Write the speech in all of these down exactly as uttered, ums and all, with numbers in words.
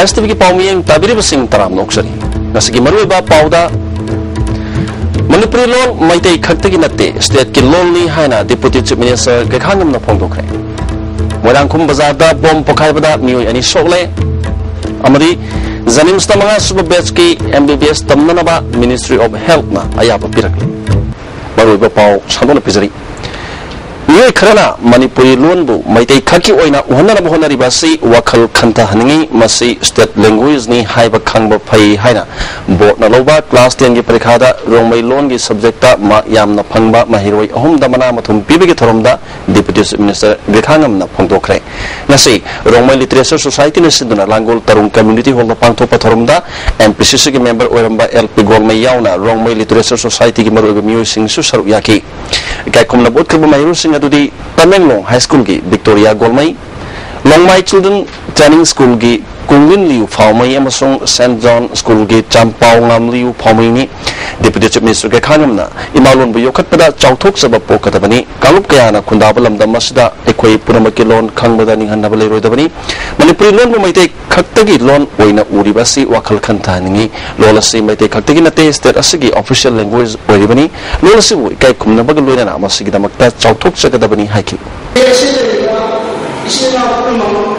ꯑꯦꯁ T ꯚꯤꯒꯤ ꯄꯥꯎ ꯃꯤꯠꯌꯦꯡ ꯇꯥꯕꯤꯔꯤꯕꯁꯤꯡ ꯇꯔꯥꯝꯅ ꯑꯣꯛꯆꯔꯤ꯫ ꯉꯁꯤꯒꯤ ꯃꯔꯨꯑꯣꯏꯕ ꯄꯥꯎꯗ, ꯃꯅꯤꯄꯨꯔꯤ ꯂꯣꯟ ꯃꯩꯇꯩ ꯈꯛꯇꯒꯤ ꯅꯠꯇꯦ, stateꯀꯤ ꯂꯣꯟꯅꯤ ꯍꯥꯏꯅ Deputy Chief Minister ꯒꯩꯈꯥꯉꯝꯅ ꯐꯣꯡꯗꯣꯛꯈ꯭ꯔꯦ꯫ ꯃꯣꯏꯔꯥꯡꯈꯨꯝ ꯕꯖꯥꯔꯗ ꯕꯣꯝ ꯄꯣꯈꯥꯏꯕꯗ ꯃꯤꯑꯣꯏ ꯑꯅꯤ ꯁꯣꯛꯂꯦ꯫ ꯑꯃꯗꯤ JNIMSꯇ ꯃꯉꯥ ꯁꯨꯕ batchꯀꯤ M B B S ꯇꯝꯅꯅꯕ Ministry of Healthꯅ ꯑꯌꯥꯕ ꯄꯤꯔꯛꯂꯦ꯫ ꯃꯔꯨꯑꯣꯏꯕ ꯄꯥꯎ ꯁꯟꯗꯣꯛꯅ ꯄꯤꯖꯔꯤ꯫ ꯃꯤꯑꯣꯏ ꯈꯔꯅ ꯃꯅꯤꯄꯨꯔꯤ ꯂꯣꯟꯕꯨ ꯃꯩꯇꯩ ꯈꯛꯀꯤ ꯑꯣꯏꯅ ꯎꯍꯟꯅꯅꯕ ꯍꯣꯠꯅꯔꯤꯕ ꯑꯁꯤ ꯋꯥꯈꯜ ꯈꯟꯊꯍꯟꯅꯤꯡꯏ꯫ ꯃꯁꯤ state languageꯅꯤ ꯍꯥꯏꯕ ꯈꯪꯕ ꯐꯩ ꯍꯥꯏꯅ boardꯅ ꯂꯧꯕ class tenꯒꯤ ꯄꯔꯤꯈꯥꯗ ꯔꯣꯡꯃꯩ ꯂꯣꯟꯒꯤ subjectꯇ mark ꯌꯥꯝꯅ ꯐꯪꯕ ꯃꯍꯩꯔꯣꯏ ꯑꯍꯨꯝꯗ ꯃꯅꯥ ꯃꯊꯨꯝ ꯄꯤꯕꯒꯤ ꯊꯧꯔꯝꯗ Deputy Chief Minister ꯒꯩꯈꯥꯉꯝꯅ ꯐꯣꯡꯗꯣꯛꯈ꯭ꯔꯦ꯫ ꯉꯁꯤ ꯔꯣꯡꯃꯩ Literature Societyꯅ ꯁꯤꯟꯗꯨꯅ ꯂꯥꯡꯒꯣꯜ ꯇꯔꯨꯡ Community Hallꯗ ꯄꯥꯡꯊꯣꯛꯄ ꯊꯧꯔꯝꯗ M P C Cꯒꯤ member ꯑꯣꯏꯔꯝꯕ L P ꯒꯣꯜꯃꯩ ꯌꯥꯎꯅ ꯔꯣꯡꯃꯩ Literature Societyꯒꯤ ꯃꯔꯨꯑꯣꯏꯕ ꯃꯤꯑꯣꯏꯁꯤꯡꯁꯨ ꯁꯔꯨꯛ ꯌꯥꯈꯤ꯫ ꯏꯀꯥꯏ ꯈꯨꯝꯅꯕ ꯎꯠꯈ꯭ꯔꯕ ꯃꯍꯩꯔꯣꯏꯁꯤꯡ ꯑꯗꯨꯗꯤ ꯇꯃꯦꯡꯂꯣꯡ High Schoolꯒꯤ Victoria ꯒꯣꯜꯃꯩ, ꯂꯣꯡꯃꯥꯏ Children Training Schoolꯒꯤ ꯀꯨꯡꯂꯤꯟ ꯂꯤꯌꯨ ꯐꯥꯎꯃꯩ ꯑꯃꯁꯨꯡ Saint John Schoolꯒꯤ ꯆꯥꯝꯄꯥꯎ ꯉꯥꯝꯂꯤꯌꯨ ꯐꯥꯎꯃꯩꯅꯤ꯫ Deputy Chief Minister ꯒꯩꯈꯥꯉꯝꯅ ꯏꯃꯥ ꯂꯣꯟꯕꯨ ꯌꯣꯛꯈꯠꯄꯗ ꯆꯥꯎꯊꯣꯛꯆꯕ ꯄꯣꯛꯀꯗꯕꯅꯤ꯫ ꯀꯥꯡꯂꯨꯞ ꯀꯌꯥꯅ ꯈꯨꯟꯗꯥꯕ ꯂꯝꯗꯝ ꯑꯁꯤꯗ ꯑꯩꯈꯣꯏ ꯄꯨꯝꯅꯃꯛꯀꯤ ꯂꯣꯟ ꯈꯪꯕꯗ ꯅꯤꯡꯍꯟꯅꯕ ꯂꯩꯔꯣꯏꯗꯕꯅꯤ꯫ ꯃꯅꯤꯄꯨꯔꯤ ꯂꯣꯟꯕꯨ ꯃꯩꯇꯩ ꯈꯛꯇꯒꯤ ꯂꯣꯟ ꯑꯣꯏꯅ ꯎꯔꯤꯕ ꯑꯁꯤ ꯋꯥꯈꯜ ꯈꯟꯊꯍꯟꯅꯤꯡꯏ꯫ ꯂꯣꯟ ꯑꯁꯤ ꯃꯩꯇꯩ ꯈꯛꯇꯒꯤ ꯅꯠꯇꯦ, state ꯑꯁꯤꯒꯤ official language ꯑꯣꯏꯔꯤꯕꯅꯤ꯫ ꯂꯣꯟ ꯑꯁꯤꯕꯨ ꯏꯀꯥꯏ ꯈꯨꯝꯅꯕꯒ ꯂꯣꯏꯅꯅ ꯃꯁꯤꯒꯤꯗꯃꯛꯇ ꯆꯥꯎꯊꯣꯛꯆꯒꯗꯕꯅꯤ ꯍꯥꯏꯈꯤ꯫ ꯑꯁꯤꯗ ꯂꯩꯔꯤꯕ ꯏꯆꯤꯜ ꯏꯅꯥꯎ ꯄꯨꯝꯅꯃꯛ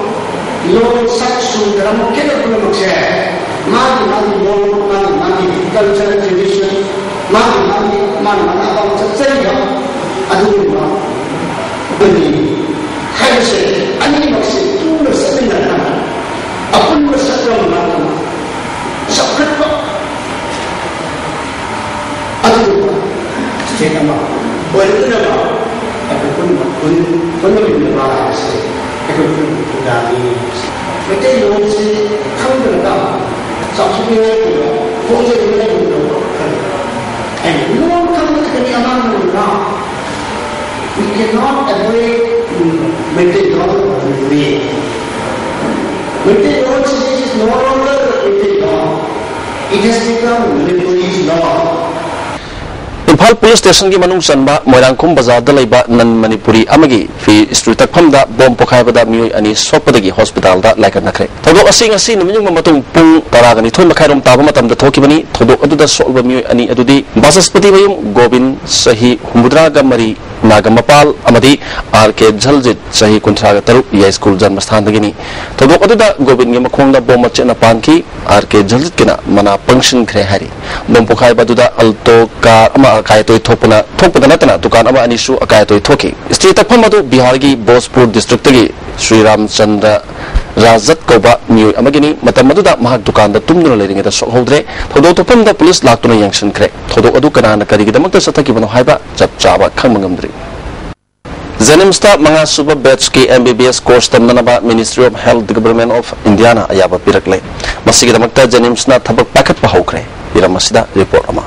ꯂꯣꯟ ꯁꯛ ꯆꯨꯗ꯭ꯔꯕ ꯈꯦꯠꯅ ꯄꯨꯝꯅꯃꯛꯁꯦ ꯃꯥꯒꯤ ꯃꯥꯒꯤ ꯂꯣꯟ, ꯃꯥꯒꯤ ꯃꯥꯒꯤ culture, tradition, ꯃꯥꯒꯤ ꯃꯥꯒꯤ ꯃꯥꯅ ꯃꯥꯅ ꯑꯄꯥꯝꯕ ꯆꯠꯆꯔꯤꯕ ꯑꯗꯨꯒꯨꯝꯕ ꯑꯃꯅꯤ ꯍꯥꯏꯕꯁꯦ ꯑꯅꯤꯃꯛꯁꯦ ꯄꯨꯟꯅ ꯆꯠꯃꯤꯟꯅꯔꯀꯥꯟꯗ ꯑꯄꯨꯟꯕ ꯁꯛꯇꯝ ꯑꯃ ꯆꯥꯎꯈꯠꯄ ꯑꯗꯨꯒꯨꯝꯕ state ꯑꯃ ꯑꯣꯏꯔꯛꯅꯕ ꯑꯩꯈꯣꯏ ꯄꯨꯝꯅꯃꯛ ꯍꯣꯠꯅ-, ꯍꯣꯠꯅꯃꯤꯟꯅꯕ ꯍꯥꯏꯕꯁꯦ ꯑꯩꯈꯣꯏ ꯄꯨꯝꯅꯃꯛ ꯊꯧꯗꯥꯡꯅꯤ꯫ ꯃꯩꯇꯩꯂꯣꯟꯁꯤ ꯈꯪꯗ꯭ꯔꯒ ꯆꯥꯎꯊꯣꯛꯅꯤꯡꯉꯥꯏ ꯑꯣꯏꯕ ꯈꯣꯡꯖꯦꯜ ꯑꯃ ꯂꯩꯕꯗꯣ ꯈꯜꯂꯤ꯫ ꯑꯩꯅ ꯂꯣꯟ ꯈꯪꯕꯗ ꯀꯔꯤ ꯑꯃꯥꯡꯕ ꯂꯩꯕ꯭ꯔꯥ? We cannot avoid Meitei law or Manipuri. Meitei law is no longer Meitei law. It has become Manipuri's law. ꯏꯝꯐꯥꯜ ꯄꯨꯂꯤꯁ ꯁ꯭ꯇꯦꯁꯟꯒꯤ ꯃꯅꯨꯡ ꯆꯟꯕ ꯃꯣꯏꯔꯥꯡꯈꯣꯝ ꯕꯖꯥꯔꯗ ꯂꯩꯕ ꯅꯟ ꯃꯅꯤꯄꯨꯔꯤ ꯑꯃꯒꯤ ꯐꯤ ꯏꯁꯇ꯭ꯔꯤ ꯇꯛꯐꯝꯗ ꯕꯣꯝ ꯄꯣꯈꯥꯏꯕꯗ ꯃꯤꯑꯣꯏ ꯑꯅꯤ ꯁꯣꯛꯄꯗꯒꯤ ꯍꯣꯁꯄꯤꯇꯥꯜꯗ ꯂꯥꯏꯀꯠꯅꯈ꯭ꯔꯦ꯫ ꯊꯧꯗꯣꯛ ꯑꯁꯤ ꯉꯁꯤ ꯅꯨꯃꯤꯠ ꯌꯨꯡꯕ ꯃꯇꯨꯡ ꯄꯨꯡ ꯇꯔꯥꯒ ꯅꯤꯊꯣꯏ ꯃꯈꯥꯏꯔꯣꯝ ꯇꯥꯕ ꯃꯇꯝꯗ ꯊꯣꯛꯈꯤꯕꯅꯤ꯫ ꯊꯧꯗꯣꯛ ꯑꯗꯨꯗ ꯁꯣꯛꯂꯕ ꯃꯤꯑꯣꯏ ꯑꯅꯤ ꯑꯗꯨꯗꯤ ꯕꯥꯆꯁꯄꯇꯤ ꯃꯌꯨꯝ ꯒꯣꯕꯤꯟ, ꯆꯍꯤ ꯍꯨꯝꯐꯨꯇꯔꯥꯒ ꯃꯔꯤ, ꯅꯥꯒꯝꯃꯄꯥꯜ, ꯑꯃꯗꯤ ꯑꯥꯔ ꯀꯦ ꯖꯜꯖꯤꯠ, ꯆꯍꯤ ꯀꯨꯟꯊ꯭ꯔꯥꯒ ꯇꯔꯨꯛ, ꯌꯥꯏꯁ꯭ꯀꯨꯜ ꯖꯟꯃꯁꯊꯥꯟꯗꯒꯤꯅꯤ꯫ ꯊꯧꯗꯣꯛ ꯑꯗꯨꯗ ꯒꯣꯕꯤꯟꯒꯤ ꯃꯈꯣꯡꯗ ꯕꯣꯝ ꯃꯆꯦꯠꯅ ꯄꯥꯟꯈꯤ꯫ ꯑꯥꯔ ꯀꯦ ꯖꯜꯖꯤꯠꯀꯤꯅ ꯃꯅꯥ ꯄꯪꯁꯤꯟꯈ꯭ꯔꯦ ꯍꯥꯏꯔꯤ꯫ ꯕꯣꯝ ꯄꯣꯈꯥꯏꯕ ꯑꯗꯨꯗ ꯑꯜꯇꯣ ꯀꯥꯔ ꯑꯃ ꯑꯀꯥꯏ ꯑꯇꯣꯏ ꯊꯣꯛꯄꯅ, ꯊꯣꯛꯄꯗ ꯅꯠꯇꯅ ꯗꯨꯀꯥꯟ ꯑꯃ ꯑꯅꯤꯁꯨ ꯑꯀꯥꯏ ꯑꯇꯣꯏ ꯊꯣꯛꯈꯤ꯫ ꯏꯁꯇ꯭ꯔꯤ ꯇꯛꯐꯝ ꯑꯗꯨ ꯕꯤꯍꯥꯔꯒꯤ ꯚꯣꯖꯄꯨꯔ ꯗꯤꯁꯇ꯭ꯔꯤꯛꯇꯒꯤ ꯁ꯭ꯔꯤ ꯔꯥꯝꯆꯟꯗ꯭ꯔ ꯔꯥꯖꯠ ꯀꯧꯕ ꯃꯤꯑꯣꯏ ꯑꯃꯒꯤꯅꯤ꯫ ꯃꯇꯝ ꯑꯗꯨꯗ ꯃꯍꯥꯛ ꯗꯨꯀꯥꯟꯗ ꯇꯨꯝꯗꯨꯅ ꯂꯩꯔꯤꯉꯩꯗ ꯁꯣꯛꯍꯧꯗ꯭ꯔꯦ꯫ ꯊꯧꯗꯣꯛ ꯊꯣꯛꯐꯝꯗ ꯄꯨꯂꯤꯁ ꯂꯥꯛꯇꯨꯅ ꯌꯦꯡꯁꯤꯟꯈ꯭ꯔꯦ꯫ ꯊꯧꯗꯣꯛ ꯑꯗꯨ ꯀꯅꯥꯅ ꯀꯔꯤꯒꯤꯗꯃꯛꯇ ꯆꯠꯊꯈꯤꯕꯅꯣ ꯍꯥꯏꯕ ꯆꯞ ꯆꯥꯕ ꯈꯪꯕ ꯉꯝꯗ꯭ꯔꯤ꯫ ꯖꯦꯅꯤꯝꯁꯇ ꯃꯉꯥ ꯁꯨꯕ ꯕꯦꯆꯀꯤ M B B S course ꯇꯝꯅꯅꯕ Ministry of Health, Government of Indiaꯅ ꯑꯌꯥꯕ ꯄꯤꯔꯛꯂꯦ꯫ ꯃꯁꯤꯒꯤꯗꯃꯛꯇ ꯖꯦꯅꯤꯝꯁꯅ ꯊꯕꯛ ꯄꯥꯏꯈꯠꯄ ꯍꯧꯈ꯭ꯔꯦ꯫ ꯍꯤꯔꯝ ꯑꯁꯤꯗ ꯔꯤꯄꯣꯔꯠ ꯑꯃ꯫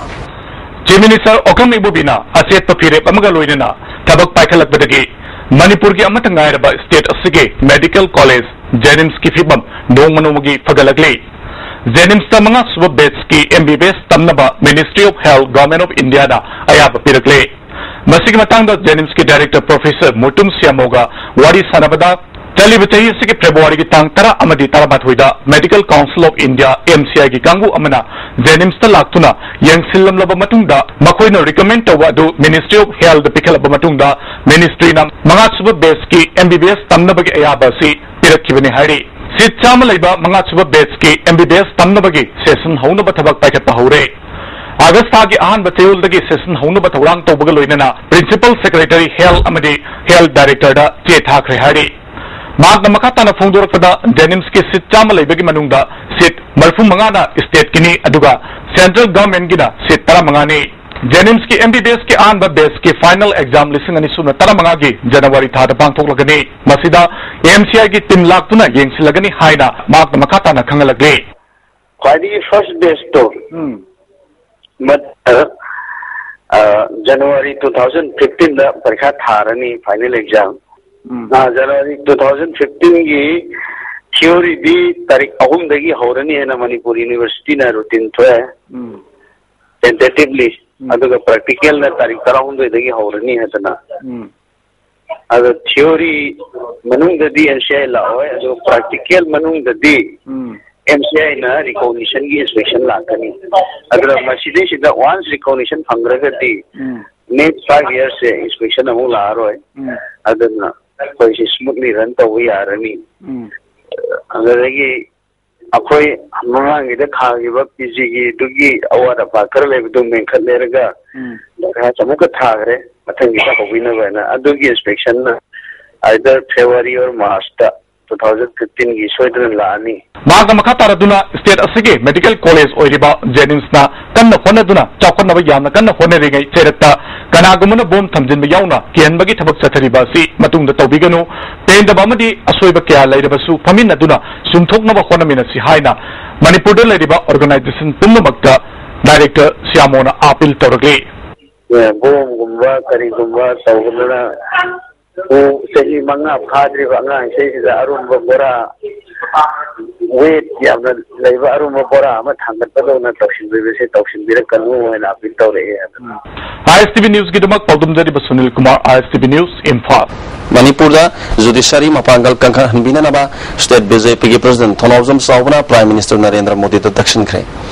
Chief Minister ꯑꯣꯀꯝ ꯏꯕꯣꯕꯤꯅ ꯑꯆꯦꯠꯄ ꯐꯤꯔꯦꯞ ꯑꯃꯒ ꯂꯣꯏꯅꯅ ꯊꯕꯛ ꯄꯥꯏꯈꯠꯂꯛꯄꯗꯒꯤ ꯃꯅꯤꯄꯨꯔꯒꯤ ꯑꯃꯠꯇ ꯉꯥꯏꯔꯕ state ꯑꯁꯤꯒꯤ medical college JNIMSꯀꯤ ꯐꯤꯕꯝ ꯅꯣꯡꯃ ꯅꯣꯡꯃꯒꯤ ꯐꯒꯠꯂꯛꯂꯤ꯫ JNIMSꯇ ꯃꯉꯥ ꯁꯨꯕ batchꯀꯤ M B B S ꯇꯝꯅꯕ Ministry of Health, Government of Indiaꯅ ꯑꯌꯥꯕ ꯄꯤꯔꯛꯂꯦ꯫ ꯃꯁꯤꯒꯤ ꯃꯇꯥꯡꯗ JNIMSꯀꯤ director Professor ꯃꯨꯇꯨꯝ ꯁꯤꯌꯥꯃꯣꯒ ꯋꯥꯔꯤ ꯁꯥꯟꯅꯕꯗ, ꯆꯠꯂꯤꯕ ꯆꯍꯤ ꯑꯁꯤꯒꯤ Februaryꯒꯤ ꯇꯥꯡ ꯇꯔꯥ ꯑꯃꯗꯤ ꯇꯔꯥꯃꯥꯊꯣꯏꯗ Medical Council of India, M C Iꯒꯤ ꯀꯥꯡꯕꯨ ꯑꯃꯅ JNIMSꯇ ꯂꯥꯛꯇꯨꯅ ꯌꯦꯡꯁꯤꯜꯂꯝꯂꯕ ꯃꯇꯨꯡꯗ, ꯃꯈꯣꯏꯅ recommend ꯇꯧꯕ ꯑꯗꯨ Ministry of Healthꯗ ꯄꯤꯈꯠꯂꯕ ꯃꯇꯨꯡꯗ, ministryꯅ ꯃꯉꯥꯁꯨꯕ batchꯀꯤ M B B S ꯇꯝꯅꯕꯒꯤ ꯑꯌꯥꯕ ꯑꯁꯤ ꯄꯤꯔꯛꯈꯤꯕꯅꯤ ꯍꯥꯏꯔꯤ꯫ Seat ꯆꯥꯝꯃ ꯂꯩꯕ ꯃꯉꯥꯁꯨꯕ batchꯀꯤ M B B S ꯇꯝꯅꯕꯒꯤ session ꯍꯧꯅꯕ ꯊꯕꯛ ꯄꯥꯏꯈꯠꯄ ꯍꯧꯔꯦ꯫ August ꯊꯥꯒꯤ ꯑꯍꯥꯟꯕ ꯆꯌꯣꯜꯗꯒꯤ session ꯍꯧꯅꯕ ꯊꯧꯔꯥꯡ ꯇꯧꯕꯒ ꯂꯣꯏꯅꯅ Principal Secretary Health ꯑꯃꯗꯤ Health Directorꯗ ꯆꯦ ꯊꯥꯈ꯭ꯔꯦ ꯍꯥꯏꯔꯤ꯫ ꯃꯍꯥꯛꯅ ꯃꯈꯥ ꯇꯥꯅ ꯐꯣꯡꯗꯣꯔꯛꯄꯗ, JNIMSꯀꯤ seat ꯆꯥꯝꯃ ꯂꯩꯕꯒꯤ ꯃꯅꯨꯡꯗ seat ꯃꯔꯤꯐꯨ ꯃꯉꯥꯅ stateꯀꯤꯅꯤ, ꯑꯗꯨꯒ central governmentꯒꯤꯅ seat ꯇꯔꯥꯃꯉꯥꯅꯤ꯫ JNIMSꯀꯤ M B B Sꯀꯤ ꯑꯍꯥꯟꯕ batchꯀꯤ final exam ꯂꯤꯁꯤꯡ ꯑꯅꯤ ꯁꯨꯞꯅ ꯇꯔꯥꯃꯉꯥꯒꯤ January ꯊꯥꯗ ꯄꯥꯡꯊꯣꯛꯂꯒꯅꯤ꯫ ꯃꯁꯤꯗ M C Iꯒꯤ team ꯂꯥꯛꯇꯨꯅ ꯌꯦꯡꯁꯤꯜꯂꯒꯅꯤ ꯍꯥꯏꯅ ꯃꯍꯥꯛꯅ ꯃꯈꯥ ꯇꯥꯅ ꯈꯪꯍꯜꯂꯛꯂꯤ꯫ ꯈ꯭ꯋꯥꯏꯗꯒꯤ first batchꯇꯣ, ꯎꯝ꯫ ꯃ-, ꯑ, ꯑ, January two thousand fifteenꯗ ꯄꯔꯤꯈꯥ ꯊꯥꯔꯅꯤ, final exam꯫ ꯎꯝ꯫ ꯑ, January two thousand fifteenꯒꯤ theoryꯗꯤ ꯇꯥꯔꯤꯛ ꯑꯍꯨꯝꯗꯒꯤ ꯍꯧꯔꯅꯤ ꯍꯥꯏꯅ ꯃꯅꯤꯄꯨꯔ Universityꯅ routine ꯊꯣꯛꯑꯦ꯫ ꯎꯝ꯫ Tentatively꯫ ꯑꯗꯨꯒ practical ꯅ ꯇꯥꯔꯤꯛ ꯇꯔꯥꯍꯨꯝꯗꯣꯏꯗꯒꯤ ꯍꯧꯔꯅꯤ ꯍꯥꯏꯗꯅ꯫ ꯎꯝ꯫ ꯑꯗꯣ theory ꯃꯅꯨꯡꯗꯗꯤ ꯑꯦꯟ ꯁꯤ ꯑꯥꯏ ꯂꯥꯛꯑꯣꯏ, ꯑꯗꯣ practical ꯃꯅꯨꯡꯗꯗꯤ ꯎꯝ꯫ ꯑꯦꯟ ꯁꯤ ꯑꯥꯏ ꯅ recognition ꯒꯤ inspection ꯂꯥꯛꯀꯅꯤ꯫ ꯑꯗꯨꯅ ꯃꯁꯤꯗꯩꯁꯤꯗ once recognition ꯐꯪꯈ꯭ꯔꯒꯗꯤ ꯎꯝ꯫ Next five years ꯁꯦ inspection ꯑꯃꯨꯛ ꯂꯥꯛꯑꯔꯣꯏ꯫ ꯎꯝ꯫ ꯑꯗꯨꯅ ꯑꯩꯈꯣꯏꯁꯤ smoothly run ꯇꯧꯕ ꯌꯥꯔꯅꯤ꯫ ꯎꯝ꯫ ꯑꯗꯨꯗꯒꯤ ꯑꯩꯈꯣꯏ ꯃꯃꯥꯡꯒꯤꯗ ꯊꯥꯈꯤꯕ ꯄꯤ ꯖꯤꯒꯤ ꯑꯗꯨꯒꯤ ꯑꯋꯥꯠ ꯑꯄꯥ ꯈꯔ ꯂꯩꯕꯗꯨ ꯃꯦꯟꯈꯠꯂꯦꯔꯒ ꯎꯝ꯫ ꯑꯃꯨꯛꯀ ꯊꯥꯈ꯭ꯔꯦ, ꯃꯊꯪꯒꯤꯗ ꯍꯧꯕꯤꯅꯕ ꯍꯥꯏꯅ꯫ ꯑꯗꯨꯒꯤ inspection ꯅ either February or March ꯇ two thousand fifteen ꯒꯤ ꯁꯣꯏꯗꯅ ꯂꯥꯛꯑꯅꯤ꯫ ꯃꯍꯥꯛꯅ ꯃꯈꯥ ꯇꯥꯔꯗꯨꯅ state ꯑꯁꯤꯒꯤ medical college ꯑꯣꯏꯔꯤꯕ JNIMS ꯅ ꯀꯟꯅ ꯍꯣꯠꯅꯗꯨꯅ ꯆꯥꯎꯈꯠꯅꯕ ꯌꯥꯝꯅ ꯀꯟꯅ ꯍꯣꯠꯅꯔꯤꯉꯩ ꯆꯩꯔꯛꯇ ꯀꯅꯥꯒꯨꯝꯕꯅ bomb ꯊꯝꯖꯤꯟꯕ ꯌꯥꯎꯅ ꯀꯤꯍꯟꯕꯒꯤ ꯊꯕꯛ ꯆꯠꯊꯔꯤꯕ ꯑꯁꯤ ꯃꯇꯨꯡꯗ ꯇꯧꯕꯤꯒꯅꯨ, ꯄꯦꯟꯗꯕ ꯑꯃꯗꯤ ꯑꯁꯣꯏꯕ ꯀꯌꯥ ꯂꯩꯔꯕꯁꯨ ꯐꯝꯃꯤꯟꯅꯗꯨꯅ ꯆꯨꯝꯊꯣꯛꯅꯕ ꯍꯣꯠꯅꯃꯤꯟꯅꯁꯤ ꯍꯥꯏꯅ ꯃꯅꯤꯄꯨꯔꯗ ꯂꯩꯔꯤꯕ organization ꯄꯨꯝꯅꯃꯛꯇ director ꯁ꯭ꯌꯥꯃꯣꯅ appeal ꯇꯧꯔꯛꯂꯤ꯫ ꯕꯣꯝꯒꯨꯝꯕ ꯀꯔꯤꯒꯨꯝꯕ ꯇꯧꯗꯅ ꯆꯍꯤ ꯃꯉꯥ ꯐꯥꯗ꯭ꯔꯤꯕ ꯑꯉꯥꯡꯁꯤꯗꯩꯁꯤꯗ ꯑꯔꯨꯝꯕ ꯕꯣꯔꯥ, weight ꯌꯥꯝꯅ ꯂꯩꯕ ꯑꯔꯨꯝꯕ ꯕꯣꯔꯥ ꯑꯃ ꯊꯥꯡꯒꯠꯄꯗꯧꯅ ꯇꯧꯁꯤꯟꯕꯤꯕꯁꯦ ꯇꯧꯁꯤꯟꯕꯤꯔꯛꯀꯅꯨ ꯍꯥꯏꯅ appeal ꯇꯧꯔꯛꯑꯦ ꯍꯥꯏꯕ꯫ ꯑꯥꯏ ꯑꯦꯁ ꯇꯤ ꯚꯤ ꯅ꯭ꯌꯨꯁꯀꯤꯗꯃꯛ ꯄꯥꯎꯗꯝꯖꯔꯤꯕ ꯁꯨꯅꯤꯜ ꯀꯨꯃꯥꯔ, ꯑꯥꯏ ꯑꯦꯁ ꯇꯤ ꯚꯤ ꯅ꯭ꯌꯨꯁ, ꯏꯝꯐꯥꯜ꯫ ꯃꯅꯤꯄꯨꯔꯗ ꯖꯨꯗꯤꯁꯔꯤ ꯃꯄꯥꯡꯒꯜ ꯀꯟꯈꯠꯍꯟꯕꯤꯅꯅꯕ ꯁ꯭ꯇꯦꯠ ꯕꯤ ꯖꯦ ꯄꯤꯒꯤ ꯄ꯭ꯔꯁꯤꯗꯦꯟꯠ ꯊꯣꯡꯂꯥꯎꯖꯝ ꯆꯥꯎꯕꯅ ꯄ꯭ꯔꯥꯏꯝ ꯃꯤꯅꯤꯁꯇꯔ ꯅꯔꯦꯟꯗ꯭ꯔ ꯃꯣꯗꯤꯗ ꯗꯛꯁꯤꯟꯈ꯭ꯔꯦ꯫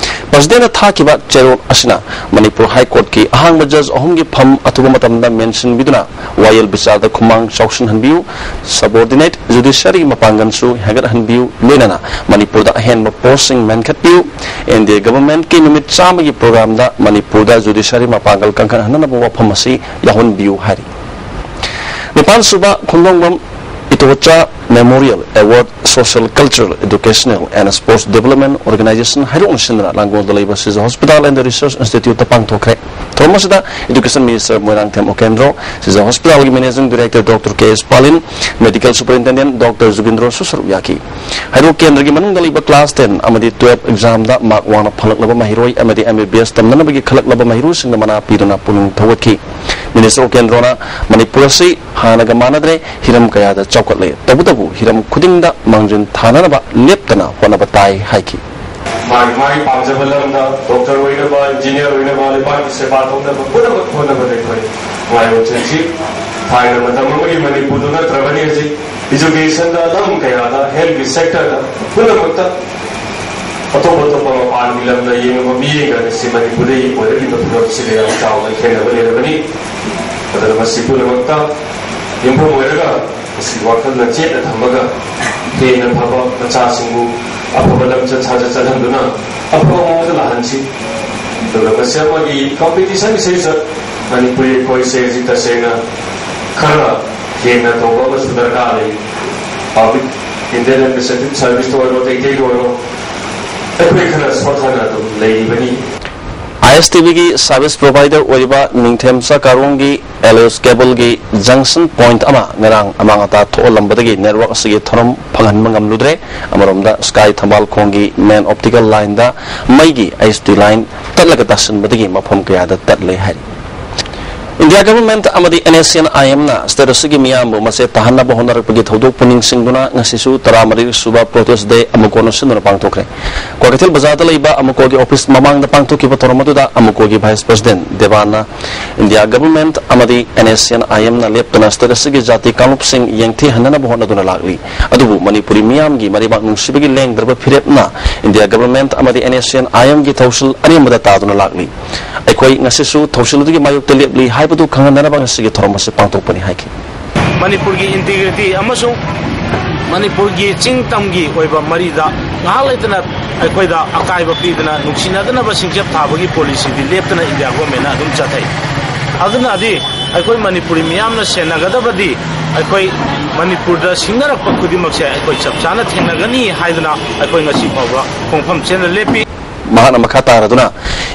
ꯄ꯭ꯔꯁꯤꯗꯦꯟꯠꯅ ꯊꯥꯈꯤꯕ ꯆꯦꯔꯣꯜ ꯑꯁꯤꯅ ꯃꯅꯤꯄꯨꯔ ꯍꯥꯏ ꯀꯣꯔꯠꯀꯤ ꯑꯍꯥꯡꯕ ꯖꯖ ꯑꯍꯨꯝꯒꯤ ꯐꯝ ꯑꯊꯨꯕ ꯃꯇꯝꯗ ꯃꯦꯟꯁꯤꯟꯕꯤꯗꯨꯅ ꯋꯥꯌꯦꯜ ꯕꯤꯆꯥꯔꯗ ꯈꯨꯃꯥꯡ ꯆꯥꯎꯁꯤꯟꯍꯟꯕꯤꯌꯨ, subordinate judiciary ꯃꯄꯥꯡꯒꯜꯁꯨ ꯍꯦꯟꯒꯠꯍꯟꯕꯤꯌꯨ, ꯂꯣꯏꯅꯅ ꯃꯅꯤꯄꯨꯔꯗ ꯑꯍꯦꯟꯕ ꯄꯣꯁꯁꯤꯡ ꯃꯦꯟꯈꯠꯄꯤꯌꯨ, ꯑꯦꯟ ꯗꯤ ꯑꯦ ꯒꯚꯔꯟꯃꯦꯟꯠꯀꯤ ꯅꯨꯃꯤꯠ ꯆꯥꯝꯃꯒꯤ ꯄ꯭ꯔꯣꯒ꯭ꯔꯥꯝꯗ ꯃꯅꯤꯄꯨꯔꯗ ꯖꯨꯗꯤꯁꯔꯤ ꯃꯄꯥꯡꯒꯜ ꯀꯟꯈꯠꯍꯟꯅꯅꯕ ꯋꯥꯐꯝ ꯑꯁꯤ ꯌꯥꯎꯍꯟꯕꯤꯌꯨ ꯍꯥꯏꯔꯤ꯫ ꯅꯤꯄꯥꯟꯁꯨꯕ ꯈꯨꯟꯗꯣꯡꯕꯝ ꯏꯇꯣꯆꯥ Memorial Award Social Cultural Educational and Sports Development Organization ꯍꯩꯔꯣꯛꯅ ꯁꯤꯟꯗꯨꯅ ꯂꯥꯡꯒꯣꯜꯗ ꯂꯩꯕ ꯁꯤꯖ Hospital and Research Institute ꯇ ꯄꯥꯡꯊꯣꯛꯈ꯭ꯔꯦ꯫ ꯊꯧꯔꯝ ꯑꯁꯤꯗ Education Minister ꯃꯣꯏꯔꯥꯡꯊꯦꯝ ꯎꯀꯦꯟꯗ꯭ꯔꯣ, ꯁꯤꯖ Hospital ꯒꯤ Managing Director Doctor ꯀꯦ ꯑꯦꯁ ꯄꯥꯂꯤꯟ, Medical Superintendent Doctor ꯖꯨꯒꯤꯟꯗ꯭ꯔꯣꯁꯨ ꯁꯔꯨꯛ ꯌꯥꯈꯤ꯫ ꯍꯩꯔꯣꯛ ꯀꯦꯟꯗ꯭ꯔꯒꯤ ꯃꯅꯨꯡꯗ ꯂꯩꯕ class ten ꯑꯃꯗꯤ twelve exam ꯗ mark ꯋꯥꯡꯅ ꯐꯪꯂꯛꯂꯕ ꯃꯍꯩꯔꯣꯏ ꯑꯃꯗꯤ M B B S ꯇꯝꯅꯅꯕꯒꯤ ꯈꯜꯂꯛꯂꯕ ꯃꯍꯩꯔꯣꯏꯁꯤꯡꯗ ꯃꯅꯥ ꯄꯤꯗꯨꯅ ꯄꯨꯛꯅꯤꯡ ꯊꯧꯒꯠꯈꯤ꯫ Minister ꯎꯀꯦꯟꯗ꯭ꯔꯣꯅ ꯃꯅꯤꯄꯨꯔ ꯑꯁꯤ ꯍꯥꯟꯅꯒ ꯃꯥꯟꯅꯗ꯭ꯔꯦ, ꯍꯤꯔꯝ ꯀꯌꯥꯗ ꯆꯥꯎꯈꯠꯂꯦ, ꯇꯧꯕꯇꯕꯨ ꯍꯤꯔꯝ ꯈꯨꯗꯤꯡꯗ ꯃꯥꯡꯖꯤꯜ ꯊꯥꯅꯅꯕ ꯂꯦꯞꯇꯅ ꯍꯣꯠꯅꯕ ꯇꯥꯏ ꯍꯥꯏꯈꯤ꯫ ꯃꯥꯒꯤ ꯃꯥꯒꯤ ꯄꯥꯝꯖꯕ ꯂꯝꯗ doctor ꯑꯣꯏꯅꯕ, engineer ꯑꯣꯏꯅꯕ, ꯃꯥꯒꯤ ꯁꯦꯕꯥ ꯇꯧꯅꯕ ꯄꯨꯝꯅꯃꯛ ꯍꯣꯠꯅꯕꯗ ꯑꯩꯈꯣꯏ ꯋꯥꯌꯦꯜ ꯆꯦꯟꯁꯤ꯫ ꯊꯥꯏꯅ ꯃꯇꯝ ꯑꯃꯒꯤ ꯃꯅꯤꯄꯨꯔꯗꯨ ꯅꯠꯇ꯭ꯔꯕꯅꯤ ꯍꯧꯖꯤꯛ꯫ Educationꯗ, ꯂꯝ ꯀꯌꯥꯗ, healthꯀꯤ sectorꯗ ꯄꯨꯝꯅꯃꯛꯇ ꯑꯇꯣꯞ ꯑꯇꯣꯞꯄ ꯃꯄꯥꯟꯒꯤ ꯂꯝꯗ ꯌꯦꯡꯉꯨꯕ ꯃꯤꯠꯌꯦꯡꯒ ꯑꯁꯤ ꯃꯅꯤꯄꯨꯔꯗ ꯑꯣꯏꯔꯛꯂꯤꯕ ꯐꯤꯕꯝꯁꯤꯗ ꯌꯥꯝ ꯆꯥꯎꯅ ꯈꯦꯠꯅꯕ ꯂꯩꯔꯕꯅꯤ꯫ ꯑꯗꯨꯅ ꯃꯁꯤ ꯄꯨꯝꯅꯃꯛꯇ ꯌꯨꯝꯐꯝ ꯑꯣꯏꯔꯒ ꯃꯁꯤ ꯋꯥꯈꯜꯅ ꯆꯦꯠꯅ ꯊꯝꯃꯒ ꯍꯦꯟꯅ ꯐꯕ ꯃꯆꯥꯁꯤꯡꯕꯨ ꯑꯐꯕ ꯂꯝꯆꯠ ꯁꯥꯖꯠ ꯆꯠꯍꯟꯗꯨꯅ ꯑꯐꯕ ꯃꯑꯣꯡꯗ ꯂꯥꯛꯍꯟꯁꯤ꯫ ꯑꯗꯨꯒ ꯃꯁꯤ ꯑꯃꯒꯤ competitionꯁꯤꯗ ꯃꯅꯤꯄꯨꯔꯤ ꯑꯩꯈꯣꯏꯁꯦ ꯍꯧꯖꯤꯛ ꯇꯁꯦꯡꯅ ꯈꯔ ꯍꯦꯟꯅ ꯇꯧꯕ ꯑꯃꯁꯨ ꯗꯔꯀꯥꯔ ꯂꯩ꯫ Public Indian Administrative Serviceꯇ ꯑꯣꯏꯔꯣ, ꯑꯇꯩ ꯑꯇꯩꯗ ꯑꯣꯏꯔꯣ, ꯑꯩꯈꯣꯏ ꯈꯔ ꯁꯣꯠꯊꯅ ꯑꯗꯨꯝ ꯂꯩꯔꯤꯕꯅꯤ꯫ ꯑꯥꯏ ꯑꯦꯁ ꯇꯤ ꯚꯤꯒꯤ service provider ꯑꯣꯏꯔꯤꯕ ꯅꯤꯡꯊꯦꯝꯆꯥ ꯀꯥꯔꯣꯡꯒꯤ ꯑꯦꯂꯤꯌꯣꯁ ꯀꯦꯕꯜꯒꯤ junction point ꯑꯃ ꯉꯔꯥꯡ ꯑꯃꯥꯡ ꯑꯇꯥ ꯊꯣꯛꯍꯜꯂꯝꯕꯗꯒꯤ network ꯑꯁꯤꯒꯤ ꯊꯧꯔꯝ ꯐꯪꯍꯟꯕ ꯉꯝꯂꯨꯗ꯭ꯔꯦ꯫ ꯑꯃꯔꯣꯝꯗ, ꯁ꯭ꯀꯥꯏ ꯊꯝꯕꯥꯜ ꯈꯣꯡꯒꯤ main optical lineꯗ ꯃꯩꯒꯤ ꯑꯩꯆ ꯗꯤ line ꯇꯠꯂꯒ ꯇꯥꯁꯤꯟꯕꯗꯒꯤ ꯃꯐꯝ ꯀꯌꯥꯗ ꯇꯠꯂꯦ ꯍꯥꯏꯔꯤ꯫ ꯏꯟꯗꯤꯌꯥ government ꯑꯃꯗꯤ ꯑꯦꯟ ꯑꯦꯁ ꯁꯤ ꯑꯦꯟ ꯑꯥꯏ ꯑꯦꯝꯅ state ꯑꯁꯤꯒꯤ ꯃꯤꯌꯥꯝꯕꯨ ꯃꯆꯦꯠ ꯇꯥꯍꯟꯅꯕ ꯍꯣꯠꯅꯔꯛꯄꯒꯤ ꯊꯧꯗꯣꯛꯄꯨ ꯅꯤꯡꯁꯤꯡꯗꯨꯅ ꯉꯁꯤꯁꯨ ꯇꯔꯥꯃꯔꯤ ꯁꯨꯕ protest day ꯑꯃꯨꯛ ꯍꯟꯅ ꯁꯤꯟꯗꯨꯅ ꯄꯥꯡꯊꯣꯛꯈ꯭ꯔꯦ꯫ ꯀ꯭ꯋꯥꯀꯩꯊꯦꯜ ꯕꯖꯥꯔꯗ ꯂꯩꯕ ꯑꯃꯨꯀꯣꯒꯤ office ꯃꯃꯥꯡꯗ ꯄꯥꯡꯊꯣꯛꯈꯤꯕ ꯊꯧꯔꯝ ꯑꯗꯨꯗ ꯑꯃꯨꯀꯣꯒꯤ vice president ꯗꯦꯕꯥꯟꯅ ꯏꯟꯗꯤꯌꯥ government ꯑꯃꯗꯤ ꯑꯦꯟ ꯑꯦꯁ ꯁꯤ ꯑꯦꯟ ꯑꯥꯏ ꯑꯦꯝꯅ ꯂꯦꯞꯇꯅ state ꯑꯁꯤꯒꯤ ꯖꯥꯇꯤ ꯀꯥꯡꯂꯨꯞꯁꯤꯡ ꯌꯦꯡꯊꯤꯍꯟꯅꯅꯕ ꯍꯣꯠꯅꯗꯨꯅ ꯂꯥꯛꯂꯤ꯫ ꯑꯗꯨꯕꯨ ꯃꯅꯤꯄꯨꯔꯤ ꯃꯤꯌꯥꯝꯒꯤ ꯃꯔꯩꯕꯥꯛ ꯅꯨꯡꯁꯤꯕꯒꯤ ꯂꯦꯡꯗ꯭ꯔꯕ ꯐꯤꯔꯦꯞꯅ ꯏꯟꯗꯤꯌꯥ government ꯑꯃꯗꯤ ꯑꯦꯟ ꯑꯦꯁ ꯁꯤ ꯑꯦꯟ ꯑꯥꯏ ꯑꯦꯝꯒꯤ ꯊꯧꯁꯤꯜ ꯑꯔꯦꯝꯕꯗ ꯇꯥꯗꯨꯅ ꯂꯥꯛꯂꯤ꯫ ꯑꯩꯈꯣꯏ ꯉꯁꯤꯁꯨ ꯊꯧꯁꯤꯜ ꯑꯗꯨꯒꯤ ꯃꯥꯌꯣꯛꯇ ꯂꯦꯞꯂꯤ ꯍꯥꯏꯕꯗꯨ ꯈꯪꯍꯟꯅꯅꯕ ꯉꯁꯤꯒꯤ ꯊꯧꯔꯝ ꯑꯁꯤ ꯄꯥꯡꯊꯣꯛꯄꯅꯤ ꯍꯥꯏꯈꯤ꯫ ꯃꯅꯤꯄꯨꯔꯒꯤ integrity ꯑꯃꯁꯨꯡ ꯃꯅꯤꯄꯨꯔꯒꯤ ꯆꯤꯡ ꯇꯝꯒꯤ ꯑꯣꯏꯕ ꯃꯔꯤꯗ ꯉꯥꯏꯍꯥꯛ ꯂꯩꯇꯅ ꯑꯩꯈꯣꯏꯗ ꯑꯀꯥꯏꯕ ꯄꯤꯗꯅ ꯅꯨꯡꯁꯤꯅꯗꯅꯕ ꯁꯤꯡꯆꯞ ꯊꯥꯕꯒꯤ policyꯗꯤ ꯂꯦꯞꯇꯅ ꯏꯟꯗꯤꯌꯥ governmentꯅ ꯑꯗꯨꯝ ꯆꯠꯊꯩ꯫ ꯑꯗꯨꯅꯗꯤ ꯑꯩꯈꯣꯏ ꯃꯅꯤꯄꯨꯔꯤ ꯃꯤꯌꯥꯝꯅ ꯁꯦꯟꯅꯒꯗꯕꯗꯤ ꯑꯩꯈꯣꯏ ꯃꯅꯤꯄꯨꯔꯗ ꯁꯤꯡꯅꯔꯛꯄ ꯈꯨꯗꯤꯡꯃꯛꯁꯦ ꯑꯩꯈꯣꯏ ꯆꯞ ꯆꯥꯅ ꯊꯦꯡꯅꯒꯅꯤ ꯍꯥꯏꯗꯨꯅ ꯑꯩꯈꯣꯏ ꯉꯁꯤ ꯐꯥꯎꯕ ꯈꯣꯡꯐꯝ ꯆꯦꯠꯅ ꯂꯦꯞꯄꯤ꯫ ꯃꯍꯥꯛꯅ ꯃꯈꯥ ꯇꯥꯔꯗꯨꯅ,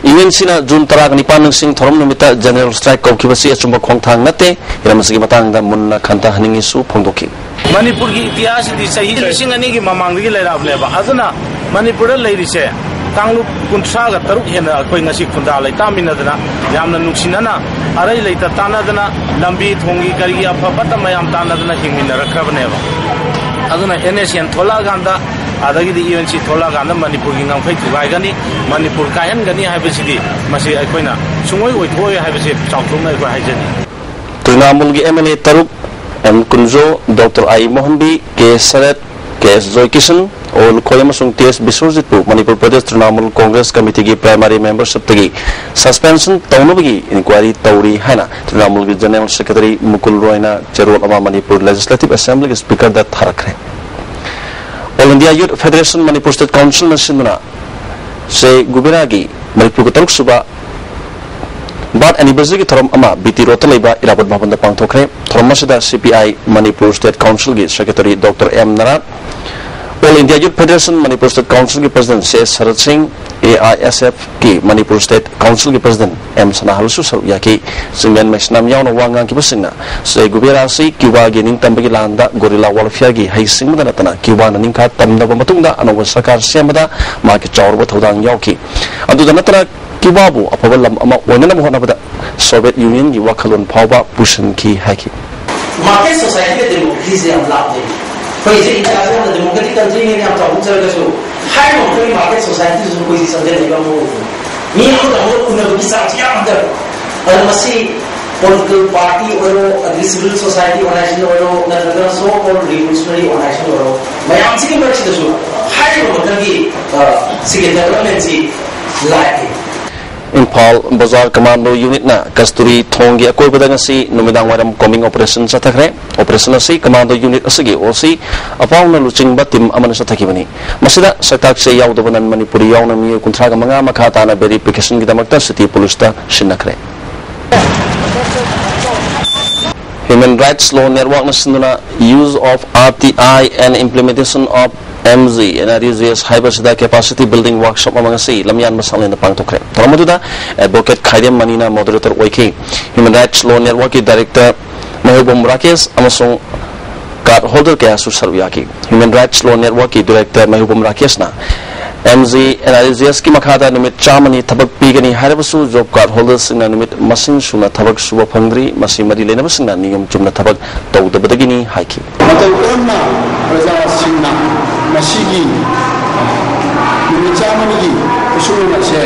ꯌꯨꯅꯤꯌꯟꯁꯤꯅ ꯖꯨꯟ ꯇꯔꯥꯅꯤꯄꯥꯟ ꯅꯤꯡꯁꯤꯡ ꯊꯧꯔꯝ ꯅꯨꯃꯤꯠꯇ general strike ꯀꯧꯈꯤꯕꯁꯤ ꯑꯆꯨꯝꯕ ꯈꯣꯡꯊꯥꯡ ꯅꯠꯇꯦ, ꯍꯤꯔꯝ ꯑꯁꯤꯒꯤ ꯃꯇꯥꯡꯗ ꯃꯨꯟꯅ ꯈꯟꯊꯍꯟꯅꯤꯡꯉꯤꯁꯨ ꯐꯣꯡꯗꯣꯛꯈꯤ꯫ ꯃꯅꯤꯄꯨꯔꯒꯤ ꯏꯇꯤꯍꯥꯁꯁꯤꯗꯤ ꯆꯍꯤ ꯂꯤꯁꯤꯡ ꯑꯅꯤꯒꯤ ꯃꯃꯥꯡꯗꯒꯤ ꯂꯩꯔꯛꯑꯕꯅꯦꯕ꯫ ꯑꯗꯨꯅ ꯃꯅꯤꯄꯨꯔꯗ ꯂꯩꯔꯤꯁꯦ ꯀꯥꯡꯂꯨꯞ ꯀꯨꯟꯊ꯭ꯔꯥꯒ ꯇꯔꯨꯛ ꯍꯦꯟꯅ ꯑꯩꯈꯣꯏ ꯉꯁꯤ ꯈꯨꯟꯗꯥ ꯂꯩꯇꯥꯃꯤꯟꯅꯗꯅ, ꯌꯥꯝꯅ ꯅꯨꯡꯁꯤꯅꯅ, ꯑꯔꯩ ꯂꯩꯇ ꯇꯥꯟꯅꯗꯅ, ꯂꯝꯕꯤ ꯊꯣꯡꯒꯤ ꯀꯔꯤꯒꯤ ꯑꯐ ꯐꯠꯇ ꯃꯌꯥꯝ ꯇꯥꯟꯅꯗꯅ ꯍꯤꯡꯃꯤꯟꯅꯔꯛꯈ꯭ꯔꯕꯅꯦꯕ꯫ ꯑꯗꯨꯅ ꯑꯦꯟ ꯑꯦꯁ ꯑꯦꯟ ꯊꯣꯛꯂꯛꯑꯀꯥꯟꯗ ꯑꯗꯒꯤꯗꯤ ꯌꯨ ꯑꯦꯟ ꯁꯤ ꯊꯣꯛꯂꯛꯑꯀꯥꯟꯗ ꯃꯅꯤꯄꯨꯔꯒꯤ ꯉꯝꯈꯩ ꯊꯨꯒꯥꯏꯒꯅꯤ, ꯃꯅꯤꯄꯨꯔ ꯀꯥꯏꯍꯟꯒꯅꯤ ꯍꯥꯏꯕꯁꯤꯗꯤ ꯃꯁꯤ ꯑꯩꯈꯣꯏꯅ ꯁꯨꯡꯑꯣꯏ ꯑꯣꯏꯊꯣꯛꯑꯣꯏ ꯍꯥꯏꯕꯁꯤ ꯆꯥꯎꯊꯣꯛꯅ ꯑꯩꯈꯣꯏ ꯍꯥꯏꯖꯅꯤꯡꯏ꯫ ꯇ꯭ꯔꯤꯅꯥꯃꯨꯜꯒꯤ ꯑꯦꯝ ꯑꯦꯜ ꯑꯦ ꯇꯔꯨꯛ, ꯑꯦꯝ ꯀꯨꯟꯖꯣ, ꯗꯣꯛꯇꯔ ꯑꯥꯏ ꯃꯣꯍꯟꯕꯤ, ꯀꯦ ꯁꯔꯠ, ꯀꯦ ꯑꯦꯁ ꯖꯣꯏꯀꯤꯁꯟ, ꯑꯣ ꯂꯨꯈꯣꯏ ꯑꯃꯁꯨꯡ ꯇꯤ ꯑꯦꯁ ꯕꯤꯁ꯭ꯋꯖꯤꯠꯄꯨ ꯃꯅꯤꯄꯨꯔ ꯄ꯭ꯔꯗꯦꯁ ꯇ꯭ꯔꯤꯅꯥꯃꯨꯜ ꯀꯣꯡꯒ꯭ꯔꯦꯁ ꯀꯃꯤꯇꯤꯒꯤ ꯄ꯭ꯔꯥꯏꯃꯥꯔꯤ ꯃꯦꯝꯕꯔꯁꯤꯞꯇꯒꯤ ꯁꯁꯄꯦꯟꯁꯟ ꯇꯧꯅꯕꯒꯤ ꯏꯟꯀ꯭ꯋꯥꯏꯔꯤ ꯇꯧꯔꯤ ꯍꯥꯏꯅ ꯇ꯭ꯔꯤꯅꯥꯃꯨꯜꯒꯤ ꯖꯦꯅꯔꯦꯜ ꯁꯦꯀ꯭ꯔꯦꯇꯔꯤ ꯃꯨꯀꯨꯜ ꯔꯣꯏꯅ ꯆꯦꯔꯣꯜ ꯑꯃ Manipur legislative ꯑꯦꯁꯦꯝꯕ꯭ꯂꯤꯒꯤ ꯁ꯭ꯄꯤꯀꯔꯗ ꯊꯥꯔꯛꯈ꯭ꯔꯦ꯫ All India youth federation Manipur state ꯀꯥꯎꯟꯁꯤꯜꯅ ꯁꯤꯟꯗꯨꯅ ꯁꯦ ꯒꯨꯕꯦꯔꯥꯒꯤ ꯃꯔꯤꯐꯨꯒ ꯇꯔꯨꯛ ꯁꯨꯕ ꯕꯥꯔꯊ ꯑꯦꯅꯤꯚꯔꯁꯔꯤꯒꯤ ꯊꯧꯔꯝ ꯑꯃ ꯕꯤ ꯇꯤ ꯔꯣꯗꯇ ꯂꯩꯕ ꯏꯔꯥꯕꯣꯠ ꯚꯕꯟꯗ ꯄꯥꯡꯊꯣꯛꯈ꯭ꯔꯦ꯫ ꯊꯧꯔꯝ ꯑꯁꯤꯗ C P I Manipur state ꯀꯥꯎꯟꯁꯤꯜꯒꯤ secretary doctor M Narat, all India youth federation Manipur state ꯀꯥꯎꯟꯁꯤꯜꯒꯤ ꯄ꯭ꯔꯁꯤꯗꯦꯟꯠ ꯁꯦ Sarat Singh, A I S ꯑꯦꯐꯀꯤ ꯃꯅꯤꯄꯨꯔ ꯁ꯭ꯇꯦꯠ ꯀꯥꯎꯟꯁꯤꯜꯒꯤ ꯄ꯭ꯔꯁꯤꯗꯦꯟꯠ ꯑꯦꯝ ꯁꯅꯥꯍꯜꯁꯨ ꯁꯔꯨꯛ ꯌꯥꯈꯤ꯫ ꯆꯤꯡꯂꯦꯟ ꯃꯩꯁꯅꯥꯝ ꯌꯥꯎꯅ ꯋꯥ ꯉꯥꯡꯈꯤꯕꯁꯤꯡꯅ ꯁꯦ ꯒꯨꯕꯦꯔꯥ ꯑꯁꯤ ꯀ꯭ꯌꯨꯕꯥꯒꯤ ꯅꯤꯡꯇꯝꯕꯒꯤ ꯂꯥꯟꯗ ꯒꯣꯔꯤꯂꯥ ꯋꯥꯔꯐꯤꯌꯔꯒꯤ ꯍꯩꯁꯤꯡꯕꯗ ꯅꯠꯇꯅ ꯀ꯭ꯌꯨꯕꯥꯅ ꯅꯤꯡꯈꯥ ꯇꯝꯂꯕ ꯃꯇꯨꯡꯗ ꯑꯅꯧꯕ ꯁꯔꯀꯥꯔ ꯁꯦꯝꯕꯗ ꯃꯍꯥꯛꯀꯤ ꯆꯥꯎꯔꯕ ꯊꯧꯗꯥꯡ ꯌꯥꯎꯈꯤ꯫ ꯑꯗꯨꯗ ꯅꯠꯇꯅ ꯀ꯭ꯌꯨꯕꯥꯕꯨ ꯑꯐꯕ ꯂꯝ ꯑꯃ ꯑꯣꯏꯅꯅꯕ ꯍꯣꯠꯅꯕꯗ ꯁꯣꯚꯤꯌꯦꯠ ꯌꯨꯅꯤꯌꯟꯒꯤ ꯋꯥꯈꯜꯂꯣꯟ ꯐꯥꯎꯕ ꯄꯨꯁꯤꯟꯈꯤ ꯍꯥꯏꯈꯤ꯫ ꯃꯥꯔꯀꯦꯠ ꯁꯣꯁꯥꯏꯇꯤꯒ ꯗꯦꯃꯣꯀ꯭ꯔꯦꯁꯤꯁꯦ ꯌꯥꯝ ꯂꯥꯞꯅꯩ꯫ ꯑꯩꯈꯣꯏ ꯍꯧꯖꯤꯛ ꯏꯟꯗꯤꯌꯥꯁꯦ ꯌꯥꯝꯅ ꯗꯦꯃꯣꯀ꯭ꯔꯦꯇꯤꯛ ꯀꯟꯇ꯭ꯔꯤꯅꯦꯅ ꯌꯥꯝ ꯆꯥꯎꯊꯣꯛꯆꯔꯒꯁꯨ, ꯍꯥꯏꯔꯤꯕ ꯃꯈꯣꯏꯒꯤ ꯃꯥꯔꯀꯦꯠ ꯁꯣꯁꯥꯏꯇꯤꯗꯁꯨ ꯑꯩꯈꯣꯏꯁꯤ ꯆꯪꯁꯤꯜꯂꯛꯏꯕ ꯑꯃ ꯑꯣꯏꯕꯅꯤ꯫ ꯃꯤ ꯑꯃꯒ ꯑꯃꯒ ꯎꯅꯕꯒꯤ ꯆꯥꯡꯁꯤ ꯌꯥꯝ ꯍꯟꯊꯔꯦ꯫ ꯑꯗꯨꯅ ꯃꯁꯤ ꯄꯣꯂꯤꯇꯤꯀꯦꯜ ꯄꯥꯔꯇꯤ ꯑꯣꯏꯔꯣ, ꯑꯗꯒꯤ ꯁꯤꯚꯤꯜ ꯁꯣꯁꯥꯏꯇꯤ ꯑꯣꯔꯒꯅꯥꯏꯖꯦꯁꯟ ꯑꯣꯏꯔꯣ, ꯅꯠꯇ꯭ꯔꯒꯅ ꯁꯣ ꯀꯣꯜ ꯔꯤꯚꯣꯂꯨꯁꯅꯔꯤ ꯑꯣꯔꯒꯅꯥꯏꯖꯦꯁꯟ ꯑꯣꯏꯔꯣ, ꯃꯌꯥꯝꯁꯤꯒꯤ ꯃꯔꯛꯁꯤꯗꯁꯨ ꯍꯥꯏꯔꯤꯕ ꯃꯈꯜꯒꯤ, ꯑ, ꯁꯤꯒꯤ ꯗꯦꯕꯂꯞꯃꯦꯟꯁꯤ ꯂꯥꯛꯑꯦ꯫ ꯏꯝꯐꯥꯜ ꯕꯖꯥꯔ ꯀꯃꯥꯟꯗꯣ ꯌꯨꯅꯤꯠꯅ ꯀꯁꯇꯨꯔꯤ ꯊꯣꯡꯒꯤ ꯑꯀꯣꯏꯕꯗ ꯉꯁꯤ ꯅꯨꯃꯤꯗꯥꯡ ꯋꯥꯏꯔꯝ ꯀꯣꯝꯕꯤꯡ ꯑꯣꯄꯔꯦꯁꯟ ꯆꯠꯊꯈ꯭ꯔꯦ꯫ ꯑꯣꯄꯔꯦꯁꯟ ꯑꯁꯤ ꯀꯃꯥꯟꯗꯣ ꯌꯨꯅꯤꯠ ꯑꯁꯤꯒꯤ ꯑꯣ ꯁꯤ ꯑꯄꯥꯎꯅ ꯂꯨꯆꯤꯡꯕ ꯇꯤꯝ ꯑꯃꯅ ꯆꯠꯊꯈꯤꯕꯅꯤ꯫ ꯃꯁꯤꯗ ꯁꯛꯇꯥꯛ ꯆꯦ ꯌꯥꯎꯗꯕ ꯅꯟ ꯃꯅꯤꯄꯨꯔꯤ ꯌꯥꯎꯅ ꯃꯤꯑꯣꯏ ꯀꯨꯟꯊ꯭ꯔꯥꯒ ꯃꯉꯥ ꯃꯈꯥ ꯇꯥꯅ ꯚꯦꯔꯤꯐꯤꯀꯦꯁꯟꯒꯤꯗꯃꯛꯇ ꯁꯤꯇꯤ ꯄꯨꯂꯤꯁꯇ ꯁꯤꯟꯅꯈ꯭ꯔꯦ꯫ Human Rights Law Networkꯅ ꯁꯤꯟꯗꯨꯅ Use of R T I and Implementation of M G and R U G S ꯍꯥꯏꯕꯁꯤꯗ capacity building workshop ꯑꯃ ꯉꯁꯤ ꯂꯝꯌꯥꯟꯕ ꯁꯪꯂꯦꯟꯗ ꯄꯥꯡꯊꯣꯛꯈ꯭ꯔꯦ꯫ ꯊꯧꯔꯝ ꯑꯗꯨꯗ Advocate ꯈꯥꯏꯗꯦꯝ ꯃꯅꯤꯅ moderator ꯑꯣꯏꯈꯤ꯫ Human Rights Law Networkꯀꯤ director ꯃꯍꯨꯕꯝ Rakesh ꯑꯃꯁꯨꯡ card holder ꯀꯌꯥꯁꯨ ꯁꯔꯨꯛ ꯌꯥꯈꯤ꯫ Human Rights Law Networkꯀꯤ director ꯃꯍꯨꯕꯝ ꯔꯥꯀꯦꯁꯅ M G and R U G Sꯀꯤ ꯃꯈꯥꯗ ꯅꯨꯃꯤꯠ ꯆꯥꯝꯃꯅꯤ ꯊꯕꯛ ꯄꯤꯒꯅꯤ ꯍꯥꯏꯔꯕꯁꯨ, job card holderꯁꯤꯡꯅ ꯅꯨꯃꯤꯠ ꯃꯁꯤꯡ ꯁꯨꯅ ꯊꯕꯛ ꯁꯨꯕ ꯐꯪꯗ꯭ꯔꯤ꯫ ꯃꯁꯤ ꯃꯔꯤ ꯂꯩꯅꯕꯁꯤꯡꯅ ꯅꯤꯌꯣꯝ ꯆꯨꯝꯅ ꯊꯕꯛ ꯇꯧꯗꯕꯗꯒꯤꯅꯤ ꯍꯥꯏꯈꯤ꯫ ꯃꯇꯧ ꯀꯔꯝꯅ ꯄ꯭ꯔꯖꯥꯁꯤꯡꯅ ꯃꯁꯤꯒꯤ ꯅꯨꯃꯤꯠ ꯆꯥꯝꯃꯒꯤ ꯈꯨꯠꯁꯨꯃꯟ ꯑꯁꯦ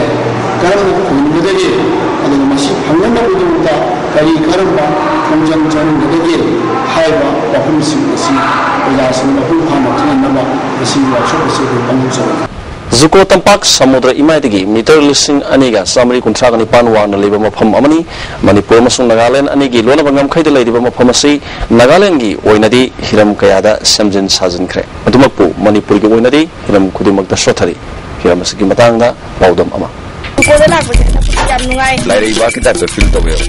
ꯀꯔꯝꯅ ꯐꯪꯍꯟꯒꯗꯒꯦ, ꯑꯗꯨꯒ ꯃꯁꯤ ꯐꯪꯅꯅꯕꯒꯤꯗꯃꯛꯇ ꯀꯔꯤ ꯀꯔꯝꯕ ꯈꯣꯡꯖꯪ ꯆꯪꯍꯟꯒꯗꯒꯦ ꯍꯥꯏꯕ ꯋꯥꯐꯝꯁꯤꯡ ꯑꯁꯤ ꯑꯣꯖꯥꯁꯤꯡ ꯃꯄꯨꯡ ꯐꯥꯅ ꯈꯪꯍꯟꯅꯕ ꯉꯁꯤꯒꯤ ꯋꯥꯛꯁꯣꯞ ꯑꯁꯤ ꯑꯩꯈꯣꯏ ꯄꯥꯡꯊꯣꯛꯆꯕꯅꯤ꯫ ꯖꯨꯀꯣ ꯇꯝꯄꯥꯛ ꯁꯃꯨꯗ꯭ꯔ ꯏꯃꯥꯏꯗꯒꯤ ꯃꯤꯇꯔ ꯂꯤꯁꯤꯡ ꯑꯅꯤꯒ ꯆꯥꯃꯔꯤ ꯀꯨꯟꯊ꯭ꯔꯥꯒ ꯅꯤꯄꯥꯟ ꯋꯥꯡꯅ ꯂꯩꯕ ꯃꯐꯝ ꯑꯃꯅꯤ꯫ ꯃꯅꯤꯄꯨꯔ ꯑꯃꯁꯨꯡ ꯅꯥꯒꯥꯂꯦꯟ ꯑꯅꯤꯒꯤ ꯂꯣꯟꯅꯕ ꯉꯝꯈꯩꯗ ꯂꯩꯔꯤꯕ ꯃꯐꯝ ꯑꯁꯤ ꯅꯥꯒꯥꯂꯦꯟꯒꯤ ꯑꯣꯏꯅꯗꯤ ꯍꯤꯔꯝ ꯀꯌꯥꯗ ꯁꯦꯝꯖꯤꯟ ꯁꯥꯖꯤꯟꯈ꯭ꯔꯦ꯫ ꯑꯗꯨꯃꯛꯄꯨ ꯃꯅꯤꯄꯨꯔꯒꯤ ꯑꯣꯏꯅꯗꯤ ꯍꯤꯔꯝ ꯈꯨꯗꯤꯡꯃꯛꯇ ꯁꯣꯠꯊꯔꯤ꯫ ꯍꯤꯔꯝ ꯑꯁꯤꯒꯤ ꯃꯇꯥꯡꯗ ꯄꯥꯎꯗꯝ ꯑꯃ꯫ ꯀꯣꯏꯕ ꯂꯥꯛꯄꯁꯦ ꯍꯟꯗꯛꯄꯨꯗꯤ ꯌꯥꯝ ꯅꯨꯡꯉꯥꯏ꯫ ꯂꯥꯏꯔꯩꯕꯥꯛꯀꯤ ꯇꯥꯏꯞꯇ ꯐꯤꯜ ꯇꯧꯋꯦꯕ꯫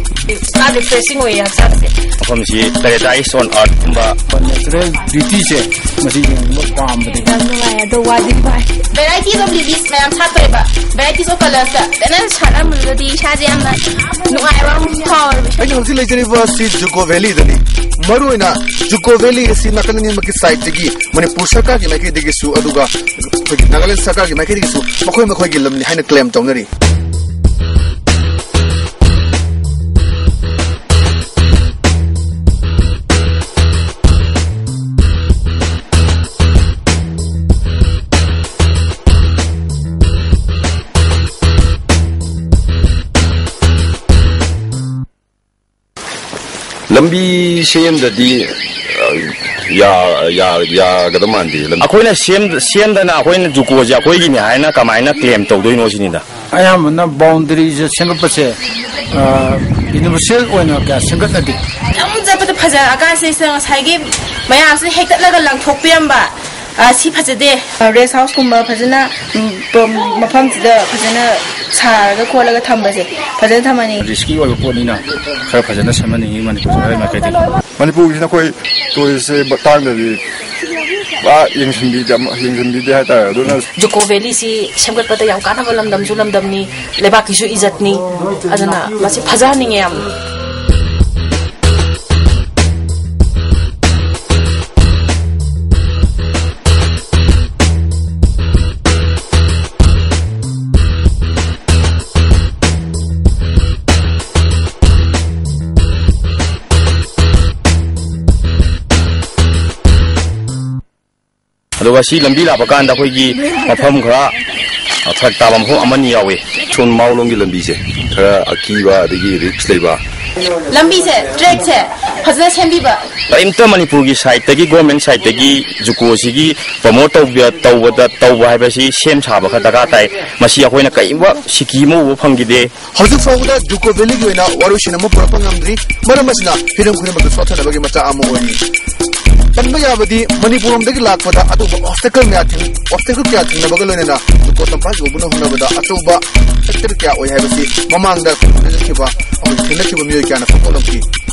ꯄꯨꯔꯥ ꯔꯤꯐ꯭ꯔꯦꯁꯤꯡ ꯑꯣꯏꯌꯦ ꯍꯛꯆꯥꯡꯁꯦ꯫ ꯃꯐꯝꯁꯤ ꯄꯦꯔꯦꯗꯥꯏꯁ ꯑꯣꯟ ꯑꯔꯠꯀꯨꯝꯕ꯫ ꯅꯦꯆꯔꯦꯜ ꯕ꯭ꯌꯨꯇꯤꯁꯦ ꯃꯁꯤ ꯌꯦꯡꯕ ꯄꯥꯝꯕꯗꯤ꯫ ꯌꯥꯝ ꯅꯨꯡꯉꯥꯏ, ꯑꯗꯣ ꯋꯥꯗꯤ ꯋꯥꯏ꯫ Varieties of lilies ꯃꯌꯥꯝ ꯁꯥꯠꯇꯣꯏꯕ, varieties of colours ꯐꯖꯅ ꯁꯥꯠꯂꯝꯕꯗꯨꯗꯗꯤ ꯏꯁꯥꯁꯦ ꯌꯥꯝꯅ ꯅꯨꯡꯉꯥꯏꯕ ꯑꯃ ꯐꯥꯎꯋꯦꯕ꯫ ꯑꯩꯅ ꯍꯧꯖꯤꯛ ꯂꯩꯖꯔꯤꯕ ꯑꯁꯤ ꯖꯨꯀꯣ ꯚꯦꯂꯤꯗꯅꯤ꯫ ꯃꯔꯨꯑꯣꯏꯅ ꯖꯨꯀꯣ ꯚꯦꯂꯤ ꯑꯁꯤ ꯅꯥꯀꯟ ꯑꯅꯤꯃꯛꯀꯤ ꯁꯥꯏꯠꯇꯒꯤ ꯃꯅꯤꯄꯨꯔ ꯁꯔꯀꯥꯔꯒꯤ ꯃꯥꯏꯀꯩꯗꯒꯤꯁꯨ, ꯑꯗꯨꯒ ꯑꯩꯈꯣꯏꯒꯤ ꯅꯥꯒꯥꯂꯦꯟ ꯁꯔꯀꯥꯔꯒꯤ ꯃꯥꯏꯀꯩꯗꯒꯤꯁꯨ ꯃꯈꯣꯏ ꯃꯈꯣꯏꯒꯤ ꯂꯝꯅꯤ ꯍꯥꯏꯅ ꯀ꯭ꯂꯦꯝ ꯇꯧꯅꯔꯤ꯫ ꯂꯝꯕꯤ ꯁꯦꯝꯗ꯭ꯔꯗꯤ, ꯑ, ꯌꯥ-, ꯌꯥ-, ꯌꯥꯒꯗꯕ ꯃꯥꯟꯗꯦ꯫ ꯂꯝ- ꯑꯩꯈꯣꯏꯅ ꯁꯦꯝ-, ꯁꯦꯝꯗꯅ ꯑꯩꯈꯣꯏꯅ ꯖꯨꯀꯣꯁꯦ ꯑꯩꯈꯣꯏꯒꯤꯅꯤ ꯍꯥꯏꯅ ꯀꯃꯥꯏꯅ ꯀ꯭ꯂꯦꯝ ꯇꯧꯗꯣꯏꯅꯣ ꯁꯤꯅꯤꯗ꯫ ꯑꯌꯥꯝꯕꯅ ꯕꯥꯎꯟꯗꯔꯤꯁꯦ ꯁꯦꯝꯒꯠꯄꯁꯦ, ꯑ, ꯌꯨꯅꯤꯚꯔꯁꯦꯜ ꯑꯣꯏꯅ ꯀꯌꯥ ꯁꯦꯝꯒꯠꯅꯗꯦ꯫ ꯑꯗꯨꯝ ꯆꯠꯄꯗ ꯐꯖꯔꯛꯑꯀꯥꯟꯁꯤꯗ ꯉꯁꯥꯏꯒꯤ ꯃꯌꯥꯝꯁꯤꯅ ꯍꯦꯛꯇꯠꯂꯒ ꯂꯪꯊꯣꯛꯄꯤꯔꯝꯕ, ꯑ, ꯁꯤ ꯐꯖꯗꯦ꯫ ꯔꯦꯁ ꯍꯥꯎꯁꯀꯨꯝꯕ ꯐꯖꯅ, ꯎꯝ, ꯄ-, ꯃꯐꯝꯁꯤꯗ ꯐꯖꯅ ꯁꯥꯔꯒ ꯈꯣꯠꯂꯒ ꯊꯝꯕꯁꯦ ꯐꯖꯅ ꯊꯝꯍꯟꯅꯤꯡꯉꯤ꯫ ꯔꯤꯁꯀꯤ ꯑꯣꯏꯕ ꯄꯣꯠꯅꯤꯅ ꯈꯔ ꯐꯖꯅ ꯁꯦꯝꯍꯟꯅꯤꯡꯉꯤ ꯃꯅꯤꯄꯨꯔ ꯁꯔꯀꯥꯔꯒꯤ ꯃꯥꯏꯀꯩꯗꯒꯤ꯫ ꯃꯅꯤꯄꯨꯔꯒꯤꯁꯤꯅ ꯑꯩꯈꯣꯏ ꯇꯨꯔꯤꯁꯁꯦ ꯃꯇꯥꯡꯗꯗꯤ ꯄꯨꯔꯥ ꯌꯦꯡꯁꯤꯟꯕꯤꯗꯦ, ꯌꯦꯡꯁꯤꯟꯕꯤꯗꯦ ꯍꯥꯏꯇꯥꯔꯦ꯫ ꯑꯗꯨꯅ ꯖꯨꯀꯣ ꯚꯦꯂꯤꯁꯤ ꯁꯦꯝꯒꯠꯄꯗ ꯌꯥꯝ ꯀꯥꯟꯅꯕ ꯂꯝꯗꯝꯁꯨ ꯂꯝꯗꯝꯅꯤ, ꯂꯩꯕꯥꯛꯀꯤꯁꯨ ꯏꯖꯠꯅꯤ꯫ ꯑꯗꯨꯅ ꯃꯁꯤ ꯐꯖꯍꯟꯅꯤꯡꯉꯦ ꯌꯥꯝ꯫ ꯑꯗꯨꯒ ꯁꯤ ꯂꯝꯕꯤ ꯂꯥꯛꯄ ꯀꯥꯟꯗ ꯑꯩꯈꯣꯏꯒꯤ ꯃꯐꯝ ꯈꯔ ꯐꯔꯛ ꯇꯥꯕ ꯃꯐꯝ ꯑꯃꯅꯤ ꯌꯥꯎꯋꯤ꯫ ꯁꯣꯝ ꯃꯥꯎꯂꯣꯝꯒꯤ ꯂꯝꯕꯤꯁꯦ ꯈꯔ ꯑꯀꯤꯕ ꯑꯗꯒꯤ ꯔꯤꯛꯁ ꯂꯩꯕ꯫ ꯂꯝꯕꯤꯁꯦ, ꯇ꯭ꯔꯦꯛꯁꯦ ꯐꯖꯅ ꯁꯦꯝꯕꯤꯕ꯫ ꯀꯔꯤꯝꯇ ꯃꯅꯤꯄꯨꯔꯒꯤ ꯁꯥꯏꯠꯇꯒꯤ, ꯒꯣꯔꯃꯦꯟ ꯁꯥꯏꯠꯇꯒꯤ ꯖꯨꯀꯣꯁꯤꯒꯤ ꯄ꯭ꯔꯃꯣꯠ ꯇꯧꯕ, ꯇꯧꯕꯗ, ꯇꯧꯕ ꯍꯥꯏꯕꯁꯤ ꯁꯦꯝ ꯁꯥꯕ ꯈꯔ ꯗꯔꯀꯥꯔ ꯇꯥꯏ꯫ ꯃꯁꯤ ꯑꯩꯈꯣꯏꯅ ꯀꯔꯤꯒꯨꯝꯕ ꯁꯤꯀꯤ ꯑꯃ ꯎꯕ ꯐꯪꯈꯤꯗꯦ꯫ ꯍꯧꯖꯤꯛ ꯐꯥꯎꯕꯗ ꯖꯨꯀꯣ ꯚꯦꯂꯤꯒꯤ ꯑꯣꯏꯅ ꯋꯥꯔꯣꯏꯁꯤꯟ ꯑꯃ ꯄꯨꯔꯛꯄ ꯉꯝꯗ꯭ꯔꯤ꯫ ꯃꯔꯝ ꯑꯁꯤꯅ ꯍꯤꯔꯝ ꯈꯨꯗꯤꯡꯃꯛꯇ ꯁꯣꯠꯊꯅꯕꯒꯤ ꯃꯆꯥꯛ ꯑꯃ ꯑꯣꯏꯔꯤ꯫ ꯄꯟꯕ ꯌꯥꯕꯗꯤ ꯃꯅꯤꯄꯨꯔ ꯂꯣꯝꯗꯒꯤ ꯂꯥꯛꯄꯗ ꯑꯇꯣꯞꯄ ꯑꯣꯕꯁꯇꯦꯀꯜ ꯃꯌꯥ ꯊꯦꯡ-, ꯑꯣꯕꯁꯇꯦꯀꯜ ꯀꯌꯥ ꯊꯦꯡꯅꯕꯒ ꯂꯣꯏꯅꯅ ꯖꯨꯀꯣ ꯇꯝꯄꯥꯛ ꯌꯧꯕꯅ ꯍꯣꯠꯅꯕꯗ ꯑꯆꯧꯕ ꯐꯦꯛꯇꯔ ꯀꯌꯥ ꯑꯣꯏ ꯍꯥꯏꯕꯁꯤ ꯃꯃꯥꯡꯗ ꯈꯨꯗꯣꯡ ꯊꯤꯟꯅꯈꯤꯕ, ꯑꯩꯈꯣꯏ ꯊꯦꯡꯅꯈꯤꯕ ꯃꯤꯑꯣꯏ ꯀꯌꯥꯅ ꯐꯣꯡꯗꯣꯛꯂꯝꯈꯤ꯫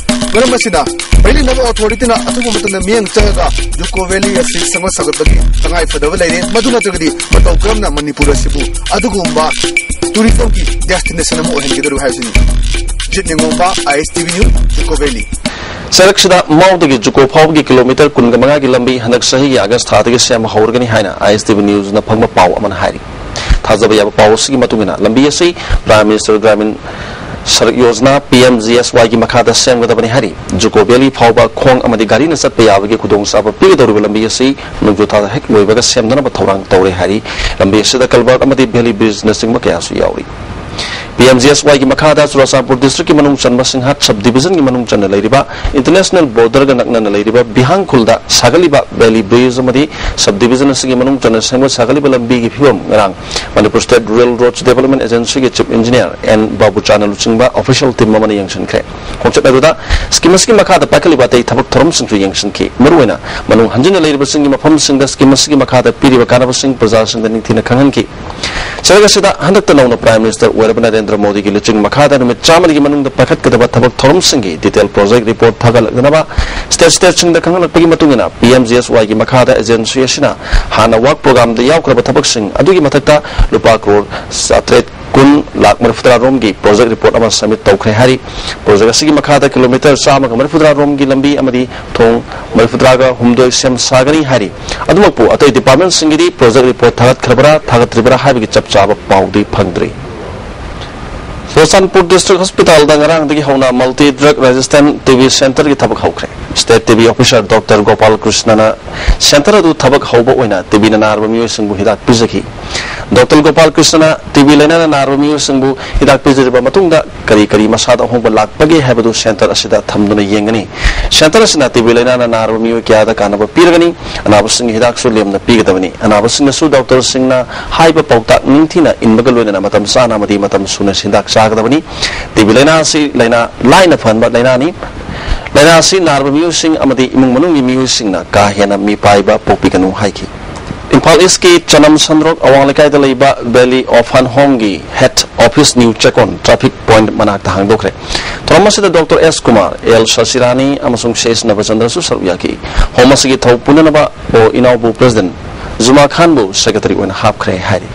ꯃꯔꯝ ꯑꯁꯤꯅ ꯃꯔꯤ ꯂꯩꯅꯕ ꯑꯣꯊꯣꯔꯤꯇꯤꯅ ꯑꯊꯨꯕ ꯃꯇꯝꯗ ꯃꯤꯠꯌꯦꯡ ꯆꯪꯉꯒ ꯖꯨꯀꯣ ꯚꯦꯂꯤ ꯑꯁꯤ ꯁꯦꯝꯒꯠ ꯁꯥꯒꯠꯄꯒꯤ ꯇꯉꯥꯏ ꯐꯗꯕ ꯂꯩꯔꯦ꯫ ꯃꯗꯨ ꯅꯠꯇ꯭ꯔꯒꯗꯤ ꯃꯇꯧ ꯀꯔꯝꯅ ꯃꯅꯤꯄꯨꯔ ꯑꯁꯤꯕꯨ ꯑꯗꯨꯒꯨꯝꯕ ꯇꯨꯔꯤꯖꯝꯒꯤ ꯗꯦꯁꯇꯤꯅꯦꯁꯟ ꯑꯃ ꯑꯣꯏꯍꯟꯒꯗꯧꯔꯤꯕ ꯍꯥꯏꯕꯁꯤꯅꯤ꯫ ꯖꯤꯠ ꯅꯤꯉꯣꯝꯕ, ꯑꯥꯏ ꯑꯦꯁ ꯇꯤ ꯚꯤ ꯅ꯭ꯌꯨꯁ, ꯖꯨꯀꯣ ꯚꯦꯂꯤ꯫ ꯆꯔꯛꯁꯤꯗ ꯃꯥꯎꯗꯒꯤ ꯖꯨꯀꯣ ꯐꯥꯎꯕꯒꯤ ꯀꯤꯂꯣꯃꯤꯇꯔ ꯀꯨꯟꯒ ꯃꯉꯥꯒꯤ ꯂꯝꯕꯤ ꯍꯟꯗꯛ ꯆꯍꯤꯒꯤ ꯑꯥꯒꯁ ꯊꯥꯗꯒꯤ ꯁꯦꯝꯕ ꯍꯧꯔꯒꯅꯤ ꯍꯥꯏꯅ ꯑꯥꯏ ꯑꯦꯁ ꯇꯤ ꯚꯤ ꯅ꯭ꯌꯨꯁꯅ ꯐꯪꯕ ꯄꯥꯎ ꯑꯃꯅ ꯍꯥꯏꯔꯤ꯫ ꯊꯥꯖꯕ ꯌꯥꯕ ꯄꯥꯎ ꯑꯁꯤꯒꯤ ꯃꯇꯨꯡ ꯏꯟꯅ, ꯂꯝꯕꯤ ꯑꯁꯤ prime minister Gramin Sarak Yojana, P M G S ꯋꯥꯏꯒꯤ ꯃꯈꯥꯗ ꯁꯦꯝꯒꯗꯕꯅꯤ ꯍꯥꯏꯔꯤ꯫ ꯖꯨꯀꯣ ꯚꯦꯂꯤ ꯐꯥꯎꯕ ꯈꯣꯡ ꯑꯃꯗꯤ ꯒꯥꯔꯤꯅ ꯆꯠꯄ ꯌꯥꯕꯒꯤ ꯈꯨꯗꯣꯡꯆꯥꯕ ꯄꯤꯒꯗꯧꯔꯤꯕ ꯂꯝꯕꯤ ꯑꯁꯤ ꯅꯣꯡꯖꯨ ꯊꯥ ꯍꯦꯛ ꯂꯣꯏꯕꯒ ꯁꯦꯝꯅꯅꯕ ꯊꯧꯔꯥꯡ ꯇꯧꯔꯦ ꯍꯥꯏꯔꯤ꯫ ꯂꯝꯕꯤ ꯑꯁꯤꯗ ꯀꯜꯚꯔꯠ ꯑꯃꯗꯤ ꯚꯦꯂꯤ ꯕ꯭ꯔꯤꯖꯅꯆꯤꯡꯕ ꯀꯌꯥꯁꯨ ꯌꯥꯎꯔꯤ꯫ ꯄꯤ ꯑꯦꯝ ꯖꯤ ꯑꯦꯁ ꯋꯥꯏꯒꯤ ꯃꯈꯥꯗ ꯆꯨꯔꯥꯆꯥꯟꯄꯨꯔ ꯗꯤꯁꯇ꯭ꯔꯤꯛꯀꯤ ꯃꯅꯨꯡ ꯆꯟꯕ ꯁꯤꯡꯍꯥꯠ ꯁꯕ ꯗꯤꯚꯤꯖꯟꯒꯤ ꯃꯅꯨꯡ ꯆꯟꯅ ꯂꯩꯔꯤꯕ, ꯏꯟꯇꯔꯅꯦꯁꯅꯦꯜ ꯕꯣꯔꯗꯔꯒ ꯅꯛꯅꯅ ꯂꯩꯔꯤꯕ ꯕꯤꯍꯥꯡ ꯈꯨꯜꯗ ꯁꯥꯒꯠꯂꯤꯕ ꯚꯦꯂꯤ ꯕ꯭ꯔꯤꯖ ꯑꯃꯗꯤ ꯁꯕ ꯗꯤꯚꯤꯖꯟ ꯑꯁꯤꯒꯤ ꯃꯅꯨꯡ ꯆꯟꯅ ꯁꯦꯝꯒꯠ ꯁꯥꯒꯠꯂꯤꯕ ꯂꯝꯕꯤꯒꯤ ꯐꯤꯕꯝ ꯉꯔꯥꯡ Manipur state rural roads development ꯑꯦꯖꯦꯟꯁꯤꯒꯤ ꯆꯤꯐ ꯏꯟꯖꯤꯅꯤꯌꯔ ꯑꯦꯟ ꯕꯥꯕꯨꯆꯥꯅ ꯂꯨꯆꯤꯡꯕ ꯑꯣꯐꯤꯁꯤꯌꯦꯜ ꯇꯤꯝ ꯑꯃꯅ ꯌꯦꯡꯁꯤꯟꯈ꯭ꯔꯦ꯫ ꯈꯣꯡꯆꯠ ꯑꯗꯨꯗ ꯁ꯭ꯀꯤꯝ ꯑꯁꯤꯒꯤ ꯃꯈꯥꯗ ꯄꯥꯏꯈꯠꯂꯤꯕ ꯑꯇꯩ ꯊꯕꯛ ꯊꯧꯔꯝꯁꯤꯡꯁꯨ ꯌꯦꯡꯁꯤꯟꯈꯤ꯫ ꯃꯔꯨꯑꯣꯏꯅ ꯃꯅꯨꯡ ꯍꯟꯖꯤꯟꯅ ꯂꯩꯔꯤꯕꯁꯤꯡꯒꯤ ꯃꯐꯝꯁꯤꯡꯗ ꯁ꯭ꯀꯤꯝ ꯑꯁꯤꯒꯤ ꯃꯈꯥꯗ ꯄꯤꯔꯤꯕ ꯀꯥꯟꯅꯕꯁꯤꯡ ꯄ꯭ꯔꯖꯥꯁꯤꯡꯗ ꯅꯤꯡꯊꯤꯅ ꯈꯪꯍꯟꯈꯤ꯫ ꯆꯔꯛ ꯑꯁꯤꯗ ꯍꯟꯗꯛꯇ ꯅꯧꯅ ꯄ꯭ꯔꯥꯏꯝ ꯃꯤꯅꯤꯁꯇꯔ ꯑꯣꯏꯔꯕ ꯅꯔꯦꯟꯗ꯭ꯔ ꯃꯣꯗꯤꯒꯤ ꯂꯨꯆꯤꯡ ꯃꯈꯥꯗ ꯅꯨꯃꯤꯠ ꯆꯥꯝꯃꯒꯤ ꯃꯅꯨꯡꯗ ꯄꯥꯏꯈꯠꯀꯗꯕ ꯊꯕꯛ ꯊꯧꯔꯝꯁꯤꯡꯒꯤ ꯗꯤꯇꯦꯜ ꯄ꯭ꯔꯣꯖꯦꯛ ꯔꯤꯄꯣꯔꯠ ꯊꯥꯒꯠꯂꯛꯅꯕ ꯁ꯭ꯇꯦꯠ ꯁ꯭ꯇꯦꯠꯁꯤꯡꯗ ꯈꯪꯍꯜꯂꯛꯄꯒꯤ ꯃꯇꯨꯡ ꯏꯟꯅ, ꯄꯤ ꯑꯦꯝ ꯖꯤ ꯑꯦꯁ ꯋꯥꯏꯒꯤ ꯃꯈꯥꯗ ꯑꯦꯖꯦꯟꯁꯤ ꯑꯁꯤꯅ ꯍꯥꯟꯅ ꯋꯥꯔꯛ ꯄ꯭ꯔꯣꯒ꯭ꯔꯥꯝꯗ ꯌꯥꯎꯈ꯭ꯔꯕ ꯊꯕꯛꯁꯤꯡ ꯑꯗꯨꯒꯤ ꯃꯊꯛꯇ ꯂꯨꯄꯥ ꯀ꯭ꯔꯣꯔ ꯆꯥꯇ꯭ꯔꯦꯠ ꯀꯨꯟ ꯂꯥꯈ ꯃꯔꯤꯐꯨꯇꯔꯥ ꯔꯣꯝꯒꯤ ꯄ꯭ꯔꯣꯖꯦꯛ ꯔꯤꯄꯣꯔꯠ ꯑꯃ ꯁꯕꯃꯤꯠ ꯇꯧꯈ꯭ꯔꯦ ꯍꯥꯏꯔꯤ꯫ ꯄ꯭ꯔꯣꯖꯦꯛ ꯑꯁꯤꯒꯤ ꯃꯈꯥꯗ ꯀꯤꯂꯣꯃꯤꯇꯔ ꯆꯥꯝꯃꯒ ꯃꯔꯤꯐꯨꯇꯔꯥ ꯔꯣꯝꯒꯤ ꯂꯝꯕꯤ ꯑꯃꯗꯤ ꯊꯣꯡ ꯃꯔꯤꯐꯨꯇꯔꯥꯒ ꯍꯨꯝꯗꯣꯏ ꯁꯦꯝ ꯁꯥꯒꯅꯤ ꯍꯥꯏꯔꯤ꯫ ꯑꯗꯨꯃꯛꯄꯨ ꯑꯇꯩ ꯗꯤꯄꯥꯔꯠꯃꯦꯟꯁꯤꯡꯒꯤꯗꯤ ꯄ꯭ꯔꯣꯖꯦꯛ ꯔꯤꯄꯣꯔꯠ ꯊꯥꯒꯠꯈ꯭ꯔꯕ꯭ꯔꯥ ꯊꯥꯒꯠꯇ꯭ꯔꯤꯕ꯭ꯔꯥ ꯍꯥꯏꯕꯒꯤ ꯆꯞ ꯆꯥꯕ ꯄꯥꯎꯗꯤ ꯐꯪꯗ꯭ꯔꯤ꯫ ꯆꯨꯔꯆꯥꯟꯄꯨꯔ ꯗꯤꯁꯇ꯭ꯔꯤꯛ ꯍꯣꯁꯄꯤꯇꯥꯜꯗ ꯉꯔꯥꯡꯗꯒꯤ ꯍꯧꯅ multi drug resistant T B ꯁꯦꯟꯇꯔꯒꯤ ꯊꯕꯛ ꯍꯧꯈ꯭ꯔꯦ꯫ State T B officer doctor Gopal ꯀ꯭ꯔꯤꯁꯅꯅ ꯁꯦꯟꯇꯔ ꯑꯗꯨ ꯊꯕꯛ ꯍꯧꯕ ꯑꯣꯏꯅ ꯇꯤ ꯕꯤꯅ ꯅꯥꯔꯕ ꯃꯤꯑꯣꯏꯁꯤꯡꯕꯨ ꯍꯤꯗꯥꯛ ꯄꯤꯖꯈꯤ꯫ ꯗꯣꯛꯇꯔ ꯒꯣꯄꯥꯜ ꯀ꯭ꯔꯤꯁꯅꯅ ꯇꯤ ꯕꯤ ꯂꯥꯏꯅꯥꯅ ꯅꯥꯔꯕ ꯃꯤꯑꯣꯏꯁꯤꯡꯕꯨ ꯍꯤꯗꯥꯛ ꯄꯤꯖꯔꯕ ꯃꯇꯨꯡꯗ ꯀꯔꯤ ꯀꯔꯤ ꯃꯁꯥꯗ ꯑꯍꯣꯡꯕ ꯂꯥꯛꯄꯒꯦ ꯍꯥꯏꯕꯗꯨ ꯁꯦꯟꯇꯔ ꯑꯁꯤꯗ ꯊꯝꯗꯨꯅ ꯌꯦꯡꯒꯅꯤ꯫ ꯁꯦꯟꯇꯔ ꯑꯁꯤꯅ ꯇꯤ ꯕꯤ ꯂꯥꯏꯅꯥꯅ ꯅꯥꯔꯕ ꯃꯤꯑꯣꯏ ꯀꯌꯥꯗ ꯀꯥꯟꯅꯕ ꯄꯤꯔꯒꯅꯤ꯫ ꯑꯅꯥꯕꯁꯤꯡꯒꯤ ꯍꯤꯗꯥꯛꯁꯨ ꯂꯦꯝꯅ ꯄꯤꯒꯗꯕꯅꯤ꯫ ꯑꯅꯥꯕꯁꯤꯡꯅꯁꯨ ꯗꯣꯛꯇꯔꯁꯤꯡꯅ ꯍꯥꯏꯕ ꯄꯥꯎꯇꯥꯛ ꯅꯤꯡꯊꯤꯅ ꯏꯟꯕꯒ ꯂꯣꯏꯅꯅ ꯃꯇꯝ ꯆꯥꯅ ꯑꯃꯗꯤ ꯃꯇꯝ ꯁꯨꯅ ꯍꯤꯗꯥꯛ ꯆꯥꯒꯗꯕꯅꯤ꯫ ꯇꯤ ꯕꯤ ꯂꯥꯏꯅꯥ ꯑꯁꯤ ꯂꯥꯏꯅꯥ ꯂꯥꯏꯅ ꯐꯍꯟꯕ ꯂꯥꯏꯅꯥꯅꯤ꯫ ꯂꯥꯏꯅꯥ ꯑꯁꯤ ꯅꯥꯔꯕ ꯃꯤꯑꯣꯏꯁꯤꯡ ꯑꯃꯗꯤ ꯏꯃꯨꯡ ꯃꯅꯨꯡꯒꯤ ꯃꯤꯑꯣꯏꯁꯤꯡꯅ ꯀꯥ ꯍꯦꯟꯅ ꯃꯤꯄꯥꯏꯕ ꯄꯣꯛꯄꯤꯒꯅꯨ ꯍꯥꯏꯈꯤ꯫ ꯏꯝꯐꯥꯜ ꯏꯁꯀꯤ ꯆꯅꯝ ꯁꯟꯗ꯭ꯔꯣꯛ ꯑꯋꯥꯡ ꯂꯩꯀꯥꯏꯗ ꯂꯩꯕ Valley Orphan Homeꯒꯤ head office new Checkon traffic point ꯃꯅꯥꯛꯇ ꯍꯥꯡꯗꯣꯛꯈ꯭ꯔꯦ꯫ ꯊꯧꯔꯝ ꯑꯁꯤꯗ doctor S Kumar, L Sasirani ꯑꯃꯁꯨꯡ ꯁꯦꯁ ꯅꯕꯆꯟꯗ꯭ꯔꯁꯨ ꯁꯔꯨꯛ ꯌꯥꯈꯤ꯫ ꯍꯣꯝ ꯑꯁꯤꯒꯤ ꯊꯧ ꯄꯨꯅꯅꯕ ꯑꯣ ꯏꯅꯥꯎꯕꯨ ꯄ꯭ꯔꯦꯁꯤꯗꯦꯟꯠ ꯖꯨꯃꯥ ꯈꯥꯟꯕꯨ ꯁꯦꯀ꯭ꯔꯦꯇꯔꯤ ꯑꯣꯏꯅ ꯍꯥꯞꯈ꯭ꯔꯦ ꯍꯥꯏꯔꯤ꯫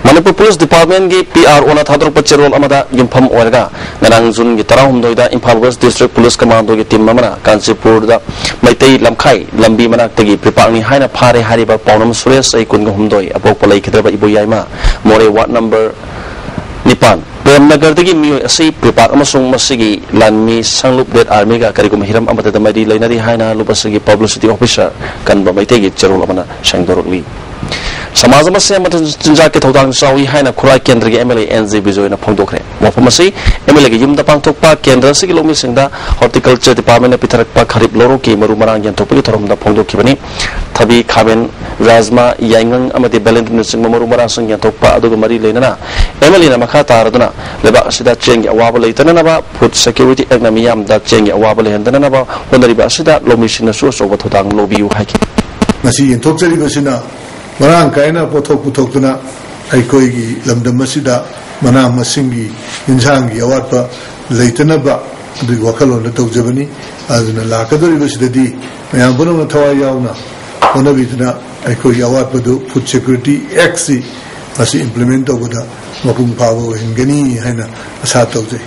ꯃꯅꯤꯄꯨꯔ ꯄꯨꯂꯤꯁ ꯗꯤꯄꯥꯔꯠꯃꯦꯟꯠꯀꯤ ꯄꯤ ꯑꯥꯔ ꯑꯣꯅ ꯊꯥꯗꯣꯔꯛꯄ ꯆꯦꯔꯣꯜ ꯑꯃꯗ ꯌꯨꯝꯐꯝ ꯑꯣꯏꯔꯒ ꯉꯔꯥꯡ ꯖꯨꯟꯒꯤ ꯇꯔꯥꯍꯨꯝꯗꯣꯏꯗ ꯏꯝꯐꯥꯜ ꯋꯦꯁ ꯗꯤꯁꯇ꯭ꯔꯤꯛ ꯄꯨꯂꯤꯁ ꯀꯃꯥꯟꯗꯣꯒꯤ ꯇꯤꯝ ꯑꯃꯅ ꯀꯥꯟꯆꯤꯄꯨꯔꯗ ꯃꯩꯇꯩ ꯂꯝꯈꯥꯏ ꯂꯝꯕꯤ ꯃꯅꯥꯛꯇꯒꯤ ꯄ꯭ꯔꯤꯄꯥꯛꯅꯤ ꯍꯥꯏꯅ ꯐꯥꯔꯦ ꯍꯥꯏꯔꯤꯕ ꯄꯥꯎꯅꯝ ꯁꯨꯔꯦꯁ, ꯆꯍꯤ ꯀꯨꯟꯒ ꯍꯨꯝꯗꯣꯏ, ꯑꯄꯣꯛꯄ ꯂꯩꯈꯤꯗ꯭ꯔꯕ ꯏꯕꯣꯌꯥꯏꯃ, ꯃꯣꯔꯦ ꯋꯥꯔꯗ ꯅꯝꯕꯔ ꯅꯤꯄꯥꯟ, ꯄ꯭ꯔꯦꯝꯅꯒꯔꯗꯒꯤ ꯃꯤꯑꯣꯏ ꯑꯁꯤ ꯄ꯭ꯔꯤꯄꯥꯛ ꯑꯃꯁꯨꯡ ꯃꯁꯤꯒꯤ ꯂꯥꯟꯃꯤ ꯁꯪꯂꯨꯞ ꯗꯦꯠ ꯑꯥꯔꯃꯤꯒ ꯀꯔꯤꯒꯨꯝꯕ ꯍꯤꯔꯝ ꯑꯃꯠꯇꯗ ꯃꯔꯤ ꯂꯩꯅꯔꯤ ꯍꯥꯏꯅ ꯂꯨꯞ ꯑꯁꯤꯒꯤ ꯄꯕ꯭ꯂꯤꯁꯤꯇꯤ ꯑꯣꯐꯤꯁꯥꯔ ꯀꯟꯕ ꯃꯩꯇꯩꯒꯤ ꯆꯦꯔꯣꯜ ꯑꯃꯅ ꯁꯦꯡꯗꯣꯔꯛꯂꯤ꯫ ꯁꯃꯥꯖ ꯑꯃ ꯁꯦꯝꯕꯗ ꯆꯤꯟꯖꯥꯛꯀꯤ ꯊꯧꯗꯥꯡ ꯆꯥꯎꯏ ꯍꯥꯏꯅ ꯈꯨꯔꯥꯏ ꯀꯦꯟꯗ꯭ꯔꯒꯤ M L A N J ꯕꯤꯖꯣꯏꯅ ꯐꯣꯡꯗꯣꯛꯈ꯭ꯔꯦ꯫ ꯋꯥꯐꯝ ꯑꯁꯤ ꯑꯦꯝ ꯑꯦꯜ ꯑꯦꯒꯤ ꯌꯨꯝꯗ ꯄꯥꯡꯊꯣꯛꯄ ꯀꯦꯟꯗ꯭ꯔ ꯑꯁꯤꯒꯤ ꯂꯧꯃꯤꯁꯤꯡꯗ ꯍꯣꯔꯇꯤꯀꯜꯆꯔ ꯗꯤꯄꯥꯔꯠꯃꯦꯟꯠꯅ ꯄꯤꯊꯔꯛꯄ ꯈꯔꯤꯞ ꯂꯧꯔꯣꯛꯀꯤ ꯃꯔꯨ ꯃꯔꯥꯡ ꯌꯦꯟꯊꯣꯛꯄꯒꯤ ꯊꯧꯔꯝꯗ ꯐꯣꯡꯗꯣꯛꯈꯤꯕꯅꯤ꯫ ꯊꯕꯤ, ꯈꯥꯃꯦꯟ, ꯔꯥꯖꯃꯥ, ꯌꯥꯏꯉꯪ ꯑꯃꯗꯤ ꯕꯦꯂꯦꯟꯗ꯭ꯔꯤꯅꯆꯤꯡꯕ ꯃꯔꯨ ꯃꯔꯥꯡꯁꯤꯡ ꯌꯦꯟꯊꯣꯛꯄ ꯑꯗꯨꯒ ꯃꯔꯤ ꯂꯩꯅꯅ ꯑꯦꯝ ꯑꯦꯜ ꯑꯦꯅ ꯃꯈꯥ ꯇꯥꯔꯗꯨꯅ ꯂꯩꯕꯥꯛ ꯑꯁꯤꯗ ꯆꯦꯡꯒꯤ ꯑꯋꯥꯕ ꯂꯩꯇꯅꯅꯕ, ꯐꯨꯗ ꯁꯦꯀ꯭ꯌꯨꯔꯤꯇꯤ ꯑꯦꯛꯠꯅ ꯃꯤꯌꯥꯝꯗ ꯆꯦꯡꯒꯤ ꯑꯋꯥꯕ ꯂꯩꯍꯟꯗꯅꯅꯕ ꯍꯣꯠꯅꯔꯤꯕ ꯑꯁꯤꯗ ꯂꯧꯃꯤꯁꯤꯡꯅꯁꯨ ꯑꯆꯧꯕ ꯊꯧꯗꯥꯡ ꯂꯧꯕꯤꯌꯨ ꯍꯥꯏꯈꯤ꯫ ꯃꯁꯤ ꯌꯦꯟꯊꯣꯛꯆꯔꯤꯕꯁꯤꯅ ꯃꯔꯥꯡ ꯀꯥꯏꯅ ꯄꯣꯠꯊꯣꯛ ꯄꯨꯊꯣꯛꯇꯨꯅ ꯑꯩꯈꯣꯏꯒꯤ ꯂꯝꯗꯝ ꯑꯁꯤꯗ ꯃꯅꯥ ꯃꯁꯤꯡꯒꯤ ꯏꯟꯁꯥꯡꯒꯤ ꯑꯋꯥꯠꯄ ꯂꯩꯇꯅꯕ ꯑꯗꯨꯒꯤ ꯋꯥꯈꯜꯂꯣꯟꯗ ꯇꯧꯖꯕꯅꯤ꯫ ꯑꯗꯨꯅ ꯂꯥꯛꯀꯗꯧꯔꯤꯕꯁꯤꯗꯗꯤ ꯃꯌꯥꯝ ꯄꯨꯝꯅꯃꯛꯅ ꯊꯋꯥꯏ ꯌꯥꯎꯅ ꯍꯣꯠꯅꯕꯤꯗꯨꯅ ꯑꯩꯈꯣꯏꯒꯤ ꯑꯋꯥꯠꯄꯗꯨ ꯐꯨꯗ ꯁꯦꯀ꯭ꯌꯨꯔꯤꯇꯤ ꯑꯦꯛꯠꯁꯤ ꯃꯁꯤ ꯏꯝꯄ꯭ꯂꯤꯃꯦꯟꯠ ꯇꯧꯕꯗ ꯃꯄꯨꯡ ꯐꯥꯕ ꯑꯣꯏꯍꯟꯒꯅꯤ ꯍꯥꯏꯅ ꯑꯁꯥ ꯇꯧꯖꯩ꯫